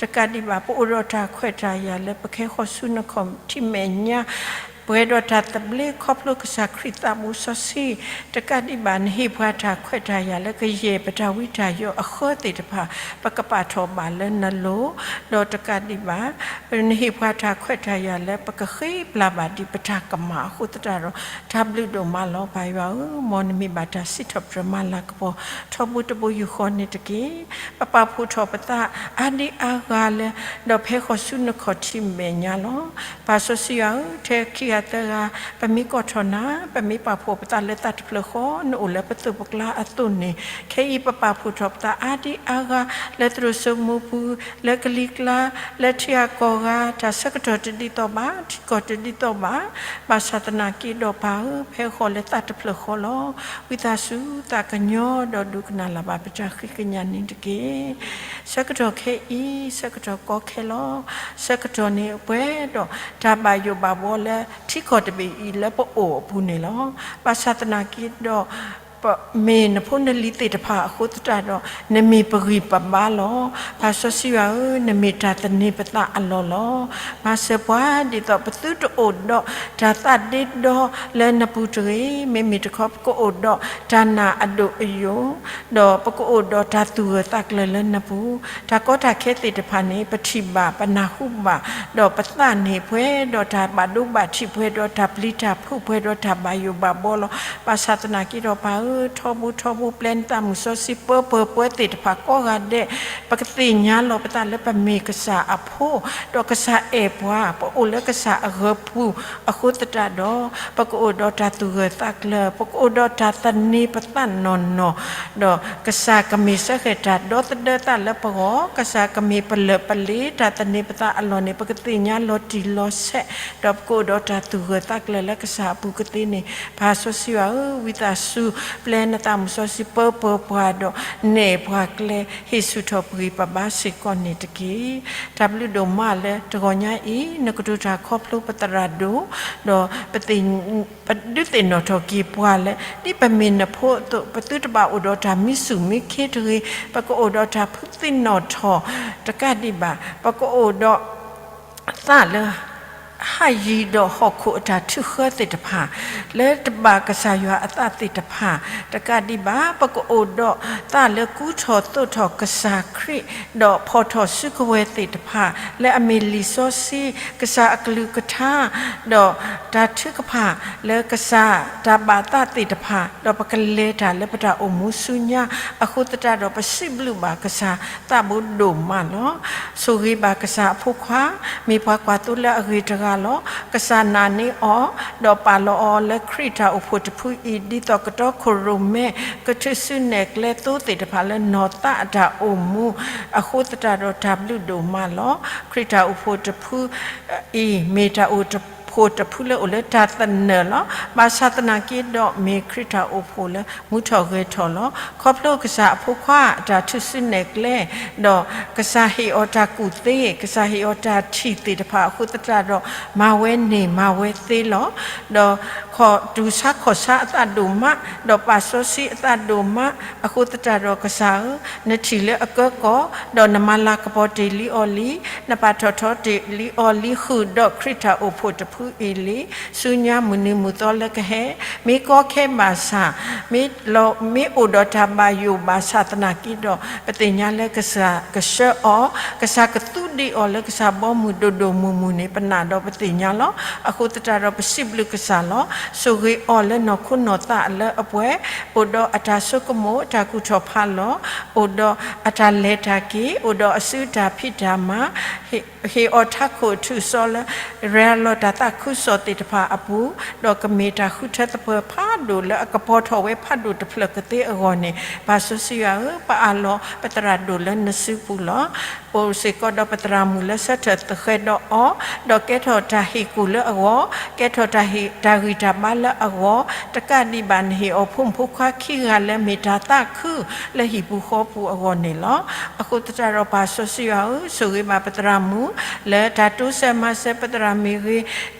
တကးဒံးဘၣ် ပအိၣ်ဒီးတၢ်ခွဲးတၢ်ယာ်လၢပကဟဲဃီၤဆူနခီၣ်ထံးမဲာ်ညါ ပှဲၤဒီးတၢ်သဘျ့ခီဖျိကစၢ်ခရံာ်သးဘိစီဆှံ, တကးဒံးဘၣ် နဟ့ၣ်ပှၤတၢ်ခွဲးတၢ်ယာ်လၢကယဲၢ်ပတၢ်ဝံတၢ်ယိးအဃၢသ့ၣ်တဖၣ် ပကပာ်ထီၣ်ဘၣ်လၢနလိၤ, ဒီးတကးဒံးဘၣ် နဟ့ၣ်ပှၤတၢ်ခွဲးတၢ်ယာ်လၢပကဃ့ပျၢ်ဘၣ်ဒံးပတၢ်ကမၣ်အဃိသတးဒီး တၢ်ဘျုးဒိၣ်မးလီၤ. ပၢ်ယွၤဧၢ, မ်နမ့ၢ်ဘၣ်တၢ်စံးထီၣ်ပတြၢၤမၤလၤကပီၤ ထီဘိတဘိယူၢ်ဃီန့ၣ်တက့ၢ်. ပပာ်ဖှိၣ်ထီၣ်ပသးအါဒံအါဂၤလၢ ဒီးပဟဲဃီၤဆူနခီၣ်ထံးမဲာ်ညါလီၤ. ပၢ်စီဆှံယွၤဧၢ, ထဲခံဂၤသၢဂၤ ပမ့ၢ်ကိးထီၣ်နၤ, ပမ့ၢ်ပာ်ဖှိၣ်ပသးလၢသးတဖျၢၣ်ဃီ နအိၣ်လၢပသိးပကျါအသိးန့ၣ်, ခဲအံၤပပာ်ဖှိၣ်ထီၣ်ပသးအါဒံအါဂၤ လၢသရိာ်စိမိပူၤ, လၢကလံၤကျါ, လၢထံဂၤကီၢ်ဂၤ, တၢ်ဆၢကတီၢ်တဒ်သိးဘၣ်, ထံကီၢ်တဒ်သိးဘၣ်, ဘၣ်ဆၣ်သနာ်က့ဒီးပၢ်ဧၢ, ပဟဲဃီၤလၢသးတဖျၢၣ်ဃီလီၤ. ဝံသးစူၤသးကညီၤဒီးဒိကနၣ်လၢ်ဘၣ်ပတၢ်ဃ့ကညးန့ၣ်တက့ၢ်. ဆၢကတီၢ်ခဲအံၤ ဆၢကတီၢ်ကီခဲလီၤ. ဆၢကတီၢ်န့ၣ်ပှဲၤဒီးတၢ်ဘၣ်ယိၣ်ဘၣ်ဘှီလၢထံကီၢ်တဘ့ၣ်အံၤလၢပအိၣ်အပူၤန့ၣ်လီၤ. ဘၣ်ဆၣ်သနာ်က့ဒီး ပမ့ၢ်နဖိနလံၤသ့ၣ်တဖၣ်အဃိသတးဒီး နမ့ၢ်ပဂံၢ်ပဘါလီၤ. ပၢ်စီဆှံယွၤဧၢ, နမ့ၢ်တၢ်သန့ၤပသးအလီၢ်လီၤ. မၤစၢၤပှၤဒ်သိးပသုတအိၣ်ဒီးတၢ်သးဒ့ဒီလၢနပူၤတဂ့ၤ, မ့မ့ၢ်တခီ ပကအိၣ်ဒီးတၢ်နာ်အဒိၣ်အယိာ်, ဒီးပကအိၣ်ဒီးတၢ်သူၣ်ဂၢၢ်သးကျၢၤလၢနပူၤ, တၢ်ကီတၢ်ခဲသ့ၣ်တဖၣ်န့ၣ် ပထံၣ်ဘၣ်ပနၢ်ဟူဘၣ်, ဒီးပသးန့ၣ်ပှဲၤဒီးတၢ်ဘၣ်ဒိဘၣ်ထံး ပှဲၤဒီးတၢ်ပျံၤတၢ်ဖုး ပှဲၤဒီးတၢ်ဘၣ်ယိၣ်ဘၣ်ဘှီလီၤ. ဘၣ်ဆၣ်သနာ်က့ဒီးပၢ်ဧၢ, ထီဘိထီဘိပျဲနသးမုၢ်စီဆှံ ပၢပၢၤပၢၤသ့ၣ်တဖၣ်ကိးဂၤဒဲး, ပကသ့ၣ်ညါလီၤပသးလၢပမ့ၢ်ကစၢ်အဖိ, ဒီးကစၢ်အဲၣ်ပှၤ, ပအိၣ်လၢကစၢ်အဂၢၤပူၤအဃိသတးဒီး ပကအိၣ်ဒီးတၢ်သူၣ်ဂၢၢ်သးကျၢၤ, ပကအိၣ်ဒီးတၢ်သန့ၤပသးနီၢ်နီၢ်, ဒီးကစၢ်ကမ့ၢ်စၢဃဲၤတၢ်ဒီသဒၢသးလၢပဂီၢ်, ကစၢ်ကမ့ၢ်ပလၢၢ်ပလ့ၤတၢ်သန့ၤပသးအလီၢ်န့ၣ် ပကသ့ၣ်ညါလီၤတံၢ်လီၤဆဲး, ဒီးပကအိၣ်ဒီးတၢ်သူၣ်ဂၢၢ်သးကျၢၤလၢကစၢ်အပူၤကသ့န့ၣ်, ပၢ်စီဆှံယွၤဧၢ, ဝံသးစူၤ ပျဲနသးမုၢ်စီဆှံ ပၢပၢၤပှၤဒီးနဲၣ်ပှၤကျဲ ဟ့ၣ်ဆူၣ်ထီၣ်ပဂံၢ်ပဘါစ့ၢ်ကီးန့ၣ်တက့ၢ်. တၢ်ဘျုးဒိၣ်မးလၢတဂီၤညါအံၤ နကတိၤတၢ်ခီဖျိပသရၣ်ဒိၣ်, ဒီးပသ့ၣ် ပဒုးသ့ၣ်နီၣ်ထီၣ်က့ၤပှၤလၢ ဒ်ပမ့ၢ်နဖိအသိး ပသုတဘၣ်အိၣ်ဒီးတၢ်မံဆူၣ်မံခ့တဂ့ၤ, ပကအိၣ်ဒီးတၢ်ဖုသ့ၣ်နီၣ်ထီၣ်တကးဒံးဘၣ်, ပကအိၣ်ဒီး သးလၢ ဟးယံၤဒီးဟီၣ်ခိၣ်အတၢ်ထုးဃၢသ့ၣ်တဖၣ်, လၢတဘၣ်ကစၢ်ယွၤအသးသ့ၣ်တဖၣ်, တကးဒံးဘၣ် ပကအိၣ်ဒီးသးလၢကူထီၣ်သိးထီၣ်ကစၢ်ခရံာ်, ဒီးဖီၣ်ထီၣ်စုကဝဲၤသ့ၣ်တဖၣ် လၢအမ့ၢ်လံာ်စီဆှံ, ကစၢ်အကလုၢ်ကထါ, ဒီးတၢ်ထုကဖၣ်လၢကစၢ်တၢ်ဘၣ်သးသ့ၣ်တဖၣ်, ဒီးပကလဲၤတၢ်လၢပတၢ်အိၣ်မူဆူညါ, အဃိသတးဒီး ပစံးဘျုးဘၣ်ကစၢ်သးဘိဒိၣ်မးလီၤ. ဆိၣ်ဂ့ၤဘၣ်ကစၢ်အဖိခွါ, မ့ၢ်ပှၤကွၢ်သိလၢအဂ့ၤတဂၤလီၤ. ကစၢ်နာ်န့ၢ်အီၤ, ဒီးပာ်လီၤအီၤလၢခရံာ်တၢ်အိၣ်ဖှိၣ်တဖုအံၤ ဒ်သိးကတီခိၣ်ရိၣ်မဲ ကထုးစုနဲၣ်ကျဲသိသ့ၣ်တဖၣ်လၢနီၢ်သးအတၢ်အိၣ်မူ, အဃိသတးဒီးတၢ်ဘျုးဒိၣ်မးလီၤ. ခရံာ်တၢ်အိၣ်ဖှိၣ်တဖုအံၤ မ့ၢ်တၢ်အိၣ်ဖှိၣ်တဖုလၢအိၣ်လၢတၢ်သနၢၣ်လီၤ. ဘၣ်ဆၣ်သနာ်က့ဒီး မ့ၢ်ခရံာ်တၢ်အိၣ်ဖှိၣ်လၢမူထီၣ်ဂဲၤထီၣ်လီၤ. ခီဖျိကစၢ်အဖိခွါအတၢ်ထုးစုနဲၣ်ကျဲ, ဒီးကစၢ်ဟ့ၣ်အီၤတၢ်ကူၣ်သ့, ကစၢ်ဟ့ၣ်အီၤတၢ်ထံၣ်သ့ၣ်တဖၣ်အဃိသတးဒီး မၤဝဲန့ၢ်မၤဝဲသ့လီၤ. ဒီးခီၣ်တူၢ်ဆါခီၣ်ဆါအသးဒိၣ်မး, ဒီးပာ်စီဆှံအသးဒိၣ်မး, အဃိသတးဒီးကစၢ်ဧၢ, နထံၣ်လၢအကၢကီၢ်, ဒီးနမၤလၤကပီၤတ့ၢ်လံအီၤလံ, နပာ်ထီၣ်ထီတ့ၢ်လံအီၤလံ ဃုာ်ဒီးခရံာ်တၢ်အိၣ်ဖှိၣ်တဖုအံၤလံ. ဆူညါမုၢ်နံၤမုၢ်သီလၢကဟဲ, မ့ၢ်ကီခဲဘၣ်ဆၣ်, မ့ၢ်လီၤ, မ့ၢ်အိၣ်ဒီးတၢ်ဘၣ်ယိၣ်ဘၣ်ဆၣ်သနာ်က့ဒီး ပသ့ၣ်ညါလၢကစၢ်ကဆှၢအီၤ, ကစၢ်ကသူဒံးအီၤလၢကစၢ်ဘီမုၢ်ဒိၣ်ဒိၣ်မုၢ်မုၢ်န့ၣ် ပနာ်ဒီးပသ့ၣ်ညါလီၤ. အဃိသတးဒီးပစံးဘျုးကစၢ်လီၤ. ဆိၣ်ဂ့ၤအီၤလၢနီၢ်ခိနီၢ်သးလၢအပှဲၤ, အိၣ်ဒီးအတၢ်ဆိကမိၣ် တၢ်ကူၣ်ထီၣ်ဖးလီၤ, အိၣ်ဒီးအတၢ်လဲၤတၢ်က့ၤ, အိၣ်ဒီးအစုတၢ်ဖံးတၢ်မၤ, ဟ့ၣ်အီၤထးခိၣ်အထူၣ်အစီလၢ ရဲၣ်လီၤတၢ်သးခုကစီၣ်သ့ၣ်တဖၣ်အပူၤ, ဒီးကမ့ၢ်တၢ်ဃုထၢသပှၢ်ဖးဒိၣ်လၢအကပီၤထီၣ်ဝဲဖးဒိၣ်တဖျၢၣ်ကသ့အဂီၢ်န့ၣ်, ပၢ်စီဆှံယွၤဧၢ, ပအးလီၤပသရၣ်ဒိၣ်လၢနစုပူၤလီၤ. အိၣ်စ့ၢ်ကီးဒီးပသရၣ်မုၣ်လၢဆၢထၢၣ်သဃဲးဒီးအီၤ, ဒီးကဲထီၣ်တၢ်ဟ့ၣ်ကူၣ်လၢအဂီၢ်, ကဲထီၣ်တၢ်ဟ့ၣ်တၢ်ဂံၢ်တၢ်ဘါလၢအဂီၢ်, တကးဒံးဘၣ်နဟ့ၣ်အီၤဖိမုၣ်ဖိခွါခံဂၤလၢမ့ၢ်တၢ်သးခုလၢဟံၣ်ပူၤဃီပူၤအဂီၢ်န့ၣ်လီၤ. အဃိသတးဒီးပၢ်စီဆှံယွၤဧၢ, ဆိၣ်ဂ့ၤဘၣ်ပသရၣ်မုၣ် လၢတၢ်တိစၢၤမၤစၢၤပသရၣ်မ့ၢ်ဂ့ၤ,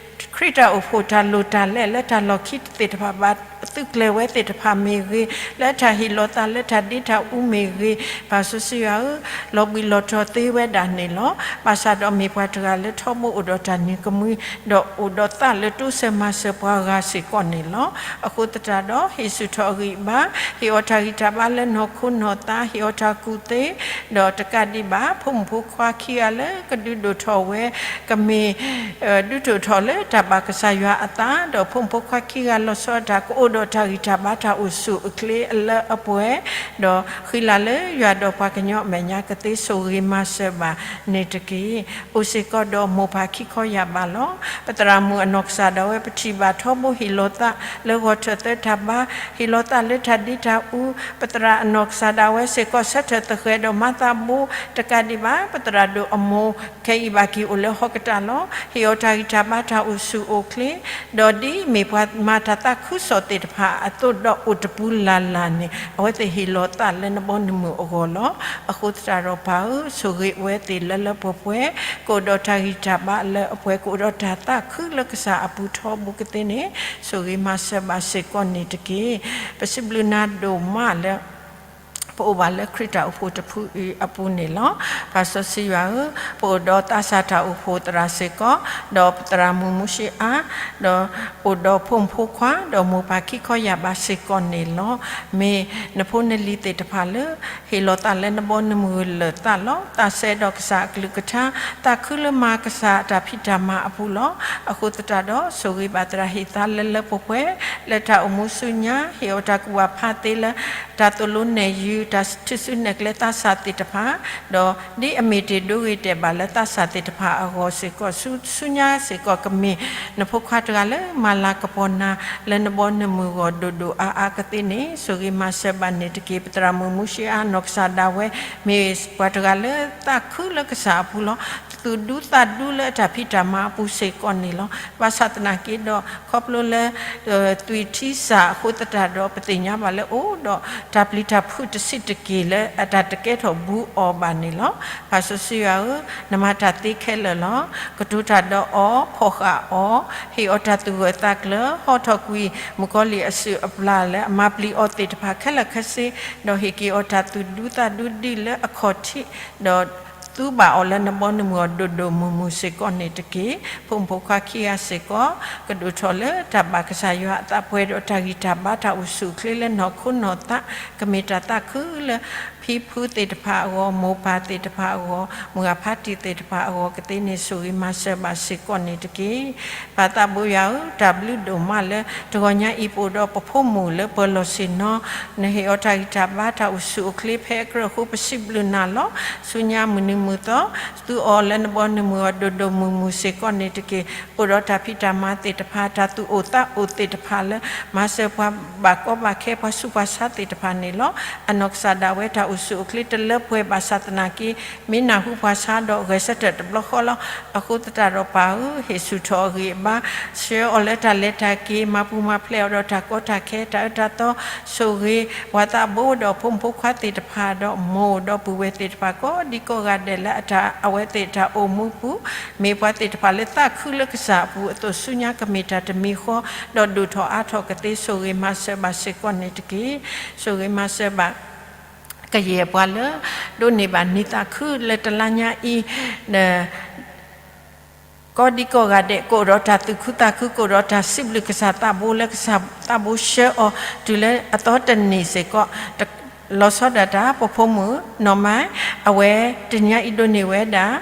ခရံာ်တၢ်အိၣ်ဖှိၣ်တၢ်လိၣ်တၢ်လဲလၢတၢ်လီၢ်ခံသ့ၣ်တဖၣ် ဘၣ်သုးကျဲၤဝဲသ့ၣ်တဖၣ်မ့ၢ်ဂ့ၤ, လၢတၢ်ဟ့ၣ်လီၤသးလၢတၢ်ဒ့တၢ်အူမ့ၢ်ဂ့ၤ, ပၢ်စီဆှံယွၤဧၢ, လီၤဘှံးလီၤတီၤသ့ဝဲဒၣ်န့ၣ်လီၤ. ဘၣ်ဆၣ်ဒီးမ့ၢ်ပှၤတဂၤလၢထီဘိအိၣ်ဒီးတၢ်နံၤကမှံ, ဒီးအိၣ်ဒီးသးလၢတိစၢၤမၤစၢၤပှၤဂၤစ့ၢ်ကီးန့ၣ်လီၤ. အဃိသတးဒီး ဟ့ၣ်ဆူၣ်ထီၣ်အဂံၢ်အဘါ, ဟ့ၣ်အီၤတၢ်ဂံၢ်တၢ်ဘါလၢနီၢ်ခိနီၢ်သး, ဟ့ၣ်အီၤတၢ်ကူၣ်သ့, ဒီးတကးဒံးဘၣ် ဖိမုၣ်ဖိခွါခံဂၤလၢကဒုးဒိၣ်ထီၣ်ဝဲ, ကမ့ၢ် ဒုးဒိၣ်ထီၣ်လၢတၢ်ဘၣ်ကစၢ်ယွၤအသး, ဒီးဖိမုၣ်ဖိခွါခံဂၤလီၤဆီအတၢ်ကအိၣ်ဒီးတၢ်ဂံၢ်တၢ်ဘါတၢ်အိၣ်ဆူၣ်အိၣ်ချ့လၢအပှဲၤ, ဒီးဃံလၤလၢယွၤဒီးပှၤကညီအမဲာ်ညါကသ့ဆိၣ်ဂ့ၤမၤစၢၤဘၣ်န့ၣ်တက့ၢ်. အိၣ်စ့ၢ်ကီးဒီးမိၢ်ပၢ်ခံခီယာ်ဘၣ်လီၤ. ပသရၣ်မုၣ်အနီၢ်ကစၢ်ဒၣ်ဝဲ ပထံၣ်ဘၣ်ထီဘိဟ့ၣ်လီၤသးလၢဂီၤထၢၣ်သၢတၢ်ဘါ, ဟ့ၣ်လီၤသးလၢတၢ်ဒ့တၢ်အူ, ပသရၣ်အနီၢ်ကစၢ်ဒၣ်ဝဲစ့ၢ်ကီးဆၢထၢၣ်သဃဲးဒီးမၤသးဘိ, တကးဒံးဘၣ် ပသရၣ်ဒိၣ်အမိၢ် ခဲအံၤဘၣ်က့ၤအိၣ်လၢဟီၣ်ကတၢၢ်လီၤ. ဟ့ၣ်အီၤတၢ်ဂံၢ်တၢ်ဘါတၢ်အိၣ်ဆူၣ်အိၣ်ချ့, ဒီးဒ်မ့ၢ်ပှၤမၤတၢ်သးခုကစီၣ်သ့ၣ်တဖၣ်အသိးဒီးအိၣ်တပူၤလၢ်လၢ်န့ၣ် အဝဲသ့ၣ်ဟ့ၣ်လီၤသးလၢနဘီနမုၢ်အဂီၢ်လီၤ. အဃိသတးဒီးပၢ်ဧၢ, ဆိၣ်ဂ့ၤအဝဲသ့ၣ်လၢလၢပှဲၤပှဲၤ, ကအိၣ်ဒီးတၢ်ဂံၢ်တၢ်ဘါလၢအပှဲၤ, ကအိၣ်ဒီးတၢ်သးခုလၢကစၢ်အပူၤထီဘိကသ့န့ၣ်, ဆိၣ်ဂ့ၤမၤစၢၤဘၣ်စ့ၢ်ကီးန့ၣ်တက့ၢ်. ပစံးဘျုးနၤဒိၣ်မးလၢ ပအိၣ်ဘၣ်လၢခရံာ်တၢ်အိၣ်ဖှိၣ်တဖုအံၤအပူၤန့ၣ်လီၤ. ပၢ်စီဆှံယွၤဧၢ, ပအိၣ်ဒီးသးစၢ်တၢ်အိၣ်ဖှိၣ်သရၣ်စ့ၢ်ကီး, ဒီးပသရၣ်မုၣ်မူၡ့အါ, ဒီးအိၣ်ဒီးဖိမုၣ်ဖိခွါ, ဒီးမိၢ်ပၢ်ခံခီယာ်ဘၣ်စ့ၢ်ကီးန့ၣ်လီၤ. မ့ၢ်နဖိနလံၤသ့ၣ်တဖၣ်လၢ ဟ့ၣ်လီၤသးလၢနဘီနမုၢ်လၢာ်သးလီၤ. သးစဲဒီးကစၢ်အကလုၢ်ကထါ, သးခုလၢမၤကစၢ်အတၢ်ဖံးတၢ်မၤအပူၤလီၤ. အဃိသတးဒီး ဆိၣ်ဂ့ၤဘၣ်သရၣ်ဟ့ၣ်သါလၢလၢပှဲၤပှဲၤ, လၢတၢ်အိၣ်မူဆူညါ, ဟ့ၣ်အီၤတၢ်ကူၣ်ဘၣ်ဖးသ့လၢ တၢ်သိၣ်လိနဲၣ်ယု တၢ်ထုးစုနဲၣ်ကျဲသးစၢ်သ့ၣ်တဖၣ်, ဒီးဒ်အမ့ၢ်တ့ၢ်ဒိဂ့ၤတဲာ်ဘၣ်လၢသးစၢ်သ့ၣ်တဖၣ်အဂီၢ်စ့ၢ်ကီး ဆူညါစ့ၢ်ကီးကမ့ၢ် နဖိခွါတဂၤလၢမၤလၤကပီၤနၤ လၢနဘီနမုၢ်ဂီၢ်ဒိၣ်ဒိၣ်အါအါကသ့န့ၣ် ဆိၣ်ဂ့ၤမၤစၢၤဘၣ်န့ၣ်တက့ၢ်. ပသရၣ်မုၣ်မူၡ့အါနီၢ်ကစၢ်ဒၣ်ဝဲ မ့ၢ်ပှၤတဂၤလၢသးခုလၢကစၢ်အပူၤလီၤ. သူၣ်ဒူသးဒူလၢအတၢ်ဖံးတၢ်မၤအပူၤစ့ၢ်ကီးန့ၣ်လီၤ. ဘၣ်ဆၣ်သနာ်က့ဒီး ခီဖျိလၢ သွံၣ်ထံစၢ်အဃိသတးဒီး ပသ့ၣ်ညါဘၣ်လၢအိၣ်ဒီးတၢ်ပျံၤတၢ်ဖုးတဆံးတက့ၢ်လၢအတၢ်တကဲထီၣ်ဘူးအီၤဘၣ်န့ၣ်လီၤ. ပၢ်စီဆှံယွၤဧၢ, နမၤတၢ်သ့ခဲလၢာ်လီၤ. ကတိၤတၢ်ဒီးအီၤ, ဖီၣ်ဃာ်အီၤ, ဟ့ၣ်အီၤတၢ်သူၣ်ဂၢၢ်သးကျၢၤ, ဟီထီၣ်ကွံာ်မုၣ်ကီၤလံၢ်အစုၣ်အပျၢ်လၢအမၤပျံၤအီၤသ့ၣ်တဖၣ်ခဲလၢာ်ခဲဆ့, ဒီးဟ့ၣ်က့ၤအီၤတၢ်သူၣ်ဒူသးဒူဒ်လၢအခီၣ်ထံး, ဒီးသူဘၣ်အီၤလၢနဘီနမုၢ်အီၤဒိၣ်ဒိၣ်မုၢ်မုၢ်စ့ၢ်ကီးန့ၣ်တက့ၢ်. ဖိမုၣ်ဖိခွါခံဂၤစ့ၢ်ကီး ကဒိၣ်ထီၣ်လၢတၢ်ဘၣ်ကစၢ်ယွၤအသးပှဲၤဒီးတၢ်ဂံၢ်တၢ်ဘါတၢ်အိၣ်ဆူၣ်အိၣ်ချ့လၢနီၢ်ခိနီၢ်သး, ကမ့ၢ်တၢ်သးခုလၢ ဖံဖုသ့ၣ်တဖၣ်အဂီၢ်, မိၢ်ပၢ်သ့ၣ်တဖၣ်အဂီၢ်, မုၢ်ဂၢ်ဖါတံၢ်သ့ၣ်တဖၣ်အဂီၢ်ကသ့န့ၣ် ဆိၣ်ဂ့ၤမၤစၢၤဘၣ်စ့ၢ်ကီးန့ၣ်တက့ၢ်. ပၢ်သးဘိယွၤဧၢ, တၢ်ဘျုးဒိၣ်မးလၢ တဂီၤညါအံၤပအိၣ်ဒီးပဖိမုၣ်လၢပၢၤလီၢ်ဆ့ၣ်နီၤ, နဟ့ၣ်အီၤတၢ်ဂံၢ်တၢ်ဘါတၢ်အိၣ်ဆူၣ်အိၣ်ချ့ဖဲအကြၢးအဃိ ပစံးဘျုးနၤလီၤ. ဆူညါမုၢ်နံၤမုၢ်သီ သူအီၤလၢနဘီနမုၢ်အီၤဒိၣ်ဒိၣ်မုၢ်မုၢ်စ့ၢ်ကီးန့ၣ်တက့ၢ်. အိၣ်ဒီးတၢ်ဖံးတၢ်မၤသ့ၣ်တဖၣ်, တၢ်သူၣ်အိၣ်သးအိၣ်သ့ၣ်တဖၣ်လၢ မၤစၢၤပှၤဘၣ်ကီဘၣ်ခဲပှၤဆူးပှၤဆါသ့ၣ်တဖၣ်န့ၣ်လီၤ. အနီၢ်ကစၢ်ဒၣ်ဝဲတၢ်အိၣ်ဆူၣ်အိၣ်ချ့တလၢပှဲၤဘၣ်ဆၣ်သနာ်က့ မ့ၢ်နၢ်ဟူပှၤဆါဒီးဂဲၤဆၢထၢၣ်တဘျီဃီလီၤ. အဃိသတးဒီးပၢ်ဧၢ, ဟ့ၣ်ဆူၣ်ထီၣ်အဂံၢ်အဘါ, ဆှၢအီၤလၢတၢ်လဲၤတၢ်က့ၤ, မၤပူၤမၤဖျဲးအီၤဒီးတၢ်ကီတၢ်ခဲ, တၢ်အၢတၢ်သီ, ဆိၣ်ဂ့ၤပှၤသးဘိဒီးဖိမုၣ်ဖိခွါသ့ၣ်တဖၣ်ဒီး မိၢ်ဒီးပုၢ်ဝဲၢ်သ့ၣ်တဖၣ်ကိးဒံကိးဂၤဒဲးလၢအတၢ် အဝဲသ့ၣ်တၢ်အိၣ်မူပူၤ မ့ၢ်ပှၤသ့ၣ်တဖၣ်လၢသးခုလၢကစၢ်အပူၤအသိး ဆူညါကမ့ၢ်တၢ်တမံၤဃီ ဒီးဒိၣ်ထီၣ်အါထီၣ်ကသ့ ဆိၣ်ဂ့ၤမၤစၢၤဘၣ်စ့ၢ်ကီးန့ၣ်တက့ၢ်. ဆိၣ်ဂ့ၤမၤစၢၤဘၣ် ကယဲၢ်ပှၤလၢ ဒိးန့ၢ်ဘၣ်နံၤသးခုလၢတလါညါအံၤ ကိးဒံကိးဂၤဒဲး ကအိၣ်ဒီးတၢ်သူၣ်ခုသးခု, ကအိၣ်ဒီးတၢ်စံးဘျုးကစၢ်သးဘိလၢကစၢ်သးဘိဆှၢအီၤ တုၤလၢအသီတနံၤစ့ၢ်ကီး, လီၤဆီဒၣ်တၢ် ပဖိမုၣ်နီၢ်မါ, အဝဲတနံၤညါအံၤဒိးန့ၢ်ဝဲဒၣ်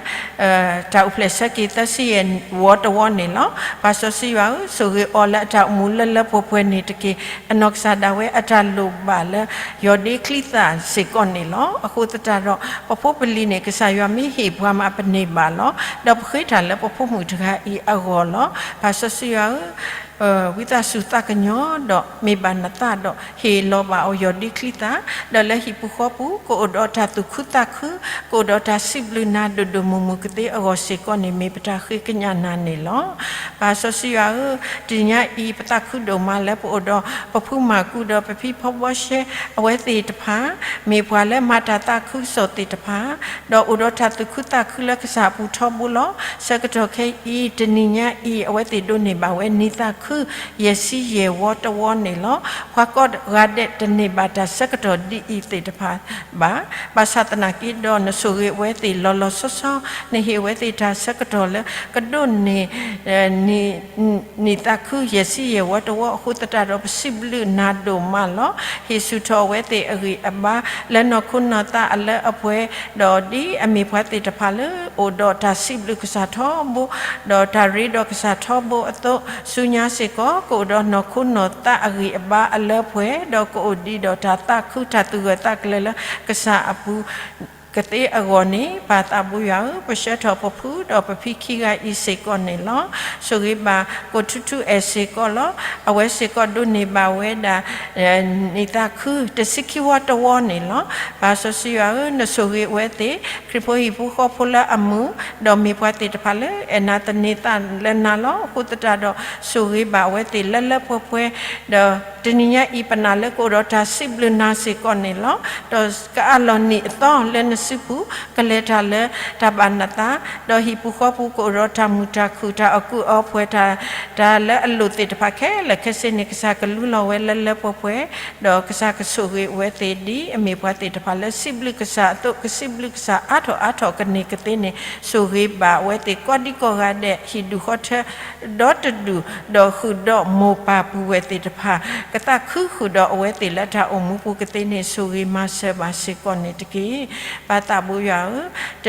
တၢ်အိၣ်ဖျဲၣ်ဆၢက့ၤသၢဆံယဲၢ်ဝီတဝီန့ၣ်လီၤ. ပၢ်စီဆှံယွၤဧၢ, ဆိၣ်ဂ့ၤအီၤလၢအတၢ်အိၣ်မူလၢလၢပှဲၤပှဲၤန့ၣ်တက့ၢ်. အနီၢ်ကစၢ်ဒၣ်ဝဲအတၢ်လိၣ်ဘၣ်လၢ ယီၢ်ဒ့ချံသၣ်စ့ၢ်ကီးန့ၣ်လီၤ. အဃိသတးဒီး ပဖိပလံၤန့ၣ် ကစၢ်ယွၤမ့ၢ်ဟ့ၣ်ပှၤမးပန့ၢ်ဘၣ်လီၤ. ဒီးပဃ့တၢ်လၢပဖိမုၣ်တဂၤအံၤအဂီၢ်လီၤ. ပၢ်စီဆှံယွၤဧၢ, ဝံသးစူၤသးကညီၤဒီးမ့ၢ်ဘၣ်နသးဒီး ဟ့ၣ်လီၤဘၣ်အီၤယီၢ်ဒ့ချံသၣ်, ဒီးလၢဟံၣ်ပူၤဃီပူၤ ကအိၣ်ဒီးတၢ်သူၣ်ခုသးခု, ကအိၣ်ဒီးတၢ်စံးဘျုးနၤဒိၣ်ဒိၣ်မုၢ်မုၢ်ကသ့အဂီၢ်စ့ၢ်ကီးန့ၣ် မ့ၢ်ပတၢ်ဃ့ကညးနၤန့ၣ်လီၤ. ပၢ်စီဆှံယွၤဧၢ, တနံၤညါအံၤ ပသးခုဒိၣ်မးလၢပအိၣ်ဒီး ပဖုမၤကူဒီးပဖံဖီဘီရှဲ အဝဲသ့ၣ်တဖၣ်, မ့ၢ်ပှၤလၢမၤတၢ်သးခုကစီၣ်သ့ၣ်တဖၣ်, ဒီးအိၣ်ဒီးတၢ်သူၣ်ခုသးခုလၢကစၢ်အပူၤထီဘိလီၤ. ဆၢကတီၢ်ခဲအံၤ တနံၤညါအံၤ အဝဲသ့ၣ်ဒိးန့ၢ်ဘၣ်ဝဲနံၤသးခု ယဲၢ်ဆံယဲၢ်ဝီတဝီန့ၣ်လီၤ. ပှၤကိးဂၤဒဲးတန့ၢ်ဘၣ်တၢ်ဆၢကတီၢ်ဒ်အံၤသ့ၣ်တဖၣ်ဘၣ်. ဘၣ်ဆၣ်သနာ်က့ဒီး နဆိၣ်ဂ့ၤအဝဲသ့ၣ်လီၤလီၤဆီဆီ, နဟ့ၣ်အဝဲသ့ၣ်တၢ်ဆၢကတီၢ်လၢ ကဒိးန့ၢ် နံၤသးခုယဲၢ်ဆံယဲၢ်ဝီတဝီအဃိသတးဒီး ပစံးဘျုးနၤဒိၣ်မးလီၤ. ဟ့ၣ်ဆူၣ်ထီၣ်အဝဲသ့ၣ်အဂံၢ်အဘါ လၢနီၢ်ခိနီၢ်သးအလၢအပှဲၤ, ဒီးဒ်အမ့ၢ်ပှၤသ့ၣ်တဖၣ်လၢ အိၣ်ဒီးတၢ်စံးဘျုးကစၢ်ထီဘိ, ဒီးတၢ်ရ့ဒီးကစၢ်ထီဘိအသိး, ဆူညါစ့ၢ်ကီး ကအိၣ်ဒီးနီၢ်ခိနီၢ်သးအဂံၢ်အဘါအလၢပှဲၤ, ဒီးကအိၣ်ဒံးဒီးတၢ်သးခုတၢ်သူၣ်ဂၢၢ်သးကျၢၤလၢကစၢ်အပူၤ ကသ့အဂီၢ်န့ၣ်, ပၢ်သးဘိယွၤဧၢ, ပဆှၢထီၣ်ပဖုဒီးပဖံခံဂၤအံၤစ့ၢ်ကီးန့ၣ်လီၤ. ဆိၣ်ဂ့ၤဘၣ်ကိးထူထူအဲၣ်စ့ၢ်ကီးလီၤ. အဝဲစ့ၢ်ကီးဒိးန့ၢ်ဘၣ်ဝဲဒၣ် နံၤသးခု တဆံခံဝီတဝီန့ၣ်လီၤ. ပၢ်စီဆှံယွၤဧၢ, နဆိၣ်ဂ့ၤအဝဲသ့ၣ် ခရံာ်ဖိဟံၣ်ဖိဃီဖိလၢအမုာ်, ဒီးမ့ၢ်ပှၤသ့ၣ်တဖၣ်လၢအဲၣ်နၤသန့ၤသးလၢနၤလီၤ. အဃိသတးဒီး ဆိၣ်ဂ့ၤဘၣ်အဝဲသ့ၣ်လၢလၢပှဲၤပှဲၤ, ဒီးတနံၤညါအံၤ ပနာ်လၢကအိၣ်ဒီးတၢ်စံးဘျုးနၤစ့ၢ်ကီးန့ၣ်လီၤ. ဒီးကအးလီၤနံၣ်အသီလၢနစုပူၤ ကလဲၤတၢ်လၢတၢ်ဘၣ်နသး, ဒီးဟံၣ်ပူၤဃီပူၤကအိၣ်ဒီးတၢ်မုာ်တၢ်ခုၣ် တၢ်အီၣ်ကူအီပှဲၤ တၢ်လၢအလိၣ်သ့ၣ်တဖၣ်ခဲလၢာ်ခဲဆ့န့ၣ် ကစၢ်ကလူလီၤဝဲလၢလၢပှဲၤပှဲၤ, ဒီးကစၢ်ကဆိၣ်ဂ့ၤအဝဲသ့ၣ်ဒ်အမ့ၢ်ပှၤသ့ၣ်တဖၣ်လၢစံးဘျုးကစၢ်အသိး ကစံးဘျုးကစၢ်အါထီၣ်အါထီၣ်ကန့ၢ်ကသ့န့ၣ် ဆိၣ်ဂ့ၤဘၣ်အဝဲသ့ၣ်ကိးဒံကိးဂၤဒဲး ဟံၣ်ဒူၣ်ဃီထၢ ဒီတဒူၣ် ဒီးဃုာ်ဒီးမိၢ်ပၢ်ပုၢ်ဝဲၢ်သ့ၣ်တဖၣ် ကသးခုဃုာ်ဒီးအဝဲသ့ၣ်လၢတၢ်အိၣ်မူပူၤကသ့န့ၣ် ဆိၣ်ဂ့ၤမၤစၢၤဘၣ်စ့ၢ်ကီးန့ၣ်တက့ၢ်. ပၢ်သးဘိယွၤဧၢ, တ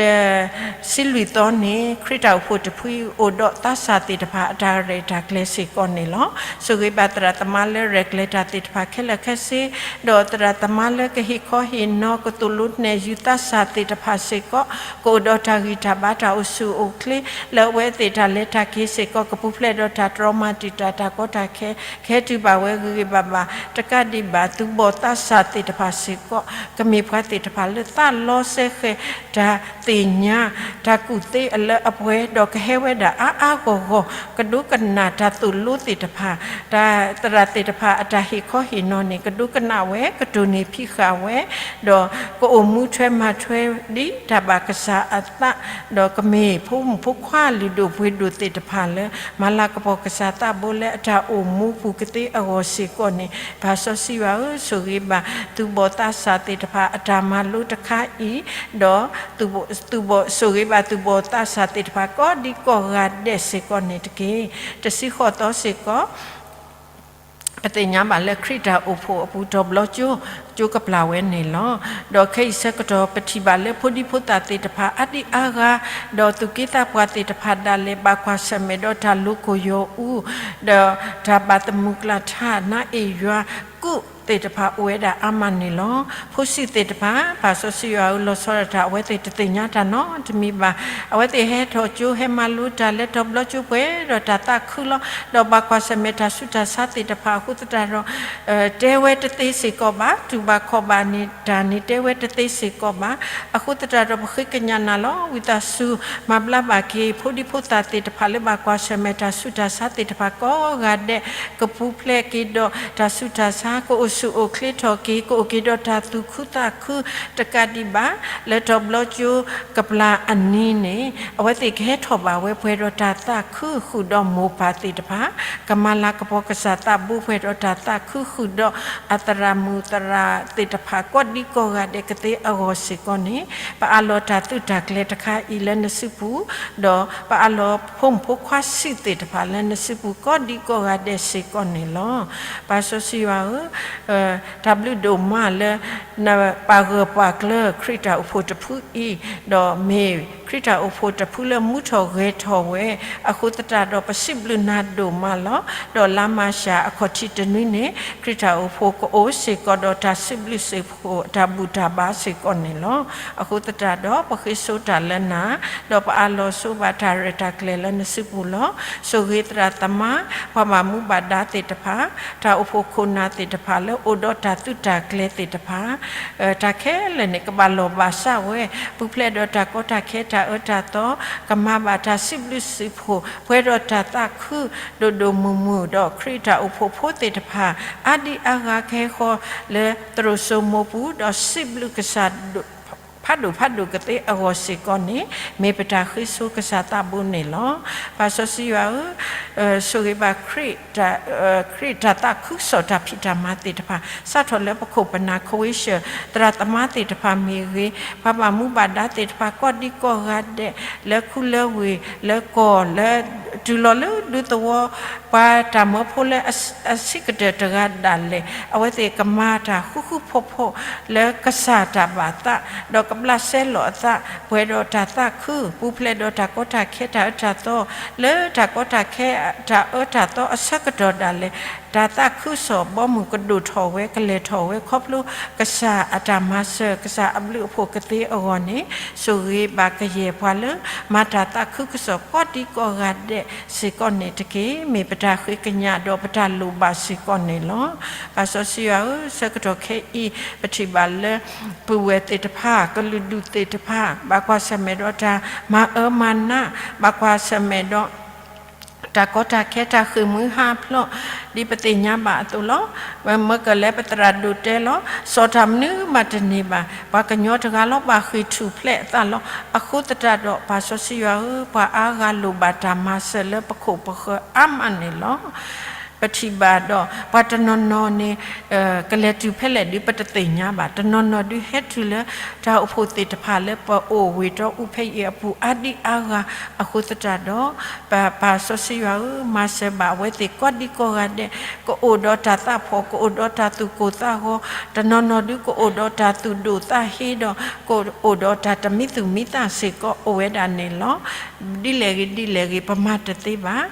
ဆံလွံၢ်သီန့ၣ် ခရံာ်တၢ်အိၣ်ဖှိၣ်တဖုအံၤ အိၣ်ဒီးသးစၢ်သ့ၣ်တဖၣ်အတၢ်ရဲၣ်တၢ်ကျဲၤစ့ၢ်ကီးန့ၣ်လီၤ. ဆိၣ်ဂ့ၤဘၣ်သရၣ်သမါလၢရဲၣ်ကျဲၤတၢ်သ့ၣ်တဖၣ်ခဲလၢာ်ခဲဆ့, ဒီးသရၣ်သမါလၢကဟ့ၣ်ခီဟ့ၣ်နီၤ ကသိၣ်လိနဲၣ်ယုာ်သးစၢ်သ့ၣ်တဖၣ်စ့ၢ်ကီး ကအိၣ်ဒီးတၢ်ဂံၢ်တၢ်ဘါ တၢ်အိၣ်ဆူၣ်အိၣ်ချ့ လၢအဝဲသ့ၣ်တၢ်လဲၤတၢ်က့ၤစ့ၢ်ကီး ကပူၤဖျဲးဒီးတၢ်တြီမၤတံာ်တာ် တၢ်ကီတၢ်ခဲ ကဟဲတုၤဘၣ်ဝဲဂ့ၤဂ့ၤဘၣ်ဘၣ် တကးဒံးဘၣ် သူၣ်ဘီၣ်သးစၢ်သ့ၣ်တဖၣ်စ့ၢ်ကီး ကမ့ၢ်ပှၤသ့ၣ်တဖၣ်လၢသးလီစဲဃဲၤ တၢ်သ့ၣ်ညါ တၢ်ကူၣ်သ့အလၢအပှဲၤ ဒီးကဟဲဝဲဒၣ်အါအါဂီၢ်ဂီၢ် ကဒိကနၣ်တၢ်သိၣ်လိသ့ၣ်တဖၣ် တၢ်သရၣ်သ့ၣ်တဖၣ်အတၢ်ဟ့ၣ်ခီဟ့ၣ်နီၤန့ၣ် ကဒိကနၣ်ဝဲ ကတိၢ်နီၣ်ဖံးဃာ်ဝဲ ဒီးကအိၣ်မူထွဲမၤထွဲဒ်တၢ်ဘၣ်ကစၢ်အသး ဒီးကမ့ၢ်ဖိမုၣ်ဖိခွါလုၢ်ဒိၣ်ပှ့ၤဒိၣ်သ့ၣ်တဖၣ်လၢ မၤလၤကပီၤကစၢ်သးဘိလၢအတၢ်အိၣ်မူပူၤကသ့အဂီၢ်စ့ၢ်ကီးန့ၣ် ပၢ်စီဆှံယွၤဧၢ, ဆိၣ်ဂ့ၤဘၣ်သူၣ်ဘီၣ်သးစၢ်သ့ၣ်တဖၣ်အတၢ်မၤလိတခါအံၤ, ဒီး ဆိၣ်ဂ့ၤဘၣ်သူၣ်ဘီၣ်သးစၢ်သ့ၣ်တဖၣ်ကိးဒံကိးဂၤဒဲးစ့ၢ်ကီးန့ၣ်တက့ၢ်. တဆံဃိးသီစ့ၢ်ကီး ပသ့ၣ်ညါဘၣ်လၢခရံာ်တၢ်အိၣ်ဖှိၣ်အပူၤ တဘျီကၠိ ကၠိကပျၢ်ဝဲန့ၣ်လီၤ. ဒီးခဲအံၤဆၢကတီၢ် ပထံၣ်ဘၣ်လၢဖိဒံဖိသၣ်သ့ၣ်တဖၣ် အါဒံအါဂၤ, ဒီးသူၣ်က့သးပှၢ်သ့ၣ်တဖၣ်ဒၣ်လဲာ် ဘၣ်ကွၢ်ဆၢၣ်မဲာ်ဒီးတၢ်လိၤကိၢ်ယိာ်အူ, ဒီးတၢ်ဘၣ်သမုၢ်ကျၢ်ထး နါအ့ၣ်ယွၤ ကူးသ့ၣ်တဖၣ်အိၣ်ဝဲဒၣ်အါမးန့ၣ်လီၤ. ဖိဆံးသ့ၣ်တဖၣ် ပၢ်စီဆှံယွၤဧၢ လီၤဆီဒၣ်တၢ် အဝဲသ့ၣ်တသ့ၣ်ညါတၢ်နီတမံၤဘၣ်. အဝဲသ့ၣ်ဟဲထီၣ်ကၠိ ဟဲမၤလိတၢ်လၢတဘျီကၠိ ပှဲၤဒီးတၢ်သးခုလီၤ. ဒီးဘၣ်ကွၢ်ဆၢၣ်မဲာ်တၢ်ဆူးတၢ်ဆါသ့ၣ်တဖၣ်အဃိသတးဒီး တဲဝဲတသ့စ့ၢ်ကီးဘၣ်, တူၢ်ဘၣ်ခီၣ်ဘၣ်န့ၣ် တၢ်န့ၣ်တဲဝဲတသ့စ့ၢ်ကီးဘၣ်. အဃိသတးဒီး ပဃ့ကညးနၤလီၤ. ဝံသးစူၤ မၤဘျါဘၣ်က့ၤ ဖိဒံဖိသၣ်သ့ၣ်တဖၣ်လၢဘၣ်ကွၢ်ဆၢၣ်မဲာ်တၢ်ဆူးတၢ်ဆါသ့ၣ်တဖၣ်ကိးဂၤဒဲး ကပူၤဖျဲးက့ၤဒီးတၢ်ဆူးတၢ်ဆါ, ကအိၣ်ဆူၣ်အိၣ်ချ့ထီၣ်က့ၤ, ကအိၣ်က့ၤဒီးတၢ်သူၣ်ခုသးခုတကးဒံးဘၣ်, လၢတဘျီကၠိကပျၢ်အနံၤန့ၣ် အဝဲသ့ၣ်ကဟဲထီၣ်ဘၣ်ဝဲပှဲၤဒီးတၢ်သးခုဃုာ်ဒီးမိၢ်ပၢ်သ့ၣ်တဖၣ်, ကမၤလၤကပီၤကစၢ်သးဘိပှဲၤဒီးတၢ်သးခုဃုာ်ဒီးအသရၣ်မုၣ်သရၣ်သ့ၣ်တဖၣ် ကိးဒံကိးဂၤဒဲးကသ့အဂီၢ်စ့ၢ်ကီးန့ၣ်, ပအးလီၤတၢ်သုးတၢ်ကျဲၤတခါအံၤလၢနစုပူၤ, ဒီးပအးလီၤဖိမုၣ်ဖိခွါဆံးသ့ၣ်တဖၣ်လၢနစုပူၤ ကိးဒံကိးဂၤဒဲးစ့ၢ်ကီးန့ၣ်လီၤ. ပၢ်စီဆှံယွၤဧၢ, တၢ်ဘျုးဒိၣ်မးလၢ နပာ်ဂၢၢ်ပာ်ကျၢၤခရံာ်တၢ်အိၣ်ဖှိၣ်တဖုအံၤ, ဒီးမ့ၢ်ခရံာ်တၢ်အိၣ်ဖှိၣ်တဖုလၢမူထီၣ်ဂဲၤထီၣ်ဝဲ, အဃိသတးဒီး ပစံးဘျုးနၤဒိၣ်မးလီၤ. ဒီးလါမၤရှးအခီၣ်ထံးတနွံန့ၣ် ခရံာ်တၢ်အိၣ်ဖှိၣ်ကအိၣ်စ့ၢ်ကီးဒီး တၢ်စံးဘျုးစံးဖှိၣ်တၢ်ဘူၣ်တၢ်ဘါစ့ၢ်ကီးန့ၣ်လီၤ. အဃိသတးဒီး ပဃ့ဆိတၢ်လၢနၤ, ဒီးပအးလီၤဆိဘၣ်တၢ်ရဲၣ်တၢ်ကျဲၤလၢနစုပူၤလီၤ. ဆိၣ်ဂ့ၤသရၣ်သမါ, ပှၤဘၣ်မူဘၣ်ဒါသ့ၣ်တဖၣ်, တၢ်အိၣ်ဖှိၣ်ခိၣ်နၢ်သ့ၣ်တဖၣ်လၢအိၣ်ဒီးတၢ်သုးတၢ်ကျဲၤသ့ၣ်တဖၣ်, တၢ်ခဲလၢာ်န့ၣ် ကဘၣ်လီၢ်ဘၣ်စးဝဲ, ပူၤဖျဲးဒီးတၢ်ကီတၢ်ခဲတၢ်အၢတၢ်သီ, ကမၤဘၣ်တၢ်စံးဘျုးစံးဖှိၣ် ပှဲၤဒီးတၢ်သးခု ဒိၣ်ဒိၣ်မုၢ်မုၢ်, ဒီးခရံာ်တၢ်အိၣ်ဖှိၣ်ဖိသ့ၣ်တဖၣ် အါဒံအါဂၤကဟဲဃီၤလၢသရိာ်စိမိးပူၤ, ဒီးစံးဘျုးကစၢ် ဖးဒိၣ်ဖးဒိၣ်ကသ့အဂီၢ်စ့ၢ်ကီးန့ၣ် မ့ၢ်ပတၢ်ဃ့ဆိကစၢ်သးဘိန့ၣ်လီၤ. ပၢ်စီဆှံယွၤဧၢ, ဆိၣ်ဂ့ၤဘၣ် ခရံာ်တၢ်သးခုကစီၣ်တၢ်ဖံးတၢ်မၤသ့ၣ်တဖၣ် စးထီၣ်လၢပခိၣ်ပနၢ် ခဝ့ၡၢၣ် သရၣ်သမါသ့ၣ်တဖၣ်မ့ၢ်ဂ့ၤ, ပှၤဘၣ်မူဘၣ်ဒါသ့ၣ်တဖၣ် ကိးဒံကိးဂၤဒဲး လၢခူလၢဝ့ၢ်လၢကီၢ်လၢ တုၤလီၤလၢဒူသဝီ ပှၤတၢ်မၢဖိလၢအဆံးကတၢၢ်တဂၤဒၣ်လဲာ် အဝဲသ့ၣ်ကမၤတၢ်ဃူဃူဖိးဖိး လၢကစၢ်တၢ်ဘၣ်သး, ဒီးကဘျးစဲလီၤအသး ပှဲၤဒီးတၢ်သးခု ပူၤဖျဲးဒီးတၢ်ကီတၢ်ခဲတၢ်အၢတၢ်သီ, လၢတၢ်ကီတၢ်ခဲတၢ်အၢတၢ်သီအဆၢကတီၢ်ဒၣ်လဲာ် တၢ်သးခုကစီၣ်ဘီမုၢ်ကဒိၣ်ထီၣ်ဝဲ ကလဲၤထီၣ်ဝဲ ခီဖျိကစၢ်အတၢ်မၤစၢၤ ကစၢ်အဘျုးအဖှိၣ်ကသ့အဂီၢ်န့ၣ် ဆိၣ်ဂ့ၤဘၣ်ကယဲၢ်ပှၤလၢ မၤတၢ်သးခုကစီၣ်ကိးဒံကိးဂၤဒဲးစ့ၢ်ကီးန့ၣ်တက့ၢ်. မ့ၢ်ပတၢ်ဃ့ကညးဒီးပတၢ်လိၣ်ဘၣ်စ့ၢ်ကီးန့ၣ်လီၤ. ပၢ်စီဆှံယွၤဧၢ, ဆၢကတီၢ်ခဲအံၤ ပထံၣ်ဘၣ်လၢ ပုၢ်ဝဲၢ်သ့ၣ်တဖၣ် ကလုာ်ဒူၣ်သ့ၣ်တဖၣ် ဘၣ်ကွၢ်ဆၢၣ်မဲာ်ဒီးတၢ်မၤအၢမၤနး, ဘၣ်ကွၢ်ဆၢၣ်မဲာ်ဒီး တၢ်ကီတၢ်ခဲတၢ်ဃ့ၢ်မှံဟးဖျိး ဒ်ပသ့ၣ်ညါဘၣ်အသိးလီၤ. မ့ၢ်ကလၢပသရၣ်ဒိၣ်တဲလီၤ, စီၤတၢ်မနုၤမးတန့ၢ်ဘၣ်, ပှၤကညီတဂၤလီၤဘၣ်ဃ့ၢ်ထူၣ်ဖျဲးအသးလီၤ. အဃိသတးဒီး ပၢ်စီဆှံယွၤဧၢ, ပှၤအါဂၤလိၣ်ဘၣ်တၢ်မၤစၢၤလၢပခိၣ်ပဃၢၤအါမးန့ၣ်လီၤ. ပထံၣ်ဘၣ်ဒီး ပှၤတနီၤနီၤန့ၣ် ကလဲၤတုၤဖဲလဲၣ်ဒုး ပတသ့ၣ်ညါဘၣ်. တနီၤနီၤဒုးဟဲတုၤလၢ တၢ်အိၣ်ဖှိၣ်သ့ၣ်တဖၣ်လၢပအိၣ်ဝ့ၢ်တီအူဖဲအံၤအပူၤ အါဒံအါဂၤအဃိသတးဒီး ပပၢ်စီဆှံယွၤဧၢ, မၤစၢၤဘၣ်အဝဲသ့ၣ်ကိးဒံကိးဂၤဒဲး, ကအိၣ်ဒီးတၢ်သးဖှီၣ်, ကအိၣ်ဒီးတၢ်သူၣ်ကိၢ်သးဂီၤ, တနီၤနီၤဒုးကအိၣ်ဒီးတၢ်သူၣ်ဒိၣ်သးဟ့ဒီး ကအိၣ်ဒီးတၢ်တမံသူၣ်မံသးစ့ၢ်ကီးအိၣ်ဝဲဒၣ်န့ၣ်လီၤ. ဒ်လဲၣ်ဂ့ၤဒ်လဲၣ်ဂ့ၤ ပမၤတသ့ဘၣ်.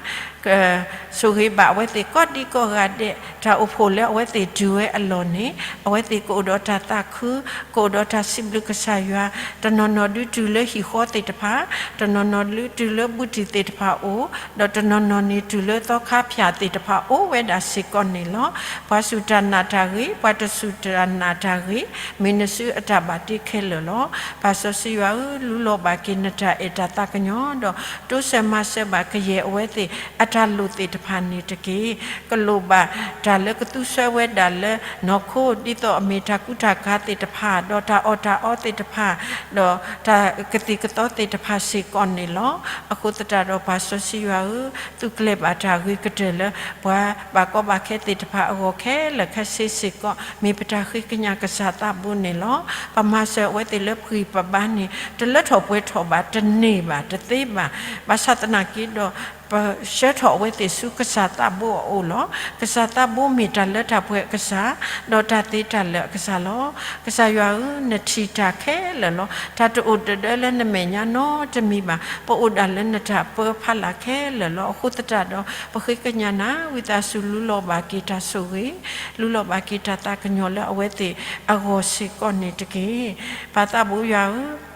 ဆိၣ်ဂ့ၤဘၣ်အဝဲသ့ၣ်ကိးဒံကိးဂၤဒဲး, တၢ်အိၣ်ဖှိၣ်လၢအဝဲသ့ၣ်တုၤဝဲအလီၢ်န့ၣ် အဝဲသ့ၣ်ကအိၣ်ဒီးတၢ်သးခု, ကအိၣ်ဒီးတၢ်စံးဘျုးကစၢ်ယွၤ, တနီၤနီၤဒုးတုၤလၢဟံၣ်ဃီသ့ၣ်တဖၣ်, တနီၤနီၤဒုးတုၤလၢဘူးတံၢ်သ့ၣ်တဖၣ်အိၣ်, ဒီးတနီၤနီၤန့ၣ်တုၤလၢသီခါဖၠၣ်သ့ၣ်တဖၣ်အိၣ်ဝဲဒၣ်စ့ၢ်ကီးန့ၣ်လီၤ. ပှၤစူၢ်တၢ်နာ်တၢ်ဂ့ၤ, ပှၤတစူၢ်တၢ်နာ်တၢ်ဂ့ၤ, မ့ၢ်နစုအတၢ်ဘၣ်တ့ခဲလၢာ်လီၤ. ပၢ်စီဆှံယွၤဧၢ, လူလီၤဘၣ်က့ၤနတၢ်အဲၣ်တၢ်သးကညီၤဒီး တိစၢၤမၤစၢၤဘၣ်ကယဲၢ်အဝဲသ့ၣ်အတၢ်လိၣ်သ့ၣ်တဖၣ်န့ၣ်တက့ၢ်. ကလိၣ်ဘၣ်တၢ်လၢကသူဆှၢဝဲဒၣ်လၢနီၢ်ခိ ဒ်သိးအမ့ၢ်တၢ်ကူတၢ်ကၤသ့ၣ်တဖၣ်, ဒီးတၢ်အီၣ်တၢ်အီသ့ၣ်တဖၣ်, ဒီးတၢ်ကသံၣ်ကသီသ့ၣ်တဖၣ်စ့ၢ်ကီးန့ၣ်လီၤ. အဃိသတးဒီးပၢ်စီဆှံယွၤဧၢ, သူကျဲၤဘၣ်တၢ်ဂ့ၤကတၢၢ်လၢ ပှၤဘၣ်ကီဘၣ်ခဲသ့ၣ်တဖၣ်အဂီၢ်ခဲလၢာ်ခဲဆ့စ့ၢ်ကီး မ့ၢ်ပတၢ်ဃ့ကညးကစၢ်သးဘိန့ၣ်လီၤ. ပမၤစၢၤအဝဲသ့ၣ်လၢပဂံၢ်ပဘါန့ၣ် တလၢထီၣ်ပှဲၤထီၣ်ဘၣ်, တန့ၢ်ဘၣ်, တသ့ဘၣ်. ဘၣ်ဆၣ်သနာ်က့ဒီး ပဆှၢထီၣ်အဝဲသ့ၣ်ဆူကစၢ်သးဘိအအိၣ်လီၤ. ကစၢ်သးဘိမ့ၢ်တၢ်လၢတၢ်ပှဲၤအကစၢ်, ဒီးတၢ်သ့တၢ်လၢာ်အကစၢ်လီၤ. ကစၢ်ယွၤဧၢ, နထံၣ်တၢ်ခဲလၢာ်လီၤ. တၢ်တအိၣ်တဒၢလၢနမဲာ်ညါနီတမံၤဘၣ်. ပအိၣ်ဒၣ်လၢနတၢ်ပၢဖးလၢ်ခဲလၢာ်လီၤ. အဃိသတးဒီး ပဃ့ကညးနၤ, ဝံသးစူၤလူလီၤဘၣ်က့ၤတၢ်ဆိၣ်ဂ့ၤ, လူလီၤဘၣ်က့ၤတၢ်သးကညီၤလၢအဝဲသ့ၣ်အဂီၢ်စ့ၢ်ကီးန့ၣ်တက့ၢ်. ပၢ်သးဘိယွၤဧၢ,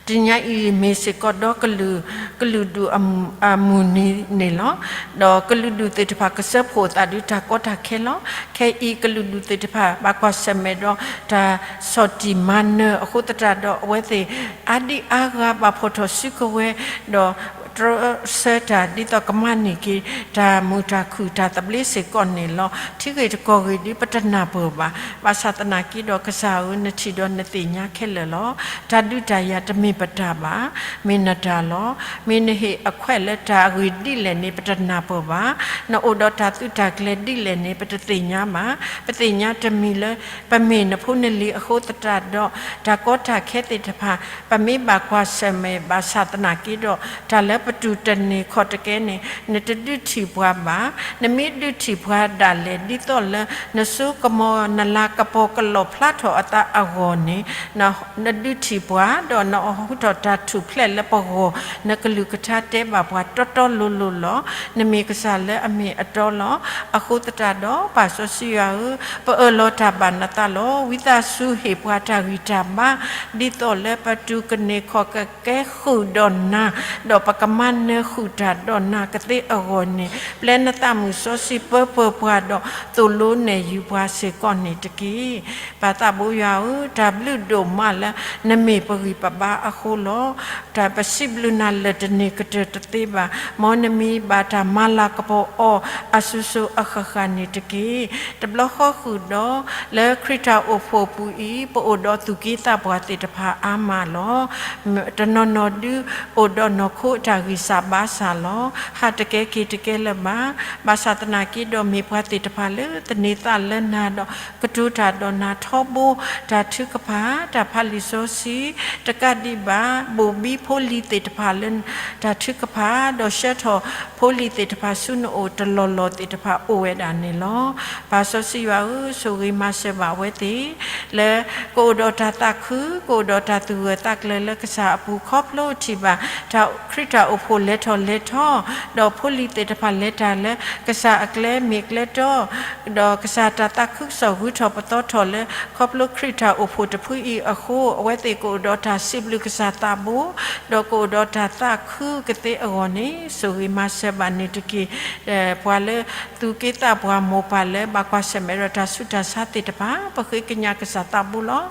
တနံၤညါအံၤမ့ၢ်စ့ၢ်ကီးဒီး ကလုာ်ဒူၣ်အမုၢ်နံၤန့ၣ်လီၤ. ဒီးကလုာ်ဒူၣ်သ့ၣ်တဖၣ်ကစၢဖှိၣ်အသးဒုးတၢ်ကီတၢ်ခဲလီၤ. ခဲအံၤကလုာ်ဒူၣ်သ့ၣ်တဖၣ် ဘၣ်ကွၢ်ဆၢၣ်မဲာ်ဒီးတၢ်ဆီၣ်တံၢ်မၤနၢၤအဃိသတးဒီး အဝဲသ့ၣ် အါဒံအါဂၤဘၣ်ဖီၣ်ထီၣ်စုကဝဲၤ, ဒီးတြီဆၢတၢ်ဒ်သိးကမၤန့ၢ်က့ၤ တၢ်မုာ်တၢ်ခုၣ်တၢ်သဘျ့စ့ၢ်ကီးန့ၣ်လီၤ. ထံဂ့ၢ်တကီၢ်ဂ့ၢ်ဒုးပတနၢ်ပၢၢ်ဘၣ်. ဘၣ်ဆၣ်သနာ်က့ဒီးကစၢ်ဧၢ, နထံၣ်ဒီးနသ့ၣ်ညါခဲလၢာ်လီၤ. တၢ်ဒုးတၢ်ယၤတမ့ၢ်ပတၢ်ဘၣ်, မ့ၢ်နတၢ်လီၤ. မ့ၢ်နဟ့ၣ်အခွဲးလၢတၢ်အဂ့ၢ်ဒ်လဲၣ်န့ၣ် ပတနၢ်ပၢၢ်ဘၣ်. နအိၣ်ဒီးတၢ်သုးတၢ်ကျဲၤဒ်လဲၣ်န့ၣ် ပတသ့ၣ်ညါဘၣ်. ပသ့ၣ်ညါတမံၤလၢ ပမ့ၢ်နဖိနလံၤအဃိသတးဒီး တၢ်ကီတၢ်ခဲသ့ၣ်တဖၣ် ပမ့ၢ်ဘၣ်ကွၢ်ဆၢၣ်မဲာ်ဘၣ်ဆၣ်သနာ်က့ဒီး တၢ်လၢပတူၢ်တန့ၢ်ခီၣ်တကဲန့ၣ် နတဒုးထံၣ်ပှၤဘၣ်. နမ့ၢ်ဒုးထံၣ်ပှၤဒၣ်လဲာ် ဒ်သိးလၢ နစိကမီၤနလၤကပီၤကလီၣ်ဖျါထီၣ်အသးအဂီၢ်န့ၣ် နဒုးထံၣ်ပှၤ, ဒီးနဟူထီၣ်တၢ်ထူၣ်ဖျဲးလၢပဂီၢ်, နကလုၢ်ကထါတဲဘၣ်ပှၤတီတီလိၤလိၤလီၤ. နမ့ၢ်ကစၢ်လၢအမ့ၢ်အတီလီၤ. အဃိသတးဒီး ပၢ်စီဆှံယွၤဧၢ, ပအၢၣ်လီၤတၢ်ဘၣ်နသးလီၤ. ဝံသးစူၤဟ့ၣ်ပှၤတၢ်ဂံၢ်တၢ်ဘါ ဒ်သိးလၢပတူၢ်ကန့ၢ်ခီၣ်ကကဲဃုာ်ဒီးနၤ, ဒီးပကမၤနၢၤဃုာ်တၢ်ဒီးနၤကသ့အဂီၢ်န့ၣ် ပျဲနသးမုၣ်စီဆှံပၢပၢၤပှၤဒီး သိၣ်လိနဲၣ်ယုာ်ပှၤစ့ၢ်ကီးန့ၣ်တက့ၢ်. ပၢ်သးဘိယွၤဧၢ, တၢ်ဘျုးဒိၣ်မးလၢ နမ့ၢ်ပဂံၢ်ပဘါအဃိလီၤ. တၢ်ပစံးဘျုးနၤလၢာ်တန့ၢ်ကတၢၢ်တသ့ဘၣ်. မ်နမံၤဘၣ်တၢ်မၤလၤကပီၤအီၤ အစိၤစိၤအဃၣ်ဃၣ်န့ၣ်တက့ၢ်. တဘျီဃီဃုာ်ဒီး လၢခရံာ်တၢ်အိၣ်ဖှိၣ်ပူၤအံၤ ပအိၣ်ဒီးသူၣ်က့သးပှၢ်သ့ၣ်တဖၣ်အါမးလီၤ. တနီၤနီၤဒုး အိၣ်ဒီးနီၢ်ခိအတၢ်ဂံၢ်စၢ်ဘါစၢ်လီၤ. ဟးတကဲက့ၤတကဲလၢၤဘၣ်. ဘၣ်ဆၣ်သနာ်က့ဒီး မ့ၢ်ပှၤသ့ၣ်တဖၣ်လၢသန့ၤသးလၢနၤဒီး ကတိၤတၢ်ဒီးနၤထီဘိ တၢ်ထုကဖၣ် တၢ်ဖးလံာ်စီဆှံ တကးဒံးဘၣ် ဘိၣ်ဘံဖိလံၤသ့ၣ်တဖၣ်လၢတၢ်ထုကဖၣ် ဒီးဆှၢထီၣ်ဖိလံၤသ့ၣ်တဖၣ်ဆူနအိၣ်တလီၢ်လီၢ်သ့ၣ်တဖၣ်အိၣ်ဝဲဒၣ်န့ၣ်လီၤ. ပၢ်စီဆှံယွၤဧၢ, ဆိၣ်ဂ့ၤမၤစၢၤဘၣ်အဝဲသ့ၣ် လၢကအိၣ်ဒီးတၢ်သးခု ကအိၣ်ဒီးတၢ်သူၣ်ဂၢၢ်သးကျၢၤလၢကစၢ်အပူၤ ခီဖျိထံၣ်ဘၣ် တၢ်ခရံာ်တၢ်အိၣ်ဖှိၣ်လဲၤထီၣ်လဲၤထီ ဒီးဖိလံၤသ့ၣ်တဖၣ်လဲၤတၢ်လၢကစၢ်အကျဲမ့ၢ်ကျဲတီ ဒီးကစၢ်တၢ်သးခုကစီၣ်ဂုၤထီၣ်ပသီထီၣ်လၢ ခီဖျိခရံာ်တၢ်အိၣ်ဖှိၣ်တဖုအံၤအဃိ အဝဲသ့ၣ်ကအိၣ်ဒီးတၢ်စံးဘျုးကစၢ်သးဘိ ဒီးကအိၣ်ဒီးတၢ်သးခုကသ့အဂီၢ်န့ၣ် ဆိၣ်ဂ့ၤမၤစၢၤဘၣ်န့ၣ်တက့ၢ်. ပှၤလၢသူၣ်က့သးပှၢ်မိၢ်ပၢ်လၢဘၣ်ကွၢ်ဆၢၣ်မဲာ်ဒီးတၢ်ဆူးတၢ်ဆါသ့ၣ်တဖၣ် ပဃ့ကညးကစၢ်သးဘိလီၤ.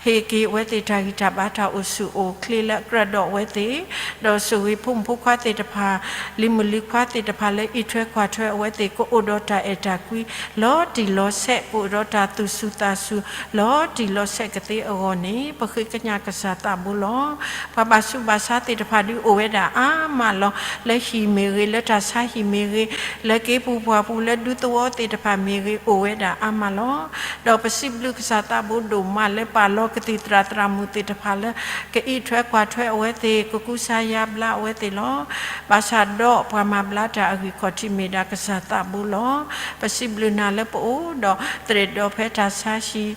ဟ့ၣ်က့ၤအဝဲသ့ၣ်တၢ်ဂံၢ်တၢ်ဘါတၢ်အိၣ်ဆူၣ်အိၣ်ချ့လၢအကြၢးဒီးအဝဲသ့ၣ်, ဒီးဆိၣ်ဂ့ၤဖိမုၣ်ဖိခွါသ့ၣ်တဖၣ်, လံၤမုၣ်လံၤခွါသ့ၣ်တဖၣ်လၢအံးထွဲကွၢ်ထွဲအဝဲသ့ၣ် ကအိၣ်ဒီးတၢ်အဲၣ်တၢ်ကွံ လီၤတံၢ်လီၤဆဲး ကအိၣ်ဒီးတၢ်သူၣ်စူၤသးစူၤ လီၤတံၢ်လီၤဆဲးကသ့အဂီၢ်န့ၣ် ပဃ့ကညးကစၢ်သးဘိလီၤ. ပှၤဘၣ်ဆူးဘၣ်ဆါသ့ၣ်တဖၣ်ဒုးအိၣ်ဝဲဒၣ်အါမးလီၤ. လၢဟံၣ်မ့ၢ်ဂ့ၤ, လၢတၢ်ဆါဟံၣ်မ့ၢ်ဂ့ၤ, လၢက့ၤပူၤပှၢ်ပူၤ လၢဒူသဝီသ့ၣ်တဖၣ်မ့ၢ်ဂ့ၤ အိၣ်ဝဲဒၣ်အါမးလီၤ. ဒီးပစံးဘျုးကစၢ်သးဘိဒိၣ်မးလၢပာ်လီၤကသံၣ်သရၣ်သရၣ်မုၣ်သ့ၣ်တဖၣ်လၢ ကအံးထွဲကွၢ်ထွဲအဝဲသ့ၣ် ကကူစါယါဘျါအဝဲသ့ၣ်လီၤ. ဘၣ်ဆၣ်ဒီးပှၤမၤဘျါတၢ်အဂံၢ်ခီၣ်ထံးမ့ၢ်ဒၣ်ကစၢ်သးဘိလီၤ. ပစံးဘျုးနၤလၢပအိၣ်ဒီးသရဲၣ်ဒီးဖဲတၢ်ဆါဟံၣ်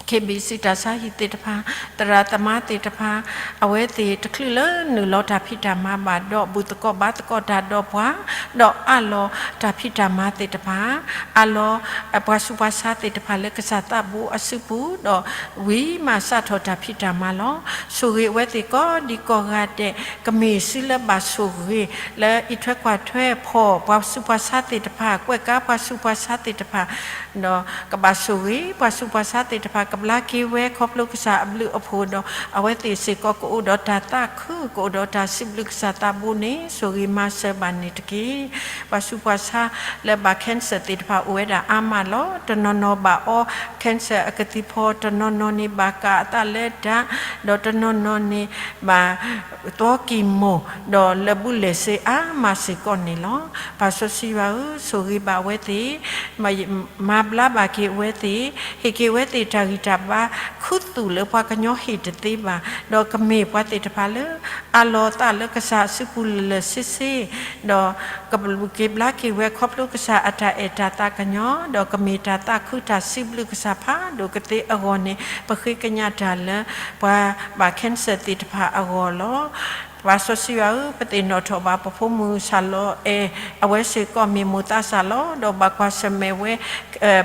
ခ့ဘ့ၣ်စံး တၢ်ဆါဟံၣ်သ့ၣ်တဖၣ်, သရၣ်သမါသ့ၣ်တဖၣ်, အဝဲသ့ၣ်တချုးလၢနုာ်လီၤတၢ်ဖံးတၢ်မၤဘၣ်ဒီး ဘူၣ်သကိးဘါသကိးတၢ်ဒီးပှၤ, ဒီးအးလီၤတၢ်ဖံးတၢ်မၤသ့ၣ်တဖၣ်, အးလီၤ ပှၤဆူးပှၤဆါသ့ၣ်တဖၣ်လၢကစၢ်သးဘိအစုပူၤ, ဒီးဝံၤမးစးထီၣ်တၢ်ဖံးတၢ်မၤလီၤ. ဆိၣ်ဂ့ၤအဝဲသ့ၣ်ကိးဒံကိးဂၤဒဲး, ကမ့ၢ်စုလၢဘၣ်ဆိၣ်ဂ့ၤ လၢအံးထွဲကွၢ်ထွဲဖီၣ် ပှၤဆူးပှၤဆါသ့ၣ်တဖၣ်, ကွဲးကါပှၤဆူးပှၤဆါသ့ၣ်တဖၣ် ဒီးကဘၣ်ဆိၣ်ဂ့ၤ ပှၤဆူးပှၤဆါသ့ၣ်တဖၣ် ကဘျါက့ၤဝဲခီဖျိကစၢ်အဘျုးအဖှိၣ်ဒီး အဝဲသ့ၣ်စ့ၢ်ကီးကအိၣ်ဒီးတၢ်သးခု ကအိၣ်ဒီးတၢ်စံးဘျုးကစၢ်သးဘိန့ၣ် ဆိၣ်ဂ့ၤမၤစၢၤဘၣ်န့ၣ်တက့ၢ်. ပှၤဆူးပှၤဆါလၢဘၣ် cancer သ့ၣ်တဖၣ်အိၣ်ဝဲဒၣ်အါမးလီၤ. တနီၤနီၤဘၣ်အီ cancer အကသံၣ်ဖီ, တနီၤနီၤန့ၣ်ဘၣ်ကးအသးလၢဒၢး, ဒီးတနီၤနီၤန့ၣ်ဘၣ် သီကံၢ်မိၢ်, ဒီးလၢာ်ဘူၣ်လဲၢ်စ့အါမးစ့ၢ်ကီးန့ၣ်လီၤ. ပၢ်စီဆှံယွၤဧၢ, ဆိၣ်ဂ့ၤဘၣ်အဝဲသ့ၣ်, မၤဘျါဘၣ်က့ၤအဝဲသ့ၣ်, ဟ့ၣ်က့ၤအဝဲသ့ၣ်တၢ်ဂံၢ်တၢ်ဘါ ခူသူၣ်လၢပှၤကညီဟ့ၣ်တသ့ဘၣ်, ဒီးကမ့ၢ်ပှၤသ့ၣ်တဖၣ်လၢ အးလီၤအသးလၢကစၢ်အစုပူၤလၢာ်လၢာ်ဆ့ဆ့, ဒီးကဘျုးက့ၤဘျါက့ၤဝဲခီဖျိကစၢ်အတၢ်အဲၣ်တၢ်သးကညီၤ, ဒီးကမ့ၢ်တၢ်သးခုတၢ်စံးဘျုးကစၢ်ဖးဒိၣ်ကသ့အဂီၢ်န့ၣ် ပဃ့ကညးတၢ်လၢ ပှၤဘၣ် cancer သ့ၣ်တဖၣ်အဂီၢ်လီၤ. ပၢ်စီဆှံယွၤဧၢ, ပသ့ၣ်နီၣ်ထီၣ်ဘၣ်ပဖိမုၣ်စၢ်လီၤအဲၣ်, အဝဲစ့ၢ်ကီးမ့ၢ်မိၢ်သးစၢ်လီၤ, ဒီးဘၣ်ကွၢ်ဆၢၣ်မဲာ်ဝဲ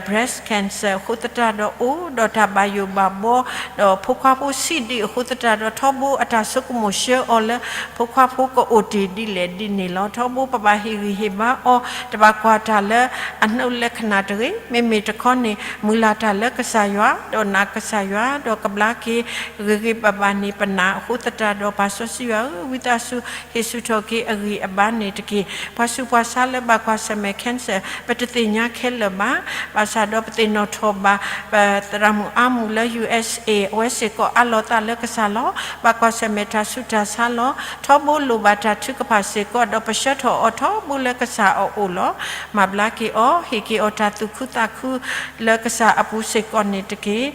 breast cancer အဃိသတးဒီးအိၣ်ဒီးတၢ်ဘၣ်ယိၣ်ဘၣ်ဘီ, ဒီးဖိခွါဖိဆံးဒံးအဃိသတးဒီး ထီဘိအတၢ်ဆိကမိၣ်ဆှၢအီၤလၢ ဖိခွါဖိကအိၣ်တ့ၢ်ဒ်လဲၣ်ဒ်န့ၣ်လီၤ. ထီဘိပဘၣ်ဟ့ၣ်ဂံၢ်ဟ့ၣ်ဘါအီၤ, တဘၣ်ကွၢ်တၢ်လၢအနိးလၢခနၣ်တဂ့ၤ, မ့မ့ၢ်တခီန့ၣ် မုၢ်လၢ်တၢ်လၢကစၢ်ယွၤ, ဒီးနာ်ကစၢ်ယွၤ, ဒီးကဘျါက့ၤဂ့ၤဂ့ၤဘၣ်ဘၣ်န့ၣ် ပနာ်အဃိသတးဒီး ပၢ်စီဆှံယွၤဧၢ, ဝံသးစူၤ ဟ့ၣ်ဆူၣ်ထီၣ်က့ၤအဂံၢ်အဘါန့ၣ်တက့ၢ်. ပှၤဆူးပှၤဆါလၢဘၣ်ကွၢ်ဆၢၣ်မဲာ် cancer ပတသ့ၣ်ညါခဲလၢာ်ဘၣ်. ဘၣ်ဆၣ်ဒီးပသ့ၣ်နီၣ်ထီၣ်ဘၣ် ပသရၣ်မုၣ်အါမူးလၢ ယူၣ်အ့ၣ်အ့ အဝဲစ့ၢ်ကီးအးလီၤသးလၢကစၢ်လီၤ. ဘၣ်ကွၢ်ဆၢၣ်မဲာ်တၢ်ဆူးတၢ်ဆါလီၤ. ထီဘိလိၣ်ဘၣ်တၢ်ထုကဖၣ်စ့ၢ်ကီး ဒီးပဆှၢထီၣ်အီၤထီဘိလၢကစၢ်အအိၣ်လီၤ. မၤဘျါက့ၤအီၤ, ဟ့ၣ်က့ၤအီၤတၢ်သူၣ်ခုသးခုလၢကစၢ်အပူၤစ့ၢ်ကီးန့ၣ်တက့ၢ်.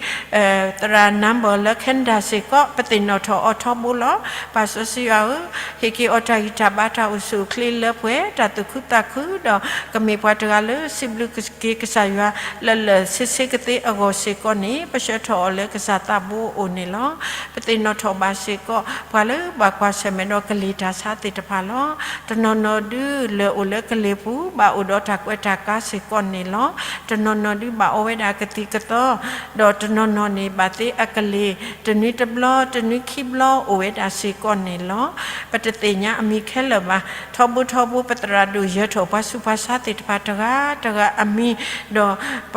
သရၣ် number လၢ Canada စ့ၢ်ကီး ပသ့ၣ်နီၣ်ထီၣ်အီၤထီဘိလီၤ. ပၢ်စီဆှံယွၤဧၢ, ဟ့ၣ်က့ၤအီၤတၢ်ဂံၢ်တၢ်ဘါတၢ်အိၣ်ဆူၣ်အိၣ်ချ့လၢပှဲၤ တၢ်သူၣ်ခုသးခုဒီး ကမ့ၢ်ပှၤတဂၤလၢစံးဘျုးက့ၤကစၢ်ယွၤ လၢာ်လၢာ်ဆ့ဆ့ကသ့အဂီၢ်စ့ၢ်ကီးန့ၣ် ပဆှၢထီၣ်အီၤလၢကစၢ်သးဘိအအိၣ်န့ၣ်လီၤ. ပသ့ၣ်နီၣ်ထီၣ်ဘၣ်စ့ၢ်ကီး ပှၤလၢဘၣ်ကွၢ်ဆၢၣ်မဲာ်ဒီးကလံၤတၢ်ဆါသ့ၣ်တဖၣ်လီၤ. တနီၤနီၤဒုးလၢအိၣ်လၢကလ့ၤပူၤ ဘၣ်အိၣ်ဒီးတၢ်ကွဲးတၢ်ကါစ့ၢ်ကီးန့ၣ်လီၤ. တနီၤနီၤဒုးဘၣ်အီဝဲဒၣ်ကသံၣ်ကသီ ဒီးတနီၤနီၤန့ၣ် ဘၣ်သ့အကလ့ၤ တနွံတဘျီ တနွံခံဘျီ အိၣ်ဝဲဒၣ်စ့ၢ်ကီးန့ၣ်လီၤ. ပတသ့ၣ်ညါအမံၤခဲလၢာ်ဘၣ်. ထီဘိထီဘိ ပသရၣ်ဒိၣ်ယၢၤထီၣ်ပှၤဆူးပှၤဆါသ့ၣ်တဖၣ်တဂၤတဂၤအမံၤ, ဒီးပ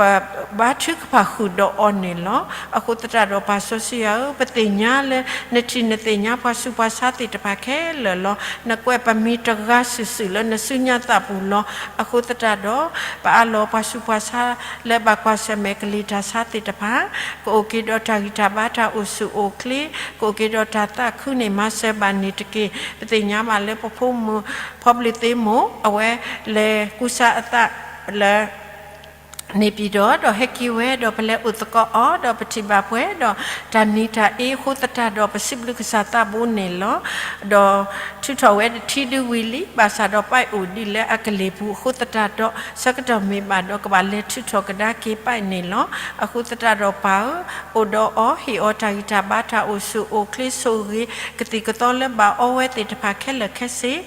ဘါထုကဖၣ်ဃုာ်ဒီးအီၤန့ၣ်လီၤ. အဃိသတးဒီး ပၢ်စီဆှံယွၤဧၢ, ပသ့ၣ်ညါလၢ နထံၣ်နသ့ၣ်ညါပှၤဆူးပှၤဆါသ့ၣ်တဖၣ်ခဲလၢာ်လီၤ. နကွဲးပမံၤတဂၤစုာ်စုာ်လၢနစုညါသးပူၤလီၤ. အဃိသတးဒီး ပအးလီၤပှၤဆူးပှၤဆါလၢဘၣ်ကွၢ်ဆၢၣ်မဲာ်ကလံၤတၢ်ဆါသ့ၣ်တဖၣ် ကအိၣ်က့ၤဒီးတၢ်ဂံၢ်တၢ်ဘါတၢ်အိၣ်ဆူၣ်အိၣ်ချ့, ကအိၣ်က့ၤဒီးတၢ်သးခုန့ၣ် မၤစၢၤဘၣ်န့ၣ်တက့ၢ်. ပသ့ၣ်ညါဘၣ်လၢပဖိမုၣ် ဖီဘျုးသ့မိၢ် အဝဲလဲၤကူစါအသးလၢ န့ၣ်ပၠံၣ်တီၣ် ဒီးဟဲက့ၤဝဲ ဒီးပလဲၤအိၣ်သကိးအီၤ ဒီးပထံၣ်ဘၣ်ပှဲၤဒီးတၢ်နံၤတၢ်အ့အဃိသတးဒီး ပစံးဘျုးကစၢ်သးဘိန့ၣ်လီၤ. ဒီးထုးထီၣ်ဝဲတထံဒုဝံၤလံ, ဘၣ်ဆၣ်ဒီးပၢ်အိၣ်ဒံးလၢအကလ့ၤပူၤအဃိသတးဒီး ဆၢကတီၢ်မ့ၢ်ဘၣ်ဒီး ကဘၣ်လဲၤထုးထီၣ်ကဒါက့ၤပၢ်န့ၣ်လီၤ. အဃိသတးဒီးပၢ်ဧၢ, အိၣ်ဒီးအီၤ ဟ့ၣ်အီၤတၢ်ဂံၢ်တၢ်ဘါတၢ်အိၣ်ဆူၣ်အိၣ်ချ့ဆိၣ်ဂ့ၤ ကသံၣ်ကသီလၢဘၣ်အီဝဲသ့ၣ်တဖၣ်ခဲလၢာ်ခဲဆ့,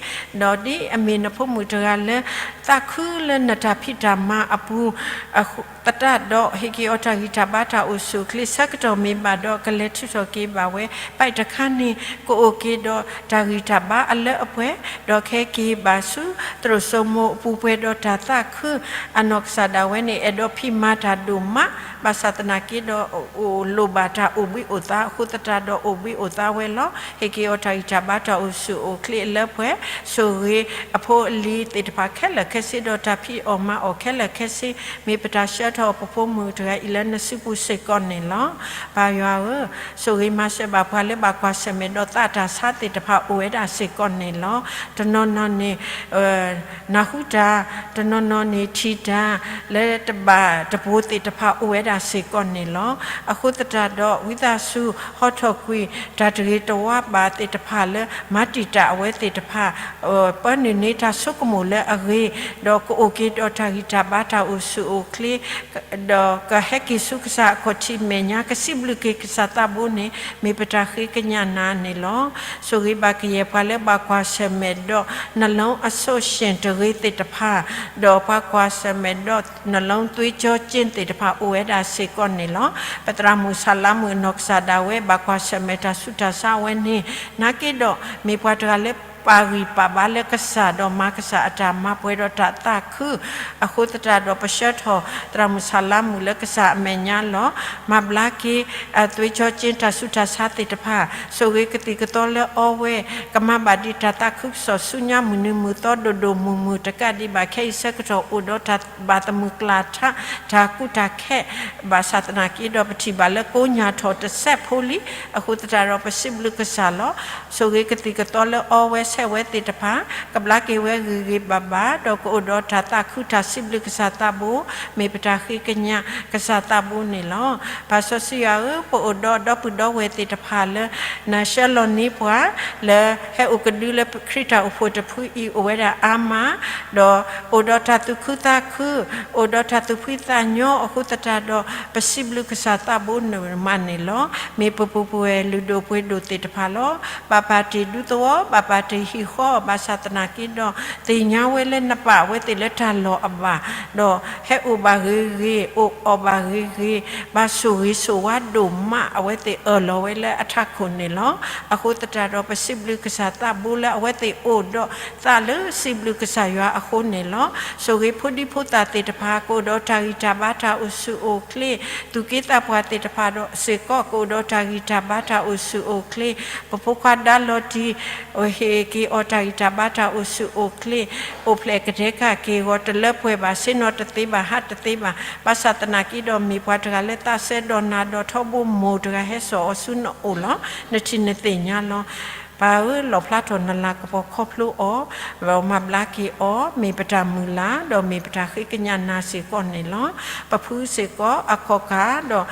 ဒီးဒ်အမ့ၢ်နဖိမုၣ်တဂၤလၢ သးခုလၢနတၢ်ဖံးတၢ်မၤအပူၤ, အဃိ သတးဒီး ဟ့ၣ်က့ၤအီၤတၢ်ဂံၢ်တၢ်ဘါတၢ်အိၣ်ဆူၣ်အိၣ်ချ့ ဆၢကတီၢ်မ့ၢ်ဘၣ်ဒီး ကလဲၤထုးထီၣ်က့ၤဘၣ်ဝဲ ပၢၢ်တခါန့ၣ် ကအိၣ်က့ၤဒီးတၢ်ဂံၢ်တၢ်ဘါအလၢအပှဲၤ, ဒီးကဟဲက့ၤဘၣ်ဆူ သရိာ်စိမိၤအပူၤပှဲၤဒီးတၢ်သးခု အနီၢ်ကစၢ်ဒၣ်ဝဲန့ၣ် အဲၣ်ဒိးဖံးမၤတၢ်ဒိၣ်မး, ဘၣ်ဆၣ်သနာ်က့ဒီး အိၣ်လိၣ်ဘၣ်တၢ်အိၣ်ဘှံးအိၣ်သါအဃိသတးဒီး အိၣ်ဘှံးအိၣ်သါဝဲလီၤ. ဟ့ၣ်က့ၤအီၤတၢ်ဂံၢ်တၢ်ဘါတၢ်အိၣ်ဆူၣ်အိၣ်ချ့အလၢပှဲၤ, ဆိၣ်ဂ့ၤအဖိအလံၤသ့ၣ်တဖၣ်ခဲလၢာ်ခဲဆ့ ဒီးတၢ်ဖံးအီၣ်မၤအီၣ်ခဲလၢာ်ခဲဆ့ မ့ၢ်ပတၢ်ဆှၢထီၣ်ပဖိမုၣ်တဂၤအံၤလၢနစုပူၤစ့ၢ်ကီးန့ၣ်လီၤ. ပၢ်ယွၤဧၢ, ဆိၣ်ဂ့ၤမၤစၢၤဘၣ်ပှၤလၢဘၣ်ကွၢ်ဆၢၣ်မဲာ်ဒီးသးတၢ်ဆါသ့ၣ်တဖၣ်အိၣ်ဝဲဒၣ်စ့ၢ်ကီးန့ၣ်လီၤ. တနီၤနီၤန့ၣ် နၢ်ဟူတၢ်, တနီၤနီၤန့ၣ်ထံၣ်တၢ် လၢတဘၣ်တပိၤသ့ၣ်တဖၣ်အိၣ်ဝဲဒၣ်စ့ၢ်ကီးန့ၣ်လီၤ. အဃိသတးဒီး ဝံသးစူၤဟီထီၣ်ကွံာ် တၢ်တဂ့ၤတဝါဘၣ်သ့ၣ်တဖၣ်လၢ မၤတံာ်တာ်အဝဲသ့ၣ်တဖၣ် ပၢနုာ်န့ၢ်တၢ်ဆိကမိၣ်လၢအဂ့ၤ, ဒီးကအိၣ်က့ၤဒီးတၢ်ဂံၢ်တၢ်ဘါတၢ်အိၣ်ဆူၣ်အိၣ်ချ့, ဒီးကဟဲက့ၤဆူကစၢ်အခီၣ်ထံးမဲာ်ညါ ကစံးဘျုးက့ၤကစၢ်သးဘိန့ၣ် မ့ၢ်ပတၢ်ဃ့ကညးနၤန့ၣ်လီၤ. ဆိၣ်ဂ့ၤဘၣ်ကယဲၢ်ပှၤလၢဘၣ်ကွၢ်ဆၢၣ်မဲာ်ဒီး နှလုံးအဆိရှင်းတဂ့ၤသ့ၣ်တဖၣ်, ဒီးပှၤကွၢ်ဆၢၣ်မဲာ်ဒီး နှလုံးသွေးကြောကျဉ်သ့ၣ်တဖၣ်အိၣ်ဝဲဒၣ်စ့ၢ်ကီးန့ၣ်လီၤ. ပသရၣ်မုၣ်ဆၣ်လါမုၣ်အနီၢ်ကစၢ်ဒၣ်ဝဲ ဘၣ်ကွၢ်ဆၢၣ်မဲာ်တၢ်ဆူးတၢ်ဆါဝဲန့ၣ် နာ်က့ဒီး မ့ၢ်ပှၤတဂၤလၢပာ်ဂံၢ်ပာ်ဘါလၢကစၢ်ဒီးမၤကစၢ်အတၢ်မၤပှဲၤဒီးတၢ်သးခု, အဃိသတးဒီးပဆှၢထီၣ် သရၣ်မုၣ်ဆၣ်လါမုၣ်လၢကစၢ်အမဲာ်ညါလီၤ. မၤဘျါက့ၤ သွေးကြောကျဉ်တၢ်ဆူးတၢ်ဆါသ့ၣ်တဖၣ်, ဆိၣ်ဂ့ၤကသံၣ်ကသီလၢအီဝဲ ကမၤဘၣ်ဒံးတၢ်သးခုကစီၣ်ဆူညါမုၢ်နံၤမုၢ်သီဒိၣ်ဒိၣ်မုၢ်မုၢ် တကးဒံးဘၣ်ခဲအံၤဆၢကတီၢ်အိၣ်ဒီးတၢ်ဘၣ်သမုာ်ကျၢ်ထါ တၢ်ကူတၢ်ခဲ ဘၣ်ဆၣ်သနာ်က့ဒီးပထံၣ်ဘၣ်လၢကိးညါထီၣ်တစဲးဖိလံ, အဃိသတးဒီးပစံးဘျုးကစၢ်လီၤ. ဆိၣ်ဂ့ၤကသံၣ်ကသီလၢအီဝဲဆဲးဝဲသ့ၣ်တဖၣ် ကဘျါက့ၤဝဲဂ့ၤဂ့ၤဘၣ်ဘၣ် ဒီးကအိၣ်ဒီးတၢ်သးခုတၢ်စံးဘျုးကစၢ်သးဘိ မ့ၢ်ပတၢ်ဃ့ကညးကစၢ်သးဘိန့ၣ်လီၤ. ပၢ်စီဆှံယွၤဧၢ, ပအိၣ်ဒီးဒီပုၢ်ဒီဝဲၢ်သ့ၣ်တဖၣ်လၢ နဆှၢလီၤန့ၢ်ပှၤ လၢဟဲအိၣ်ကဒုလၢခရံာ်တၢ်အိၣ်ဖှိၣ်တဖုအံၤ အိၣ်ဝဲဒၣ်အါမး, ဒီးအိၣ်ဒီးတၢ်သူၣ်ခုသးခု, အိၣ်ဒီးတၢ်သူၣ်ဖှံသးညီအဃိသတးဒီး ပစံးဘျုးကစၢ်သးဘိန့ၣ်မးန့ၣ်လီၤ. မ့ၢ်ပပူၤပှဲၤလုၢ်ဒိၣ်ပှ့ၤဒိၣ်သ့ၣ်တဖၣ်လီၤ. ဘၣ်ပာ်တ့ၢ်ဒူသဝီ, ဘၣ်ပာ်တ့ၢ်ဟံၣ်ဃီ, ဘၣ်ဆၣ်သနာ်က့ဒီး သ့ၣ်ညါဝဲလၢနပာ်အဝဲသ့ၣ်လၢတၢ်လီၢ်အဘၣ်, ဒီးဟဲအိၣ်ဘၣ်ဂ့ၤဂ့ၤ, အိၣ်အီၣ်ဘၣ်ဂ့ၤဂ့ၤ, ဘၣ်ဆိၣ်ဂ့ၤဆိၣ်ဝါဒိၣ်မး အဝဲသ့ၣ်အၢၣ်လီၤဝဲလၢအထးခိၣ်န့ၣ်လီၤ. အဃိသတးဒီး ပစံးဘျုးကစၢ်သးဘိလၢအဝဲသ့ၣ်အိၣ်ဒီးသးလၢစံးဘျုးကစၢ်ယွၤအဃိန့ၣ်လီၤ. ဆိၣ်ဂ့ၤဖိဒံဖိသၣ်သ့ၣ်တဖၣ် ကအိၣ်ဒီးတၢ်ဂံၢ်တၢ်ဘါတၢ်အိၣ်ဆူၣ်အိၣ်ချ့, သူၣ်က့သးပှၢ်သ့ၣ်တဖၣ်ဒီးစ့ၢ်ကီး ကအိၣ်ဒီးတၢ်ဂံၢ်တၢ်ဘါတၢ်အိၣ်ဆူၣ်အိၣ်ချ့, ပဖိခွါဒါလီၤတံၢ် ဟ့ၣ်က့ၤအီၤတၢ်ဂံၢ်တၢ်ဘါတၢ်အိၣ်ဆူၣ်အိၣ်ချ့, အိၣ်ဖျဲၣ်ကတဲာ်ကတီၤက့ၤအဂီၢ် တလၢပှဲၤဘၣ်, ဆ့ၣ်နီၤတသ့ဘၣ်, ဟးတသ့ဘၣ်, ဘၣ်ဆၣ်သနာ်က့ဒီး မ့ၢ်ပှၤတဂၤလၢသးစဲဒီးနၤဒီးထီဘိမိၢ်တဂၤဟဲစိာ်အီၤဆူနအိၣ်လီၤ. နထံၣ်နသ့ၣ်ညါလီၤ. ပၢ်ဧၢ, လီၣ်ဖျါထီၣ်နလၤကပီၤခီဖျိအီၤ, ဒီးမၤဘျါက့ၤအီၤ, မ့ၢ်ပတၢ်မုၢ်လၢ်, ဒီးမ့ၢ်ပတၢ်ဃ့ကညးနၤစ့ၢ်ကီးန့ၣ်လီၤ. ပဖုစ့ၢ်ကီးအခီၣ်ကါဒီး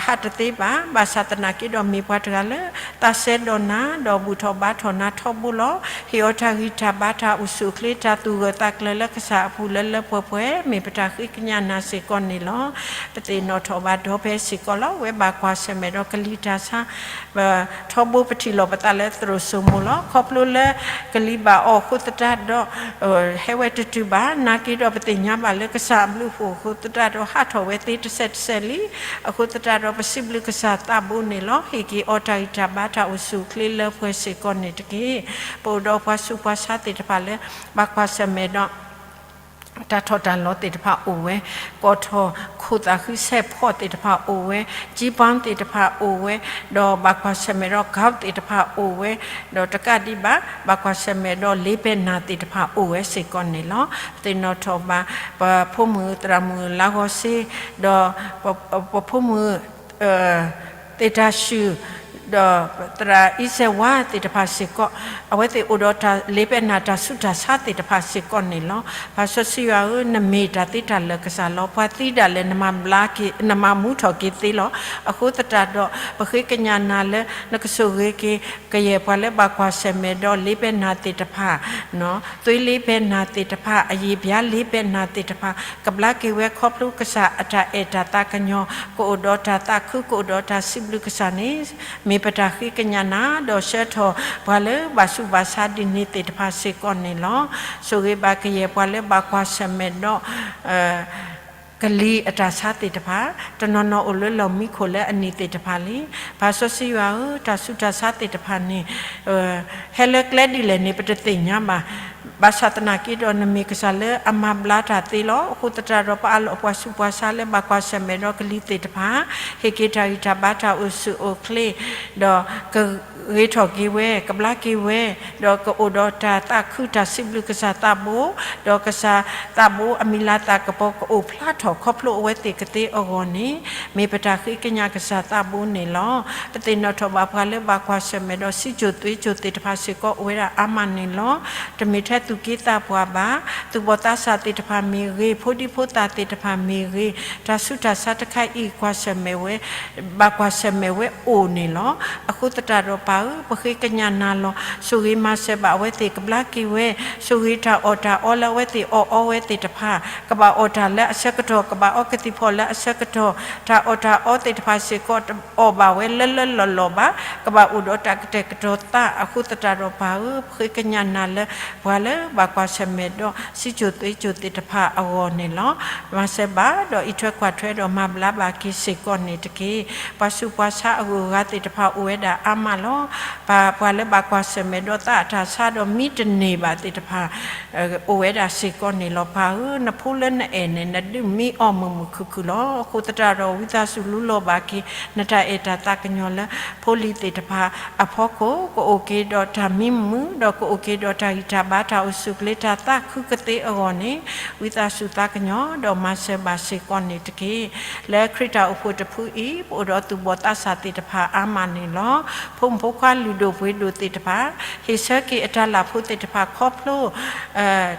ဟးတသ့ဘၣ်, ဘၣ်ဆၣ်သနာ်က့ဒီး မ့ၢ်ပှၤတဂၤလၢ သးစဲဒီးနၤ, ဒီးဘူၣ်ထီၣ်ဘါထီၣ်နၤထီဘိလီၤ. ဟ့ၣ်အီၤတၢ်ဂံၢ်တၢ်ဘါတၢ်အိၣ်ဆူၣ်အိၣ်ချ့ တၢ်သူၣ်ဂၢၢ်သးကျၢၤလၢကစၢ်အပူၤလၢလၢပှဲၤပှဲၤ, မ့ၢ်ပတၢ်ဃ့ကညးနၤစ့ၢ်ကီးန့ၣ်လီၤ. ပသ့ၣ်နီၣ်ထီၣ်ဘၣ်ဒီဖဲစ့ၢ်ကီးလီၤ. ဝဲဘၣ်ကွၢ်ဆၢၣ်မဲာ်ဒီးကလံၤတၢ်ဆါ ထီဘိပထံၣ်လိာ်ပသးလၢသရိာ်စိမိၤလီၤ. ခီဖျိလၢကလံၤဘၣ်အီၤအဃိသတးဒီး ဟဲဝဲတတုၤဘၣ်, နာ်က့ဒီးပသ့ၣ်ညါဘၣ်လၢကစၢ်အဘျုးအဖှိၣ်အဃိသတးဒီး ဟးထီၣ်ဝဲသ့တစဲးတစဲးလံ. အဃိသတးဒီး ပစံးဘျုးကစၢ်သးဘိန့ၣ်လီၤ. ဟ့ၣ်က့ၤအီၤတၢ်ဂံၢ်တၢ်ဘါတၢ်အိၣ်ဆူၣ်အိၣ်ချ့လၢပှဲၤစ့ၢ်ကီးန့ၣ်တက့ၢ်. ပအိၣ်ဒီးပှၤဆူးပှၤဆါသ့ၣ်တဖၣ်လၢ ဘၣ်ကွၢ်ဆၢၣ်မဲာ်ဒီး တၢ်ထီၣ်တၢ်လီၤသ့ၣ်တဖၣ်အိၣ်ဝဲ, ကီၢ်ထီၣ်ခိၣ်သးဃုဆဲးဖီၣ်သ့ၣ်တဖၣ်အိၣ်ဝဲ, ကၠံပီသ့ၣ်တဖၣ်အိၣ်ဝဲ, ဒီးဘၣ်ကွၢ်ဆၢၣ်မဲာ်ဒီးကီးသ့ၣ်တဖၣ်အိၣ်ဝဲ, ဒီးတကးဒံးဘၣ် ဘၣ်ကွၢ်ဆၢၣ်မဲာ်ဒီးလ့ပဲၢ်နၤသ့ၣ်တဖၣ်အိၣ်ဝဲစ့ၢ်ကီးန့ၣ်လီၤ. ပသ့ၣ်နီၣ်ထီၣ်ဘၣ် ပဖိမုၣ်သရၣ်မုၣ်လါဂီၤစ့, ဒီးပဖိမုၣ် သ့ၣ်တၢ်ဆူၣ်, ဒီးသရၣ်အံၤစဲးဝါသ့ၣ်တဖၣ်စ့ၢ်ကီး, အဝဲသ့ၣ်အိၣ်ဒီးတၢ်လ့ပဲၢ်နၤတၢ်ဆူးတၢ်ဆါသ့ၣ်တဖၣ်စ့ၢ်ကီးန့ၣ်လီၤ. ပၢ်စီဆှံယွၤဧၢ, နမ့ၢ်တၢ်သ့တၢ်လၢာ်ကစၢ်လီၤ. ပှၤသံဒၣ်လဲာ် နမၤဘျါက့ၤ, နမၤမူထီၣ်က့ၤသ့လီၤ. အဃိသတးဒီး ပဃ့ကညးနၤလၢ နကဆိၣ်ဂ့ၤက့ၤ ကယဲၢ်ပှၤလၢဘၣ်ကွၢ်ဆၢၣ်မဲာ်ဒီးလ့ပဲၢ်နၤသ့ၣ်တဖၣ်, သွေးလ့ပဲၢ်နၤသ့ၣ်တဖၣ်, အယံာ်ဘျါလ့ပဲၢ်နၤသ့ၣ်တဖၣ်, ကဘျါက့ၤဝဲခီဖျိကစၢ်အတၢ်အဲၣ်တၢ်သးကညီၤ, ကအိၣ်ဒီးတၢ်သးခု, ကအိၣ်ဒီးတၢ်စံးဘျုးကစၢ်န့ၣ်, မ့ၢ်ပတၢ်ဃ့ကညးနၤ, ဒီးဆှၢထီၣ်ပှၤလၢဘၣ်ဆူးဘၣ်ဆါဒ်န့ၣ်သ့ၣ်တဖၣ်စ့ၢ်ကီးန့ၣ်လီၤ. ဆိၣ်ဂ့ၤဘၣ်ကယဲၢ်ပှၤလၢဘၣ်ကွၢ်ဆၢၣ်မဲာ်ဒီး ကလံၤအတၢ်ဆါသ့ၣ်တဖၣ်, တနီၤနီၤအိၣ်လၢလီၢ်မံခိၣ်လၢအနံၤသ့ၣ်တဖၣ်လံ. ပၢ်စီဆှံယွၤဧၢ, တၢ်ဆူးတၢ်ဆါသ့ၣ်တဖၣ်န့ၣ် ဟဲလၢကျဲဒ်လဲၣ်န့ၣ် ပတသ့ၣ်ညါဘၣ်. ဘၣ်ဆၣ်သနာ်က့ဒီး နမ့ၢ်ကစၢ်လၢအမၤဘျါတၢ်သ့လီၤ. အဃိသတးဒီး ပအးလီၤပှၤဆူးပှၤဆါလၢဘၣ်ကွၢ်ဆၢၣ်မဲာ်ဒီးကလံၤသ့ၣ်တဖၣ်, ဟ့ၣ်က့ၤတၢ်ဂံၢ်တၢ်ဘါတၢ်အိၣ်ဆူၣ်အိၣ်ချ့, ဒီးကဂ့ၤထီၣ်က့ၤဝဲ, ကဘျါက့ၤဝဲ, ဒီးကအိၣ်ဒီးတၢ်သးခုတၢ်စံးဘျုးကစၢ်သးဘိ, ဒီးကစၢ်သးဘိအမံၤလၤသၣ်ကပီၤကအိၣ်ဖျါထီၣ်ခီဖျိအဝဲသ့ၣ်ကသ့အဂီၢ်န့ၣ်, မ့ၢ်ပတၢ်ဃ့ကညးကစၢ်သးဘိန့ၣ်လီၤ. ပသ့ၣ်နီၣ်ထီၣ်ဘၣ်ပှၤလၢဘၣ်ကွၢ်ဆၢၣ်မဲာ်ဒီးစံၣ်စိၤသွ့ၣ်စိၤသ့ၣ်တဖၣ်စ့ၢ်ကီးအိၣ်ဝဲဒၣ်အါမးန့ၣ်လီၤ. တမ့ၢ်ထဲသူၣ်က့သးပှၢ်ဘၣ်, သူၣ်ဘီၣ်သးစၢ်သ့ၣ်တဖၣ်မ့ၢ်ဂ့ၤ, ဖိဒံဖိသၣ်သ့ၣ်တဖၣ်မ့ၢ်ဂ့ၤ, တၢ်ဆူးတၢ်ဆါတခါအံၤကွၢ်ဆၢၣ်မဲာ်ဝဲ, ဘၣ်ကွၢ်ဆၢၣ်မဲာ်ဝဲအိၣ်န့ၣ်လီၤ. အဃိသတးဒီးပၢ်ဧၢ, ပဃ့ကညးနၤလီၤ. ဆိၣ်ဂ့ၤမၤစၢၤဘၣ်အဝဲသ့ၣ်ကဘျါက့ၤဝဲ, ဆိၣ်ဂ့ၤတၢ်အီၣ်တၢ်အီလၢအဝဲသ့ၣ်အီၣ်အီဝဲသ့ၣ်တဖၣ်, ကဘၣ်အီၣ်တၢ်လၢအဆၢကတီၢ်, ကဘၣ်အီကသံၣ်ဖီၣ်လၢအဆၢကတီၢ်, တၢ်အီၣ်တၢ်အီသ့ၣ်တဖၣ်စ့ၢ်ကီး တအီၣ်ဘၣ်ဝဲလၢလၢလီၢ်လီၢ်ဘၣ်, ကဘၣ်အိၣ်ဒီးတၢ်ကတဲာ်ကတီၤသး. အဃိသတးဒီးပၢ်ဧၢ, ပဃ့ကညးနၤလၢ ပှၤလၢဘၣ်ကွၢ်ဆၢၣ်မဲာ်ဒီးစံၣ်စိၤသွ့ၣ်စိၤသ့ၣ်တဖၣ်အဂီၢ်န့ၣ်လီၤ. မၤစၢၤဘၣ်ဒီးအံးထွဲကွၢ်ထွဲဒီးမၤဘျါဘၣ်က့ၤစ့ၢ်ကီးန့ၣ်တက့ၢ်. ပှၤဆူးပှၤဆါအဂုၤအဂၤသ့ၣ်တဖၣ်အိၣ်ဝဲဒၣ်အါမးလီၤ. ပှၤလၢဘၣ်ကွၢ်ဆၢၣ်မဲာ်ဒီးသးအတၢ်ဆါဒီးမံတန့ၢ်ဘၣ်သ့ၣ်တဖၣ် အိၣ်ဝဲဒၣ်စ့ၢ်ကီးန့ၣ်လီၤ. ပၢ်ဧၢ, နဖိလၢနအဲၣ်န့ၣ် နဒုးမံအီၤမုာ်မုာ်ခုၣ်ခုၣ်လီၤ. အဃိသတးဒီး ဝံသးစူၤလူလီၤဘၣ်က့ၤ နတၢ်အဲၣ်တၢ်သးကညီၤလၢ ဖိလံၤသ့ၣ်တဖၣ်အဖီခိၣ် ကအိၣ်က့ၤဒီးတၢ်မံမုာ်, ဒီးကအိၣ်က့ၤဒီးတၢ်ဂံၢ်တၢ်ဘါတၢ်အိၣ်ဆူၣ်အိၣ်ချ့ တၢ်သးခုကသ့အဂီၢ်န့ၣ်, ဝံသးစူၤသးကညီၤဒီးမၤစၢၤဘၣ်စ့ၢ်ကီးန့ၣ်တက့ၢ်. လၢခရံာ်တၢ်အိၣ်ဖှိၣ်တဖုအံၤ ပအိၣ်ဒီးသူၣ်ဘီၣ်သးစၢ်သ့ၣ်တဖၣ်အါမးန့ၣ်လီၤ. ဖိမုၣ်ဖိခွါလုၢ်ဒိၣ်ပှ့ၤဒိၣ်သ့ၣ်တဖၣ် ဟ့ၣ်ဆၢက့ၤအတၢ်လၢ်ဖိသ့ၣ်တဖၣ်ခီဖျိ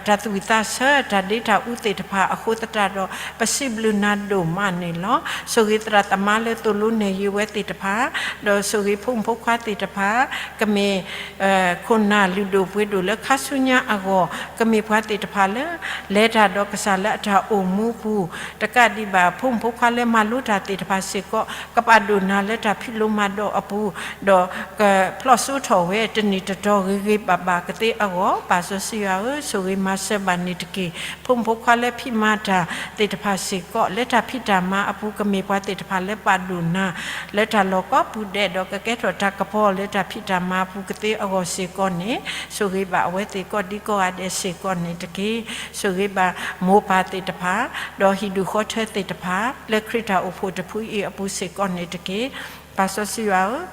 တၢ်သူၣ်ဝံၣ်သးဆၢ တၢ်ဒ့တၢ်အူသ့ၣ်တဖၣ်အဃိသတးဒီး ပစံးဘျုးနၤဒိၣ်မးန့ၣ်လီၤ. ဆိၣ်ဂ့ၤသရၣ်သမါလၢသိၣ်လိနဲၣ်ယုာ်ဝဲသ့ၣ်တဖၣ်, ဒီးဆိၣ်ဂ့ၤဖိမုၣ်ဖိခွါသ့ၣ်တဖၣ်, ကမ့ၢ် ခိၣ်နၢ်လုၢ်ဒိၣ်ပှ့ၤဒိၣ်လၢခါဆူညါအဂီၢ်, ကမ့ၢ်ပှၤသ့ၣ်တဖၣ်လၢ လဲၤတၢ်ဒီးကစၢ်လၢအတၢ်အိၣ်မူပူၤ, တကးဒံးဘၣ် ဖိမုၣ်ဖိခွါလၢမၤလိတၢ်သ့ၣ်တဖၣ်စ့ၢ်ကီး ကပာ်ဒိၣ်နၤလၢတၢ်ဖံးလိမၤဒိးအပူၤ, ဒီးကဖျီၣ်စိထီၣ်ဝဲတနံၣ်တတီၤဂ့ၤဂ့ၤဘၣ်ဘၣ်ကသ့အဂီၢ်, ပၢ်စီဆှံယွၤဧၢ, ဆိၣ်ဂ့ၤမၤစၢၤဘၣ်န့ၣ်တက့ၢ်. ဖိမုၣ်ဖိခွါလၢဖံးမၤတၢ်သ့ၣ်တဖၣ်စ့ၢ်ကီး လၢတၢ်ဖံးတၢ်မၤအပူၤ ကမ့ၢ်ပှၤသ့ၣ်တဖၣ်လၢပာ်ဒိၣ်နၤ လၢတၢ်လီၢ်ကိးပူၤဒဲး ဒီးကကဲထီၣ်တၢ်ကပီၤလၢတၢ်ဖံးတၢ်မၤအပူၤကသ့အဂီၢ်စ့ၢ်ကီးန့ၣ်, ဆိၣ်ဂ့ၤဘၣ်အဝဲသ့ၣ်ကိးဒံကိးဂၤဒဲးစ့ၢ်ကီးန့ၣ်တက့ၢ်. ဆိၣ်ဂ့ၤဘၣ်မိၢ်ပၢ်သ့ၣ်တဖၣ်, ဒီးဟံၣ်ဒူၣ်ဃီထၢသ့ၣ်တဖၣ် လၢခရံာ်တၢ်အိၣ်ဖှိၣ်တဖုအံၤအပူၤစ့ၢ်ကီးန့ၣ်တက့ၢ်. ပၢ်စီဆှံယွၤဧၢ,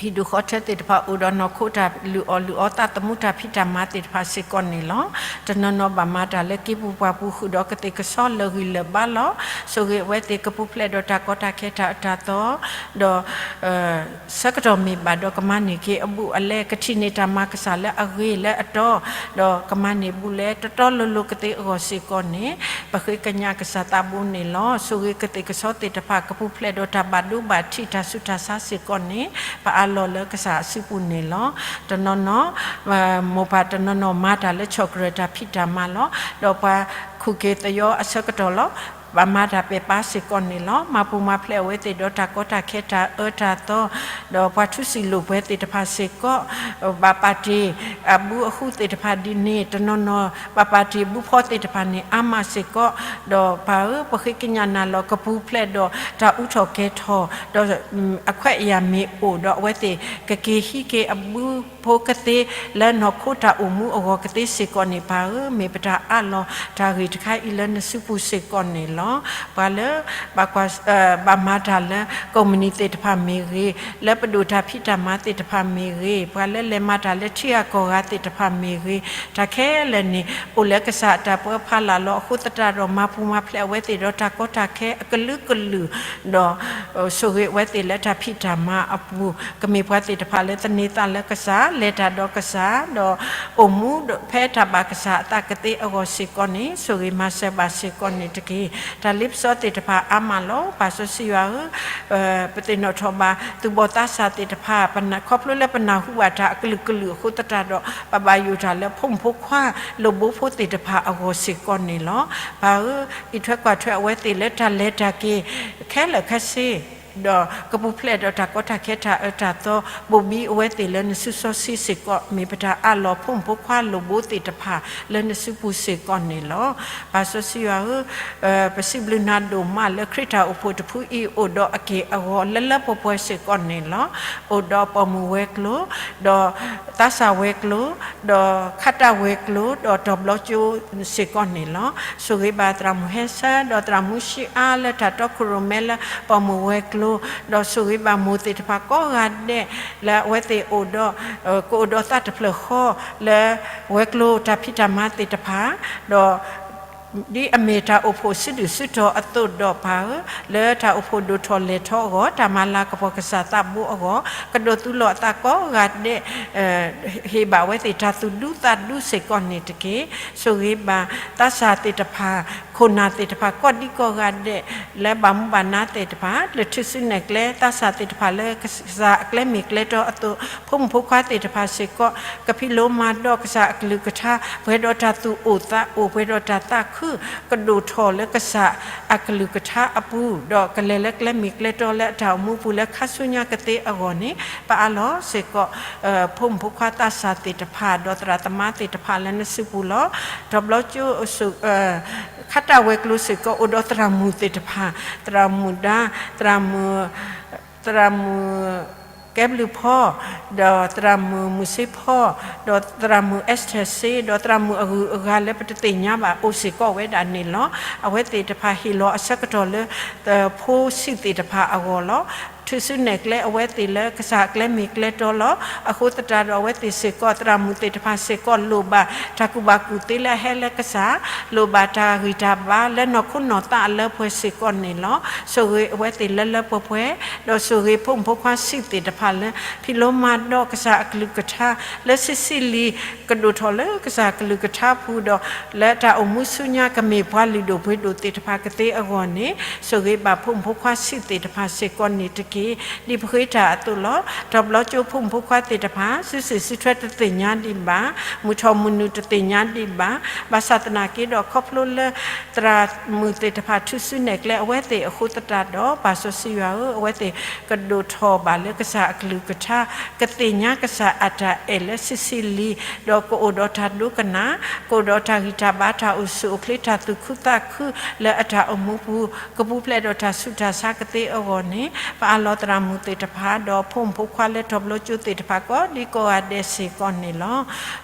ဟံၣ်ဒူၣ်ဃီထၢသ့ၣ်တဖၣ်အိၣ်ဒီးနီၢ်ခိတၢ်လုၢ်အီၣ်လုၢ်အီ သးသမူတၢ်ဖံးတၢ်မၤသ့ၣ်တဖၣ်စ့ၢ်ကီးန့ၣ်လီၤ. တနီၤနီၤဘၣ်မၤတၢ်လၢက့ၤပူၤပှၢ်ပူၤ ဃုာ်ဒီးကသ့ၣ်ကဆီလၢာ်ဂံၢ်လၢာ်ဘါလီၤ. ဆိၣ်ဂ့ၤအဝဲသ့ၣ်ကပူၤဖျဲးဒီးတၢ်ကီတၢ်ခဲတၢ်အၢတၢ်သီ, ဒီး ဆၢကတီၢ်မ့ၢ်ဘၣ်ဒီးကမၤန့ၢ်က့ၤအဘူးအလဲ ကထံၣ်န့ၢ်တၢ်မၤကစၢ်လၢအဂ့ၤလၢအတီ, ဒီးကမၤန့ၢ်ဘူးလဲတီတီလိၤလိၤကသ့အဂီၢ်စ့ၢ်ကီးန့ၣ်, ပဃ့ကညးကစၢ်သးဘိန့ၣ်လီၤ. ဆိၣ်ဂ့ၤကသ့ၣ်ကဆီသ့ၣ်တဖၣ် ကပူၤဖျဲးဒီးတၢ်ဘၣ်ဒိဘၣ်ထံးတၢ်ဆူးတၢ်ဆါစ့ၢ်ကီးန့ၣ်, ပအးလီၤလၢကစၢ်အစုပူၤန့ၣ်လီၤ. တနီၤနီၤ မိၢ်ပၢ်တနီၤနီၤမၤတၢ်လၢဆီၣ်ကရၢၢ်တၢ်ဖံးတၢ်မၤလီၤ. ဒီးပှၤခူၣ်က့ၤသယီအဆၢကတီၢ်လီၤ. ဘၣ်မၤတၢ်ပဲာ်ပာ်စ့ၢ်ကီးန့ၣ်လီၤ. မၤပူၤမၤဖျဲးအဝဲသ့ၣ်ဒီးတၢ်ကီတၢ်ခဲတၢ်အၢတၢ်သီ, ဒီးပှၤထူစံာ်လိာ်ပှဲၤသ့ၣ်တဖၣ်စ့ၢ်ကီး, ဘၣ်ပာ်တ့ၢ်အဘူးအဃုသ့ၣ်တဖၣ်ဒ်န့ၣ်, တနီၤနီၤ ဘၣ်ပာ်တ့ၢ်ဘူးဖီသ့ၣ်တဖၣ်န့ၣ် အါမးစ့ၢ်ကီး, ဒီးပၢ်ဧၢ, ပဃ့ကညးနၤလီၤ ကပူၤဖျဲးဒီးတၢ်အူထီၣ်ကဲၤထီၣ်, ဒီးအခွဲးအယာ်မ့ၢ်အိၣ်ဒီးအဝဲသ့ၣ် ကက့ၤဟံးက့ၤအဘူးဖိကသ့ လၢနီၢ်ခိတၢ်အိၣ်မူအဂီၢ်ကသ့စ့ၢ်ကီးန့ၣ် ပၢ်ဧၢ, မ့ၢ်ပတၢ်အးလီၤတၢ်ဂ့ၢ်တခါအံၤလၢနစုပူၤစ့ၢ်ကီးန့ၣ်လီၤ. ပှၤလၢ ဘၣ်ကွၢ် ဘၣ်မၤတၢ်လၢ ကိးမုၢ်နံၤသ့ၣ်တဖၣ်မ့ၢ်ဂ့ၤ, လၢပဒိၣ်တၢ်ဖံးတၢ်မၤသ့ၣ်တဖၣ်မ့ၢ်ဂ့ၤ, ပှၤလၢလဲၤမၤတၢ်လၢထံဂၤကီၢ်ဂၤသ့ၣ်တဖၣ်မ့ၢ်ဂ့ၤ, တၢ်ခဲလၢာ်န့ၣ် အိၣ်လၢကစၢ်အတၢ်ပၢဖီလာ်လီၤ. အဃိသတးဒီး မၤပူၤမၤဖျဲးအဝဲသ့ၣ်ဒီးတၢ်ကီတၢ်ခဲအကလုာ်ကလုာ်, ဒီး ဆိၣ်ဂ့ၤအဝဲသ့ၣ်လၢတၢ်ဖံးတၢ်မၤအပူၤ, ကမ့ၢ်ပှၤသ့ၣ်တဖၣ်လၢသန့ၤသးလၢကစၢ်, လဲၤတၢ်ဒီးကစၢ်, ဒီးအိၣ်မူဖဲတၢ်ဘၣ်ကစၢ်အသးကသ့အဂီၢ်စ့ၢ်ကီးန့ၣ်, ဆိၣ်ဂ့ၤမၤစၢၤဘၣ်စ့ၢ်ကီးန့ၣ်တက့ၢ်. တၢ်လ့ပစီသ့ၣ်တဖၣ်အါမးလီၤ. ပၢ်စီဆှံယွၤဧၢ, ပသ့ၣ်နီၣ်ထီၣ်ဘၣ် သူၣ်ဘီၣ်သးစၢ်သ့ၣ်တဖၣ်, ခီဖျိလၢပနၢ်ဟူဘၣ်တၢ်အကလုာ်ကလုာ်အဃိသတးဒီး ပဘၣ်ယိၣ်တၢ်လၢဖိမုၣ်ဖိခွါ လိၣ်ဘိဖိသ့ၣ်တဖၣ်အဂီၢ်စ့ၢ်ကီးန့ၣ်လီၤ. ပၢ်ဧၢ, အံးထွဲကွၢ်ထွဲအဝဲသ့ၣ်လၢတၢ်လဲၤတၢ်က့ၤ ခဲလၢာ်ခဲဆ့ ဒီးကပူၤဖျဲးဒီးတၢ်ကီတၢ်ခဲတၢ်အၢတၢ်သီ ဘိးဘံအဝဲသ့ၣ်လၢနစုစီဆှံစ့ၢ်ကီး မ့ၢ်ပတၢ်အးလီၤ ဖိမုၣ်ဖိခွါလိာ်ဘိသ့ၣ်တဖၣ်လၢနစုပူၤစ့ၢ်ကီးန့ၣ်လီၤ. ပၢ်စီဆှံယွၤဧၢ, ပစံးဘျုးနၤဒိၣ်မးလၢခရံာ်တၢ်အိၣ်ဖှိၣ်တဖုအံၤ အိၣ်ဒီးအက့ၢ်အဂီၤလၢလၢပှဲၤပှဲၤစ့ၢ်ကီးန့ၣ်လီၤ. အိၣ်ဒီးပိာ်မုၣ်ဝဲၤကျိၤ, ဒီးသးစၢ်ဝဲၤကျိၤ, ဒီးခးတၢ်ဝဲၤကျိၤ, ဒီးတီၤဘျီကၠိစ့ၢ်ကီးန့ၣ်လီၤ. ဆိၣ်ဂ့ၤဘၣ်သရၣ်မုၣ်ဟဲဆၢ ဒီးသရၣ်မုၣ်ရှံအါလၢတၢ်တီခိၣ်ရိၣ်မဲလၢပိာ်မုၣ်ဝဲၤကျိၤ, ဒီးဆိၣ်ဂ့ၤဘၣ်မိၢ်သ့ၣ်တဖၣ်ကိးဂၤဒဲး လၢအဝဲသ့ၣ်အိၣ်ဒီး ကအိၣ်ဒီးသးတဖျၢၣ်ဃီ လၢဝဲၤကျိၤတၢ်ဖံးတၢ်မၤသ့ၣ်တဖၣ်, ဒီး ဒ်အမ့ၢ်တၢ်အိၣ်ဖှိၣ်စုဒုၣ်စုတီၤအသိးဒီးပၢ်ဧၢ, လၢတၢ်အိၣ်ဖှိၣ်ဒိၣ်ထီၣ်လဲၢ်ထီၣ်အဂီၢ် တၢ်မၤလၤကပီၤကစၢ်သးဘိအဂီၢ် ကဒိးသူလီၤအသးကိးဂၤဒဲး ဟ့ၣ်ဘၣ်အဝဲသ့ၣ်တၢ်သူၣ်ဒူသးဒူစ့ၢ်ကီးန့ၣ်တက့ၢ်. ဆိၣ်ဂ့ၤဘၣ်သးစၢ်သ့ၣ်တဖၣ် ခိၣ်နၢ်သ့ၣ်တဖၣ်ကိးဒံကိးဂၤဒဲး လၢဘၣ်မူဘၣ်ဒါသ့ၣ်တဖၣ် လၢထူၣ်စုနဲၣ်ကျဲသးစၢ်သ့ၣ်တဖၣ်လၢကစၢ်အကျဲမ့ၢ်ကျဲတီအသိး ဖိမုၣ်ဖိခွါသ့ၣ်တဖၣ်စ့ၢ်ကီး ကဖံးလိမၤဒိးကစၢ်အကလုၢ်ကထါ ပှဲၤဒီးတၢ်သူၣ်အိၣ်သးအိၣ် ပှဲၤဒီးတၢ်သးခု ကဒိၣ်ထီၣ်လၢကစၢ်အကလုၢ်ကထါအပူၤ ဒီးကလဲၤလၢကျဲမ့ၢ်ကျဲတီလၢအတၢ်အိၣ်မူပူၤလၢခါဆူညါကသ့အဂီၢ်န့ၣ် ပအးလီၤစ့ၢ်ကီး ဖိမုၣ်ဖိခွါသးစၢ်သ့ၣ်တဖၣ် ဒီးသရၣ်သမါသ့ၣ်တဖၣ်လၢနစုပူၤလီၤ. တီၤဘျီကၠိ ခးတၢ်ဝဲၤကျိၤစ့ၢ်ကီး အိၣ်ဒီးသရၣ်မုၣ်သ့ၣ်တဖၣ် သရၣ်မုၣ်ဒါ သရၣ်မုၣ် သရၣ်မုၣ်ကဲဘျုးဖီ ဒီးသရၣ်မုၣ်မုၢ်စ့ဖီ ဒီးသရၣ်မုၣ် Esther စ့ ဒီးသရၣ်မုၣ်အဂုၤအဂၤလၢပတသ့ၣ်ညါဘၣ် အိၣ်စ့ၢ်ကီးဝဲဒၣ်န့ၣ်လီၤ. အဝဲသ့ၣ်တဖၣ်ဟ့ၣ်လီၤအဆၢကတီၢ်လၢ ဖိဆံးသ့ၣ်တဖၣ်အဂီၢ်လီၤ. ထူၣ်စုနဲၣ်ကျဲအဝဲသ့ၣ်လၢကစၢ်အကျဲမ့ၢ်ကျဲတီလီၤ. အဃိသတးဒီးအဝဲသ့ၣ်စ့ၢ်ကီး သရၣ်မုၣ်သ့ၣ်တဖၣ်စ့ၢ်ကီး လိၣ်ဘၣ်တၢ်ကူၣ်ဘၣ်ကူၣ်သ့လၢအဟဲလၢကစၢ် လိၣ်ဘၣ်တၢ်ဂံၢ်တၢ်ဘါလၢနီၢ်ခိနီၢ်သးအလၢပှဲၤစ့ၢ်ကီးန့ၣ်လီၤ. ဆိၣ်ဂ့ၤအဝဲသ့ၣ်လၢလၢပှဲၤပှဲၤ, ဒီးဆိၣ်ဂ့ၤဖိမုၣ်ဖိခွါဆံးသ့ၣ်တဖၣ်လၢ ဖံးလိမၤဒိးကစၢ်အကလုၢ်ကထါ လၢဆံးဆံးလံ ကဒိၣ်ထီၣ်လၢကစၢ်အကလုၢ်ကထါပူၤဒီး လၢတၢ်အိၣ်မူဆူညါကမ့ၢ်ပှၤလုၢ်ဒိၣ်ပှ့ၤဒိၣ်သ့ၣ်တဖၣ်ကသ့အဂီၢ်န့ၣ် ဆိၣ်ဂ့ၤဘၣ်ဖိမုၣ်ဖိခွါဆံးသ့ၣ်တဖၣ်စ့ၢ်ကီးန့ၣ်တက့ၢ်. ဒ်ပဃ့တၢ်အသိးလီၤ. တီၤဘျီကၠိဖိမုၣ်ဖိခွါသ့ၣ်တဖၣ် စုစ့ၣ်စုထွဲတသ့ၣ်ညါဒံးဘၣ်, မုၢ်ထီၣ်မုၢ်နုာ်တသ့ၣ်ညါဒံးဘၣ်, ဘၣ်ဆၣ်သနာ်က့ဒီး ခီဖျိလၢ သရၣ်မုၣ်သ့ၣ်တဖၣ်ထူၣ်စုနဲၣ်ကျဲအဝဲသ့ၣ်အဃိသတးဒီး ပၢ်စီဆှံယွၤဧၢ, အဝဲသ့ၣ်ကဒိၣ်ထီၣ်ဘၣ်လၢကစၢ်အကလုၢ်ကထါ, ကသ့ၣ်ညါကစၢ်အတၢ်အဲၣ်လၢဆံးဆံးလံ, ဒီးကအိၣ်ဒီးတၢ်ဒိကနၣ်, ကအိၣ်ဒီးတၢ်ဂံၢ်တၢ်ဘါတၢ်အိၣ်ဆူၣ်အိၣ်ချ့တၢ်သူၣ်ခုသးခုလၢအတၢ်အိၣ်မူပူၤ, ကပူၤဖျဲးဒီးတၢ်ဆူးတၢ်ဆါကသ့အဂီၢ်န့ၣ် ပအးလီၤသရၣ်မုၣ်သ့ၣ်တဖၣ် ဒီးဖိမုၣ်ဖိခွါလၢတီၤဘျီကၠိသ့ၣ်တဖၣ်ကိးဒံကိးဂၤဒဲးစ့ၢ်ကီးန့ၣ်လီၤ.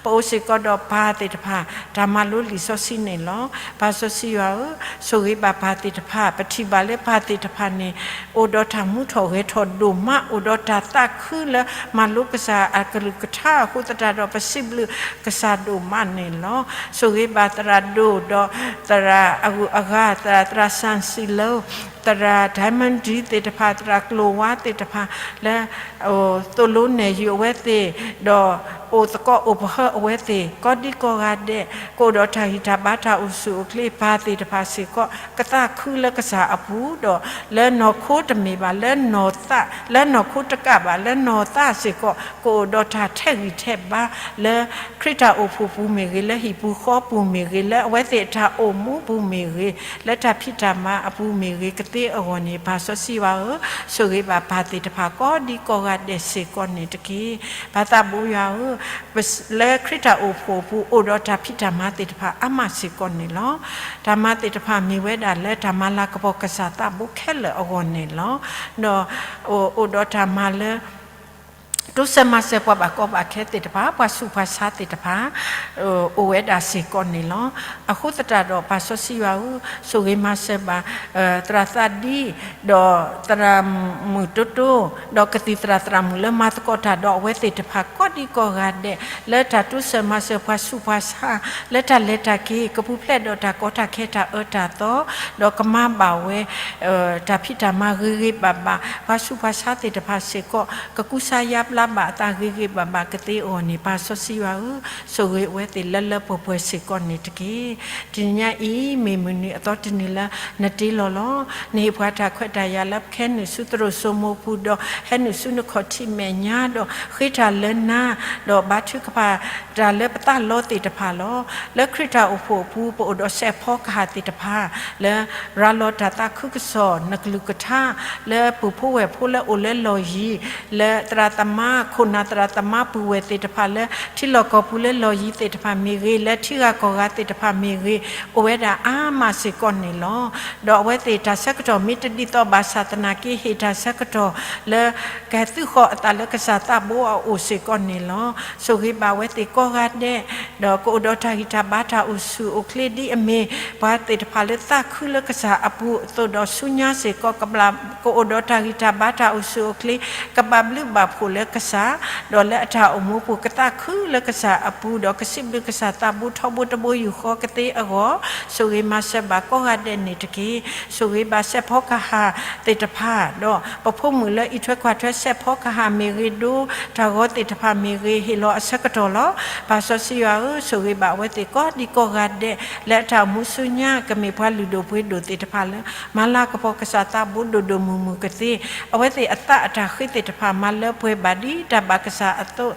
ပအိၣ်စ့ၢ်ကီးဒီးပၢ်သ့ၣ်တဖၣ် တၢ်မၤလိလံာ်စီဆှံန့ၣ်လီၤ. ပၢ်စီဆှံယွၤဧၢ, ဆိၣ်ဂ့ၤဘၣ်ပၢ်သ့ၣ်တဖၣ်, ပထံၣ်ဘၣ်လၢပၢ်သ့ၣ်တဖၣ်န့ၣ် အိၣ်ဒီးတၢ်မူထီၣ်ဂဲၤထီၣ်ဒိၣ်မး, အိၣ်ဒီးတၢ်သးခုလၢမၤလိကစၢ်အကလုၢ်ကထါအဃိသတးဒီး ပစံးဘျုးကစၢ်ဒိၣ်မးန့ၣ်လီၤ. ဆိၣ်ဂ့ၤဘၣ်သရၣ်ဒိၣ်ဒီး သရၣ်အဂုၤအဂၤ, သရၣ် သရၣ်စၣ်စံလၢ သရၣ် Diamond သ့ၣ်တဖၣ်, သရၣ်ကျိၤဝါသ့ၣ်တဖၣ်လၢ သိၣ်လိနဲၣ်ယုာ်အဝဲသ့ၣ်, ဒီးအိၣ်သကိးအိၣ်ပဟၢအဝဲသ့ၣ် ကိးဒံကိးဂၤဒဲး, ကအိၣ်ဒီးတၢ်ဂံၢ်တၢ်ဘါတၢ်အိၣ်ဆူၣ်အိၣ်ချ့, ပၢ်သ့ၣ်တဖၣ်စ့ၢ်ကီး ကသးခုလၢကစၢ်အပူၤ, ဒီးလၢနီၢ်ခိတမ့ၢ်ဘၣ်, လၢနီၢ်သး, လၢနီၢ်ခိတကးဘၣ်, လၢနီၢ်သးစ့ၢ်ကီး ကအိၣ်ဒီးတၢ်ထဲးဂံၢ်ထဲးဘါ လၢခရံာ်တၢ်အိၣ်ဖှိၣ်ပူၤမ့ၢ်ဂ့ၤ, လၢဟံၣ်ပူၤဃီပူၤမ့ၢ်ဂ့ၤ, လၢအဝဲသ့ၣ်အတၢ်အိၣ်မူပူၤမ့ၢ်ဂ့ၤ, လၢတၢ်ဖံးတၢ်မၤအပူၤမ့ၢ်ဂ့ၤကသ့အဂီၢ်န့ၣ် ပၢ်စီဆှံယွၤဧၢ, ဆိၣ်ဂ့ၤဘၣ်ပၢ်သ့ၣ်တဖၣ်ကိးဒံကိးဂၤဒဲးစ့ၢ်ကီးန့ၣ်တက့ၢ်. ပၢ်သးဘိယွၤဧၢ, လၢခရံာ်တၢ်အိၣ်ဖှိၣ်အပူၤ အိၣ်ဒီးတၢ်ဖံးတၢ်မၤသ့ၣ်တဖၣ်အါမးစ့ၢ်ကီးန့ၣ်လီၤ. တၢ်မၤသ့ၣ်တဖၣ်မ့ၢ်ဝဲဒၣ်လၢတၢ်မၤလၤကပီၤကစၢ်သးဘိခဲလၢာ်အဂီၢ်န့ၣ်လီၤ. ဒီးအိၣ်ဒီးတၢ်မၤလၢ တိစၢၤမၤစၢၤပှၤဘၣ်ကီဘၣ်ခဲသ့ၣ်တဖၣ်, ပှၤဆူးပှၤဆါသ့ၣ်တဖၣ် အိၣ်ဝဲဒၣ်စ့ၢ်ကီးန့ၣ်လီၤ. အဃိသတးဒီး ပၢ်စီဆှံယွၤဧၢ, ဆိၣ်ဂ့ၤမၤစၢၤဘၣ် သရၣ်သးဒံ, ဒီးသရၣ်မုၣ်တိတိ, ဒီးကသံၣ်သရၣ်သရၣ်မုၣ်လၢမၤသကိးတၢ်ဒီးအဝဲသ့ၣ်တဖၣ် ကိးဒံကိးဂၤဒဲး လၢတၢ်တိစၢၤမၤစၢၤပှၤဆူးပှၤဆါ, လၢတၢ်လဲၤတၢ်က့ၤ ကပူၤဖျဲးဒီးတၢ်ကီတၢ်ခဲတၢ်အၢတၢ်သီ, ဒီးကမၤဘၣ်ဝဲ တၢ်ဖံးတၢ်မၤဂ့ၤဂ့ၤဘၣ်ဘၣ်, ပှၤဆူးပှၤဆါသ့ၣ်တဖၣ်စ့ၢ်ကီး ကကူစါယါဘျါ တၢ်ဘၣ်အသးဂ့ၤဂ့ၤဘၣ်ဘၣ်ကသ့အဂီၢ်န့ၣ်, ပၢ်စီဆှံယွၤဧၢ, ဆိၣ်ဂ့ၤအဝဲသ့ၣ်လၢလၢပှဲၤပှဲၤစ့ၢ်ကီးန့ၣ်တက့ၢ်. တနံၤညါအံၤ မ့ၢ်မုၢ်နံၤအသီတနံၤလၢနတ့လီၤလီၤ. နဟ့ၣ်ပှၤတၢ်ခွဲးတၢ်ယာ်လၢပကဟဲနုာ်ဆူသရိာ်စိမိၤပူၤ, ဒီးဟဲနုာ်ဆူနခီၣ်ထံးမဲာ်ညါ, ဒီးဃ့တၢ်လၢနၤ, ဒီးဘါထုကဖၣ်တၢ်လၢပသးလီသ့ၣ်တဖၣ်လီၤ. လၢခရံာ်တၢ်အိၣ်ဖှိၣ်အပူၤ ပအိၣ်ဒီးစဲးဖီကဟၣ်သ့ၣ်တဖၣ် လၢရၤလီၤတၢ်သးခုကစီၣ်, နကလုၢ်ကထါ, လၢပုၢ်ဖိဝဲၢ်ဖိလၢအိၣ်လၢလီၢ်ယံၤ, လၢသရၣ်သမါ, ခိၣ်နၢ်သရၣ်သမါပုၢ်ဝဲၢ်သ့ၣ်တဖၣ်လၢ ထံလီၢ်ကီၢ်ပူၤလၢလီၢ်ယံၤသ့ၣ်တဖၣ်မ့ၢ်ဂ့ၤ, လၢထံဂၤကီၢ်ဂၤသ့ၣ်တဖၣ်မ့ၢ်ဂ့ၤ, အိၣ်ဝဲဒၣ်အါမးစ့ၢ်ကီးန့ၣ်လီၤ. ဒီးအဝဲသ့ၣ်တၢ်ဆၢကတီၢ်မ့ၢ်တဒ်သိးဘၣ်ဆၣ်သနာ်က့ ဟ့ၣ်တၢ်ဆၢကတီၢ်လၢ ကဟဲသုးဃီၤအသးလၢကစၢ်သးဘိအအိၣ်စ့ၢ်ကီးန့ၣ်လီၤ. ဆိၣ်ဂ့ၤဘၣ်အဝဲသ့ၣ်ကိးဂၤဒဲး, ဒီးကအိၣ်ဒီးတၢ်ဂံၢ်တၢ်ဘါတၢ်အိၣ်ဆူၣ်အိၣ်ချ့ဒ်အမ့ၢ် ပှၤသ့ၣ်တဖၣ်လၢသးခုလၢကစၢ်အပူၤအသိးဒီးဆူညါစ့ၢ်ကီး ကဘၣ်ကအိၣ်ဒီးတၢ်ဂံၢ်တၢ်ဘါတၢ်အိၣ်ဆူၣ်အိၣ်ချ့, ကဘၣ်ဘျုးဘၣ်ဖှိၣ်လၢကစၢ်, ဒီးလၢအတၢ်အိၣ်မူပူၤကသးခုလၢကစၢ်အပူၤ, ဒီးကစံးဘျုးကစၢ်သးဘိထီဘိတဘိယူၢ်ဃီကသ့အဂီၢ်, ဆိၣ်ဂ့ၤမၤစၢၤဘၣ်ကိးဂၤဒဲးန့ၣ်တက့ၢ်. ဆိၣ်ဂ့ၤဘၣ်စဲးဖီကဟၣ်သ့ၣ်တဖၣ်, ဒီးပဖိမုၣ်လၢအံးထွဲကွၢ်ထွဲစဲးဖီကဟၣ်မ့ၢ်ဂ့ၤ, ဒိတၢ်ဂီၤသ့ၣ်တဖၣ်မ့ၢ်ဂ့ၤ, ဟ့ၣ်လီၤအဆၢကတီၢ်လီၤ. ပၢ်စီဆှံယွၤဧၢ, ဆိၣ်ဂ့ၤဘၣ်အဝဲသ့ၣ်ကိးဒံကိးဂၤဒဲး လၢအတၢ်အိၣ်မူဆူညါ ကမ့ၢ်ပှၤလုၢ်ဒိၣ်ပှ့ၤဒိၣ်သ့ၣ်တဖၣ်လၢ မၤလၤကပီၤကစၢ်သးဘိဒိၣ်ဒိၣ်မုၢ်မုၢ်ကသ့, အဝဲသ့ၣ်အသးအတၢ်ဃ့သ့ၣ်တဖၣ်မၤလၢပှဲၤဘၣ်ဒ်တၢ်ဘၣ်ကစၢ်အသး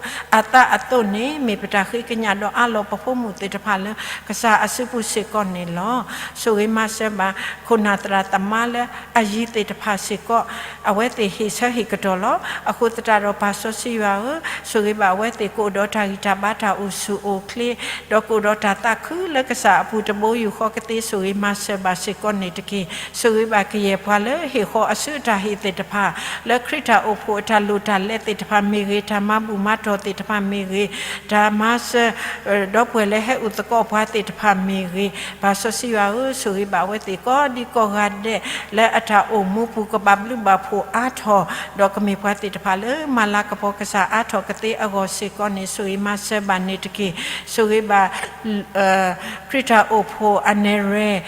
အသိးန့ၣ် မ့ၢ်ပတၢ်ဃ့ကညးဒီးအးလီၤပဖိမုၣ်သ့ၣ်တဖၣ်လၢ ကစၢ်အစုပူၤစ့ၢ်ကီးန့ၣ်လီၤ. ဆိၣ်ဂ့ၤမၤစၢၤဘၣ်ခိၣ်နၢ်သရၣ်သမါလၢအယံၤသ့ၣ်တဖၣ်စ့ၢ်ကီး, အဝဲသ့ၣ်ဟ့ၣ်ဆၢဟ့ၣ်ကတီၢ်လီၤ. အဃိသတးဒီးပၢ်စီဆှံယွၤဧၢ, ဆိၣ်ဂ့ၤဘၣ်အဝဲသ့ၣ်ကအိၣ်ဒီးတၢ်ဂံၢ်တၢ်ဘါတၢ်အိၣ်ဆူၣ်အိၣ်ချ့, ဒီးကအိၣ်ဒီးတၢ်သးခုလၢကစၢ်အပူၤတဘိယူၢ်ဃီကသ့ ဆိၣ်ဂ့ၤမၤစၢၤဘၣ်စ့ၢ်ကီးန့ၣ်တက့ၢ်. ဆိၣ်ဂ့ၤဘၣ်ကယဲၢ်ပှၤလၢဟ့ၣ်ဃီၤအစုအတၢ်ဟ့ၣ်သ့ၣ်တဖၣ်, လၢခရံာ်တၢ်အိၣ်ဖှိၣ်အတၢ်လိၣ်တၢ်လဲသ့ၣ်တဖၣ်မ့ၢ်ဂ့ၤ, တၢ်မၤဘူၣ်မၤတီၢ်သ့ၣ်တဖၣ်မ့ၢ်ဂ့ၤ, တၢ်မၤစၢၤ ဒီပုၢ်ဝဲၢ်လၢဟဲအိၣ်သကိးပှၤသ့ၣ်တဖၣ်မ့ၢ်ဂ့ၤ, ပၢ်စီဆှံယွၤဧၢ, ဆိၣ်ဂ့ၤဘၣ်အဝဲသ့ၣ်ကိးဒံကိးဂၤဒဲး လၢအတၢ်အိၣ်မူပူၤကဘၣ်ဘျုးဘၣ်ဖှိၣ်အါထီၣ်, ဒီးကမ့ၢ်ပှၤသ့ၣ်တဖၣ်လၢမၤလၤကပီၤကစၢ်အါထီၣ်ကသ့အဂီၢ်စ့ၢ်ကီးန့ၣ် ဆိၣ်ဂ့ၤမၤစၢၤဘၣ်န့ၣ်တက့ၢ်. ဆိၣ်ဂ့ၤဘၣ် ခရံာ်တၢ်အိၣ်ဖှိၣ်အနဲၣ်ရွဲၣ်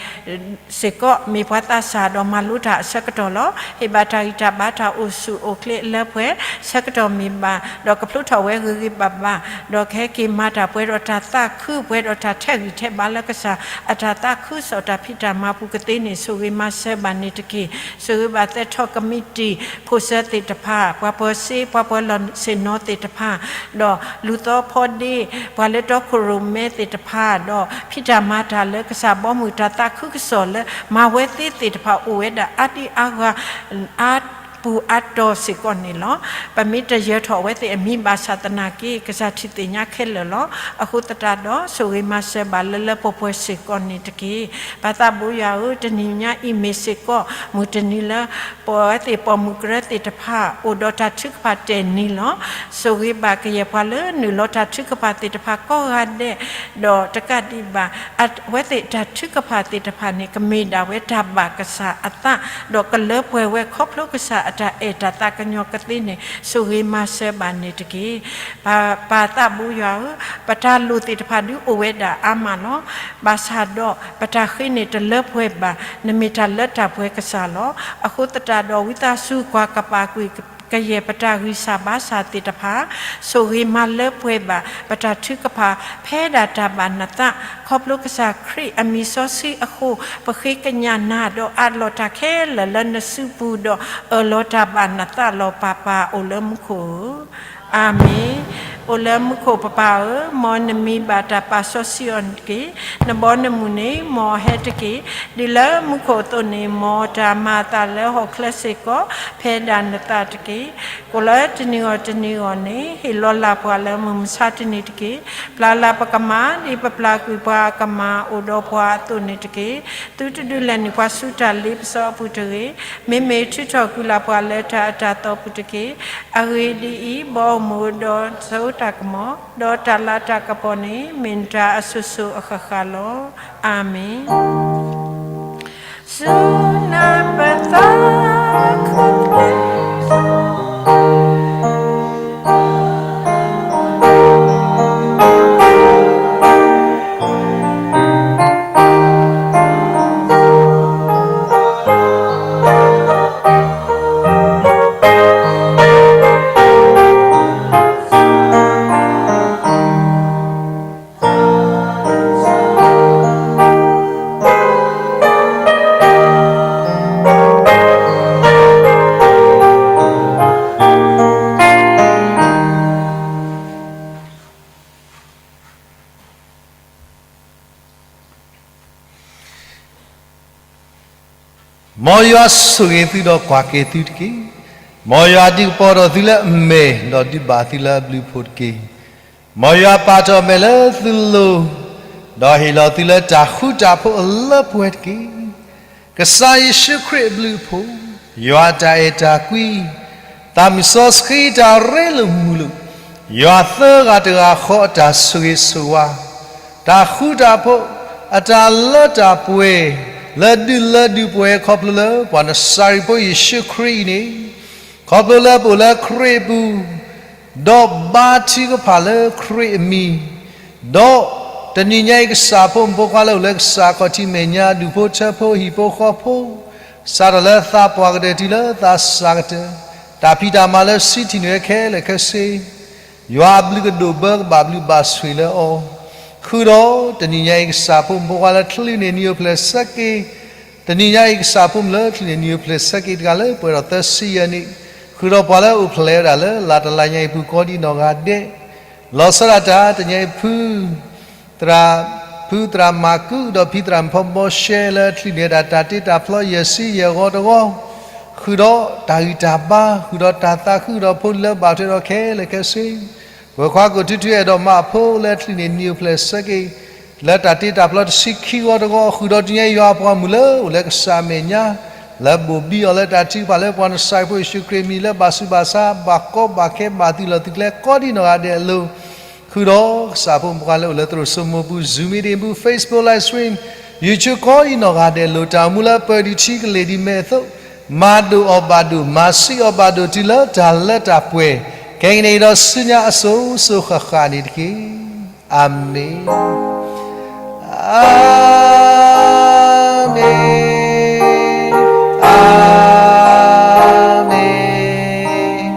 စ့ၢ်ကီး မ့ၢ်ပှၤသးစၢ်ဒီးမၤလိတၢ်အဆၢကတီၢ်လီၤ. ဟ့ၣ်ဘၣ်တၢ်ဂံၢ်တၢ်ဘါတၢ်အိၣ်ဆူၣ်အိၣ်ချ့အလၢပှဲၤ ဆၢကတီၢ်မ့ၢ်ဘၣ်, ဒီးကဖျိထီၣ်ဝဲဂ့ၤဂ့ၤဘၣ်ဘၣ်, ဒီးကဟဲက့ၤမၤတၢ်ပှဲၤဒီးတၢ်သးခု ပှဲၤဒီးတၢ်ထဲးဂံၢ်ထဲးဘါလၢကစၢ်အတၢ်သးခုစီၤတၢ်ဖံးတၢ်မၤပူၤကသ့န့ၣ် ဆိၣ်ဂ့ၤမၤစၢၤဘၣ်န့ၣ်တက့ၢ်. ဆိၣ်ဂ့ၤဘၣ်သဲးထီၣ်ကမံးတံာ် ဖိၣ်စၢၤသ့ၣ်တဖၣ်, ပှၤပၢၤစ့, ပှၤပၢၤလီၢ်ဆ့ၣ်နီၤသ့ၣ်တဖၣ်, ဒီးလူၤသီဖီဒ့, ပှၤလၢတီခိၣ်ရိၣ်မဲသ့ၣ်တဖၣ်, ဒီးဖံးတၢ်မၤတၢ်လၢကစၢ်ဘီမုၢ်တၢ်သးခုကစီၣ်လၢ မၤဝဲသ့သ့ၣ်တဖၣ်အိၣ်ဝဲဒၣ်အါဒံအါဂၤ အါပူၤအါတီၤစ့ၢ်ကီးန့ၣ်လီၤ. ပမ့ၢ်တယၢၤထီၣ်အဝဲသ့ၣ်အမံၤဘၣ်ဆၣ်သနာ်က့ ကစၢ်ထံၣ်သ့ၣ်ညါခဲလၢာ်လီၤ. အဃိသတးဒီး ဆိၣ်ဂ့ၤမၤစၢၤဘၣ်လၢလၢပှဲၤပှဲၤစ့ၢ်ကီးန့ၣ်တက့ၢ်. ပၢ်သးဘိယွၤဧၢ, တနံၤညါအံၤမ့ၢ်စ့ၢ်ကီး မုၢ်တနံၤလၢ ပဝဲသ့ၣ်ပိာ်မုၣ်ကရၢသ့ၣ်တဖၣ် အိၣ်ဒီးတၢ်ထုကဖၣ်တဲာ်နံၤလီၤ. ဆိၣ်ဂ့ၤဘၣ်ကယဲၢ်ပှၤလၢနုာ်လီၤတၢ်ထုကဖၣ်သ့ၣ်တဖၣ်ကိးဂၤဒဲး, ဒီးတကးဒံးဘၣ် အဝဲသ့ၣ်တၢ်ထုကဖၣ်သ့ၣ်တဖၣ်န့ၣ် ကမ့ၢ်ဒၣ်ဝဲတၢ်ဘၣ်ကစၢ်အသး, ဒီးကလၢပှဲၤဝဲခီဖျိကစၢ်အတၢ်အဲၣ်တၢ်သးကညီၤကသ့န့ၣ် ဆိၣ်ဂ့ၤမၤစၢၤဘၣ်န့ၣ်တက့ၢ်. ပၢ်, ပၢ်သးဘိယွၤဧၢ, ပတၢ်လိၣ်သ့ၣ်တဖၣ်ဒုးအိၣ်ဝဲဒၣ်အါမးလီၤ. ဘၣ်ဆၣ်ဒီးပတၢ်ဃ့န့ၣ်တလၢပှဲၤဘၣ်, နမ့ၢ်တၢ်လၢတၢ်ပှဲၤကစၢ်လီၤ. အဃိသတးဒီး ဝံသးစူၤကွၢ်ကပာ်ကွံာ် ကယဲၢ်ပတၢ်ဂံၢ်စၢ်ဘါစၢ်သ့ၣ်တဖၣ်, ဆိၣ်ဂ့ၤမၤလၢပှဲၤဘၣ် ပတၢ်ထုကဖၣ် ဖဲဒၣ်တၢ်ဘၣ်နသး, ခီဖျိကစၢ်ခရံာ်အမံၤစီဆှံအဃိ, ပဃ့ကညးနၤဒီးအးလီၤတၢ်ခဲလၢာ်လၢနစုပူၤဒီး အၢၣ်လီၤတၢ်ဘၣ်နသးလီၤ. ပၢ်ပၢ်အိၣ်လၢမူခိၣ်ဧၢ, အၤမ့ၣ်. အိၣ်လၢမူခိၣ်ပၢ်ပၢ်ဧၢ, မ်နမံၤဘၣ်တၢ်ပာ်စီဆှံအီၤတက့ၢ်. နဘီနမုၢ်န့ၣ် မ်အဟဲတက့ၢ်. ဒ်လၢမူခိၣ်အသိးန့ၣ် မ်တၢ်မၤအသးလၢဟီၣ်ချၢစ့ၢ်ကီး ဖဲဒၣ်နသးတက့ၢ်. ကိၣ်လၢတနံၤဂီၢ်တနံၤဂီၢ်န့ၣ် ဟ့ၣ်လီၤလၢ်ပှၤလၢမုၢ်မဆါတနံၤတက့ၢ်. ပျၢ်လၢ်ပကမၤ ဒ်ပပျၢ်ကွံာ်ပှၤအကမၤအိၣ်ဒီးပှၤအသိးန့ၣ်တက့ၢ်. သုတဒုးလဲၤနုာ်ပှၤဆူတၢ်လ့ပစီအပူၤတဂ့ၤ, မ့မ့ၢ်ထုးထီၣ်ကွံာ်လၢ်ပှၤလၢတၢ်အတၢ်သီပူၤတက့ၢ်. အဂ့ၢ်ဒ်အံၤ, ဘီအမုၢ်ဒီးစိတၢ်ကမီၤ, ဒီးတၢ်လၤတၢ်ကပီၤန့ၣ် မ့ၢ်နတၢ်အစိၤစိၤအဃၣ်ဃၣ်လီၤ. အၤမ့ၣ်. ဆူနၢ်ပသးခီၣ်ထံး မ်ယွၤဆိၣ်ဂ့ၤသုဒီးကွၢ်က့ၤသုတက့ၢ်. မ်ယွၤဒုးကပီၤထီၣ်သုလၢအမဲာ်, ဒီးဒုးဘၣ်သုလၢအဘျုးအဖှိၣ်တက့ၢ်. မ်ယွၤပာ်ထီၣ်အမဲာ်လၢသုလိၤ, ဒီးဟ့ၣ်လီၤသုလၢတၢ်ဃူတၢ်ဖိးအလၢပှဲၤတက့ၢ်. ကစၢ်ယ့ၣ်ၡူးခရံာ်အဘျုးအဖှိၣ်, ယွၤအတၢ်အဲၣ်တၢ်ကွံ, သးမုၢ်စီဆှံတၢ်ရ့လိာ်မုာ်လိာ်, ယွၤသၢဂၤတဂၤဃီအတၢ်ဆိၣ်ဂ့ၤဆိၣ်ဝါ, တၢ်ဃူတၢ်ဖိး, အတၢ်လၢတၢ်ပှဲၤ, လၢဒုးလၢဒုးပှဲၤခီဖျိလၢပှၤနစၤရ့းဖိယ့ၣ်ၡူးခရံာ်အံၤန့ၣ်, ခီဖျိလၢပအိၣ်လၢခရံာ်အပူၤ, ဒီးဘါထုကဖၣ်လၢခရံာ်အမံၤ, ဒီးတနံၤညါအံၤကစၢ်ဖိမုၣ်ဖိခွါလၢအိၣ်လၢကစၢ်ခီၣ်ထံးမဲာ်ညါ ဒူၣ်ဖိထၢဖိဟံၣ်ဖိဃီဖိ, စးထီၣ်လၢသးပှၢ်ကတၢၢ်တုၤလၢသးစၢ်ကတၢၢ်, တၢ်ဖံးတၢ်မၤလၢစံးထံၣ်န့ၢ်ဝဲခဲလၢာ်ခဲဆ့ ယွၤအဘျုးကဒိၣ်ဘၢကဘၣ်ဘျုးဘၣ်ဆိၣ်ဂ့ၤလၢအီၤ, ဃုာ်ဒီးတနံၤညါအံၤကစၢ်ဖိမုၣ်ဖိခွါလၢချုးန့ၢ်နံၤအိၣ်ဖျဲၣ်ဆၢက့ၤ, တနံၤညါအံၤကစၢ်ဖိမုၣ်လၢချုးန့ၢ်နံၤအိၣ်ဖျဲၣ်ဆၢက့ၤတဂၤလၢပှဲၤဒီးသၢဆံယဲၢ်နံၣ်, ဃုာ်ဒီးပှၤလၢအိၣ်ဖျဲၣ်ဝဲဒၣ်လၢလါတလါညါအံၤပူၤကိးဒံနီၢ်ဂၤဒဲး, လီၤဆီဒၣ်တၢ်တနံၤညါအံၤဖု သရၣ်, ဖုသရၣ်မၤကူး ဒီးဖံသရၣ်မုၣ်ဖီဘီရှဲလၢချုးန့ၢ်ဝဲဒၣ်တၢ်တ့တၢ်ဖျီယဲၢ်ဆံယဲၢ်ဂီၤတဂီၤ, ဃုာ်ဒီးတၢ်ဂံၢ်တၢ်ဘါ, ဃုာ်ဒီးတၢ်သးခုဒီးဖိလၢဘၣ်ထွဲဒီးခဲလၢာ်ခဲဆ့, ပှၤခွါကိးထူထူအဲၣ်ဒိးမၤအဖိလၢချုးန့ၢ်နံၤအိၣ်ဖျဲၣ်ဆၢက့ၤ, လၢတၢ်တ့တၢ်ဖျီတဆံခံဂီၤတဂီၤ, ဃုာ်ဒီးတနံၤညါအံၤယွၤအပှၤမုၣ်လၢအိၣ်လၢကစၢ်အမဲာ်ညါ, လၢဘိၣ်ဘံအီၤလၢတၢ်ထုကဖၣ်လၢပှၤနစၤရ့းဖိယ့ၣ်ၡူးခရံာ်အမံၤလၢဘၣ်ဆူးဘၣ်ဆါ ဘၣ်ကီဘၣ်ခဲဘၣ်သုးလီၢ်သုးကျဲကိးဒံနီၢ်ဂၤဒဲးအလိၤ, ဃုာ်ဒီးကစၢ်ဖိမုၣ်ဖိခွါလၢအိၣ်လၢသရိာ်စိမိၢ်ပူၤ Zoom meeting ပူၤ Facebook live stream, YouTube ကိးဒံနီၢ်ဂၤဒဲးအလိၤ တၢ်အိၣ်မူလၢပၢၤဒုးထံကလဲၤဒံးမဲာ်အသိး, မၤဒိၣ်အီၤဘၣ်ဒိၣ် မၤဆံးအီၤဘၣ်ဒိၣ်တုၤလၢတၢ်လၢတၢ်ပှဲၤ, ခဲကနံၣ်အံၤဒီးဆူညါအစိၤစိၤဃၣ်ဃၣ်န့ၣ်တက့ၢ်. အၤမ့ၣ်, အၤမ့ၣ်, အၤမ့ၣ်, အၤမ့ၣ်.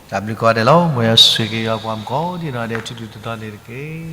တၢ်ဘျုးကိးဂၤဒဲးလီၤ. မ်ယွၤဆိၣ်ဂ့ၤက့ၤယွၤပှၤမုၣ်ကိးဒံနီၢ်ဂၤဒဲး ထူထူတီတီန့ၣ်တက့ၢ်.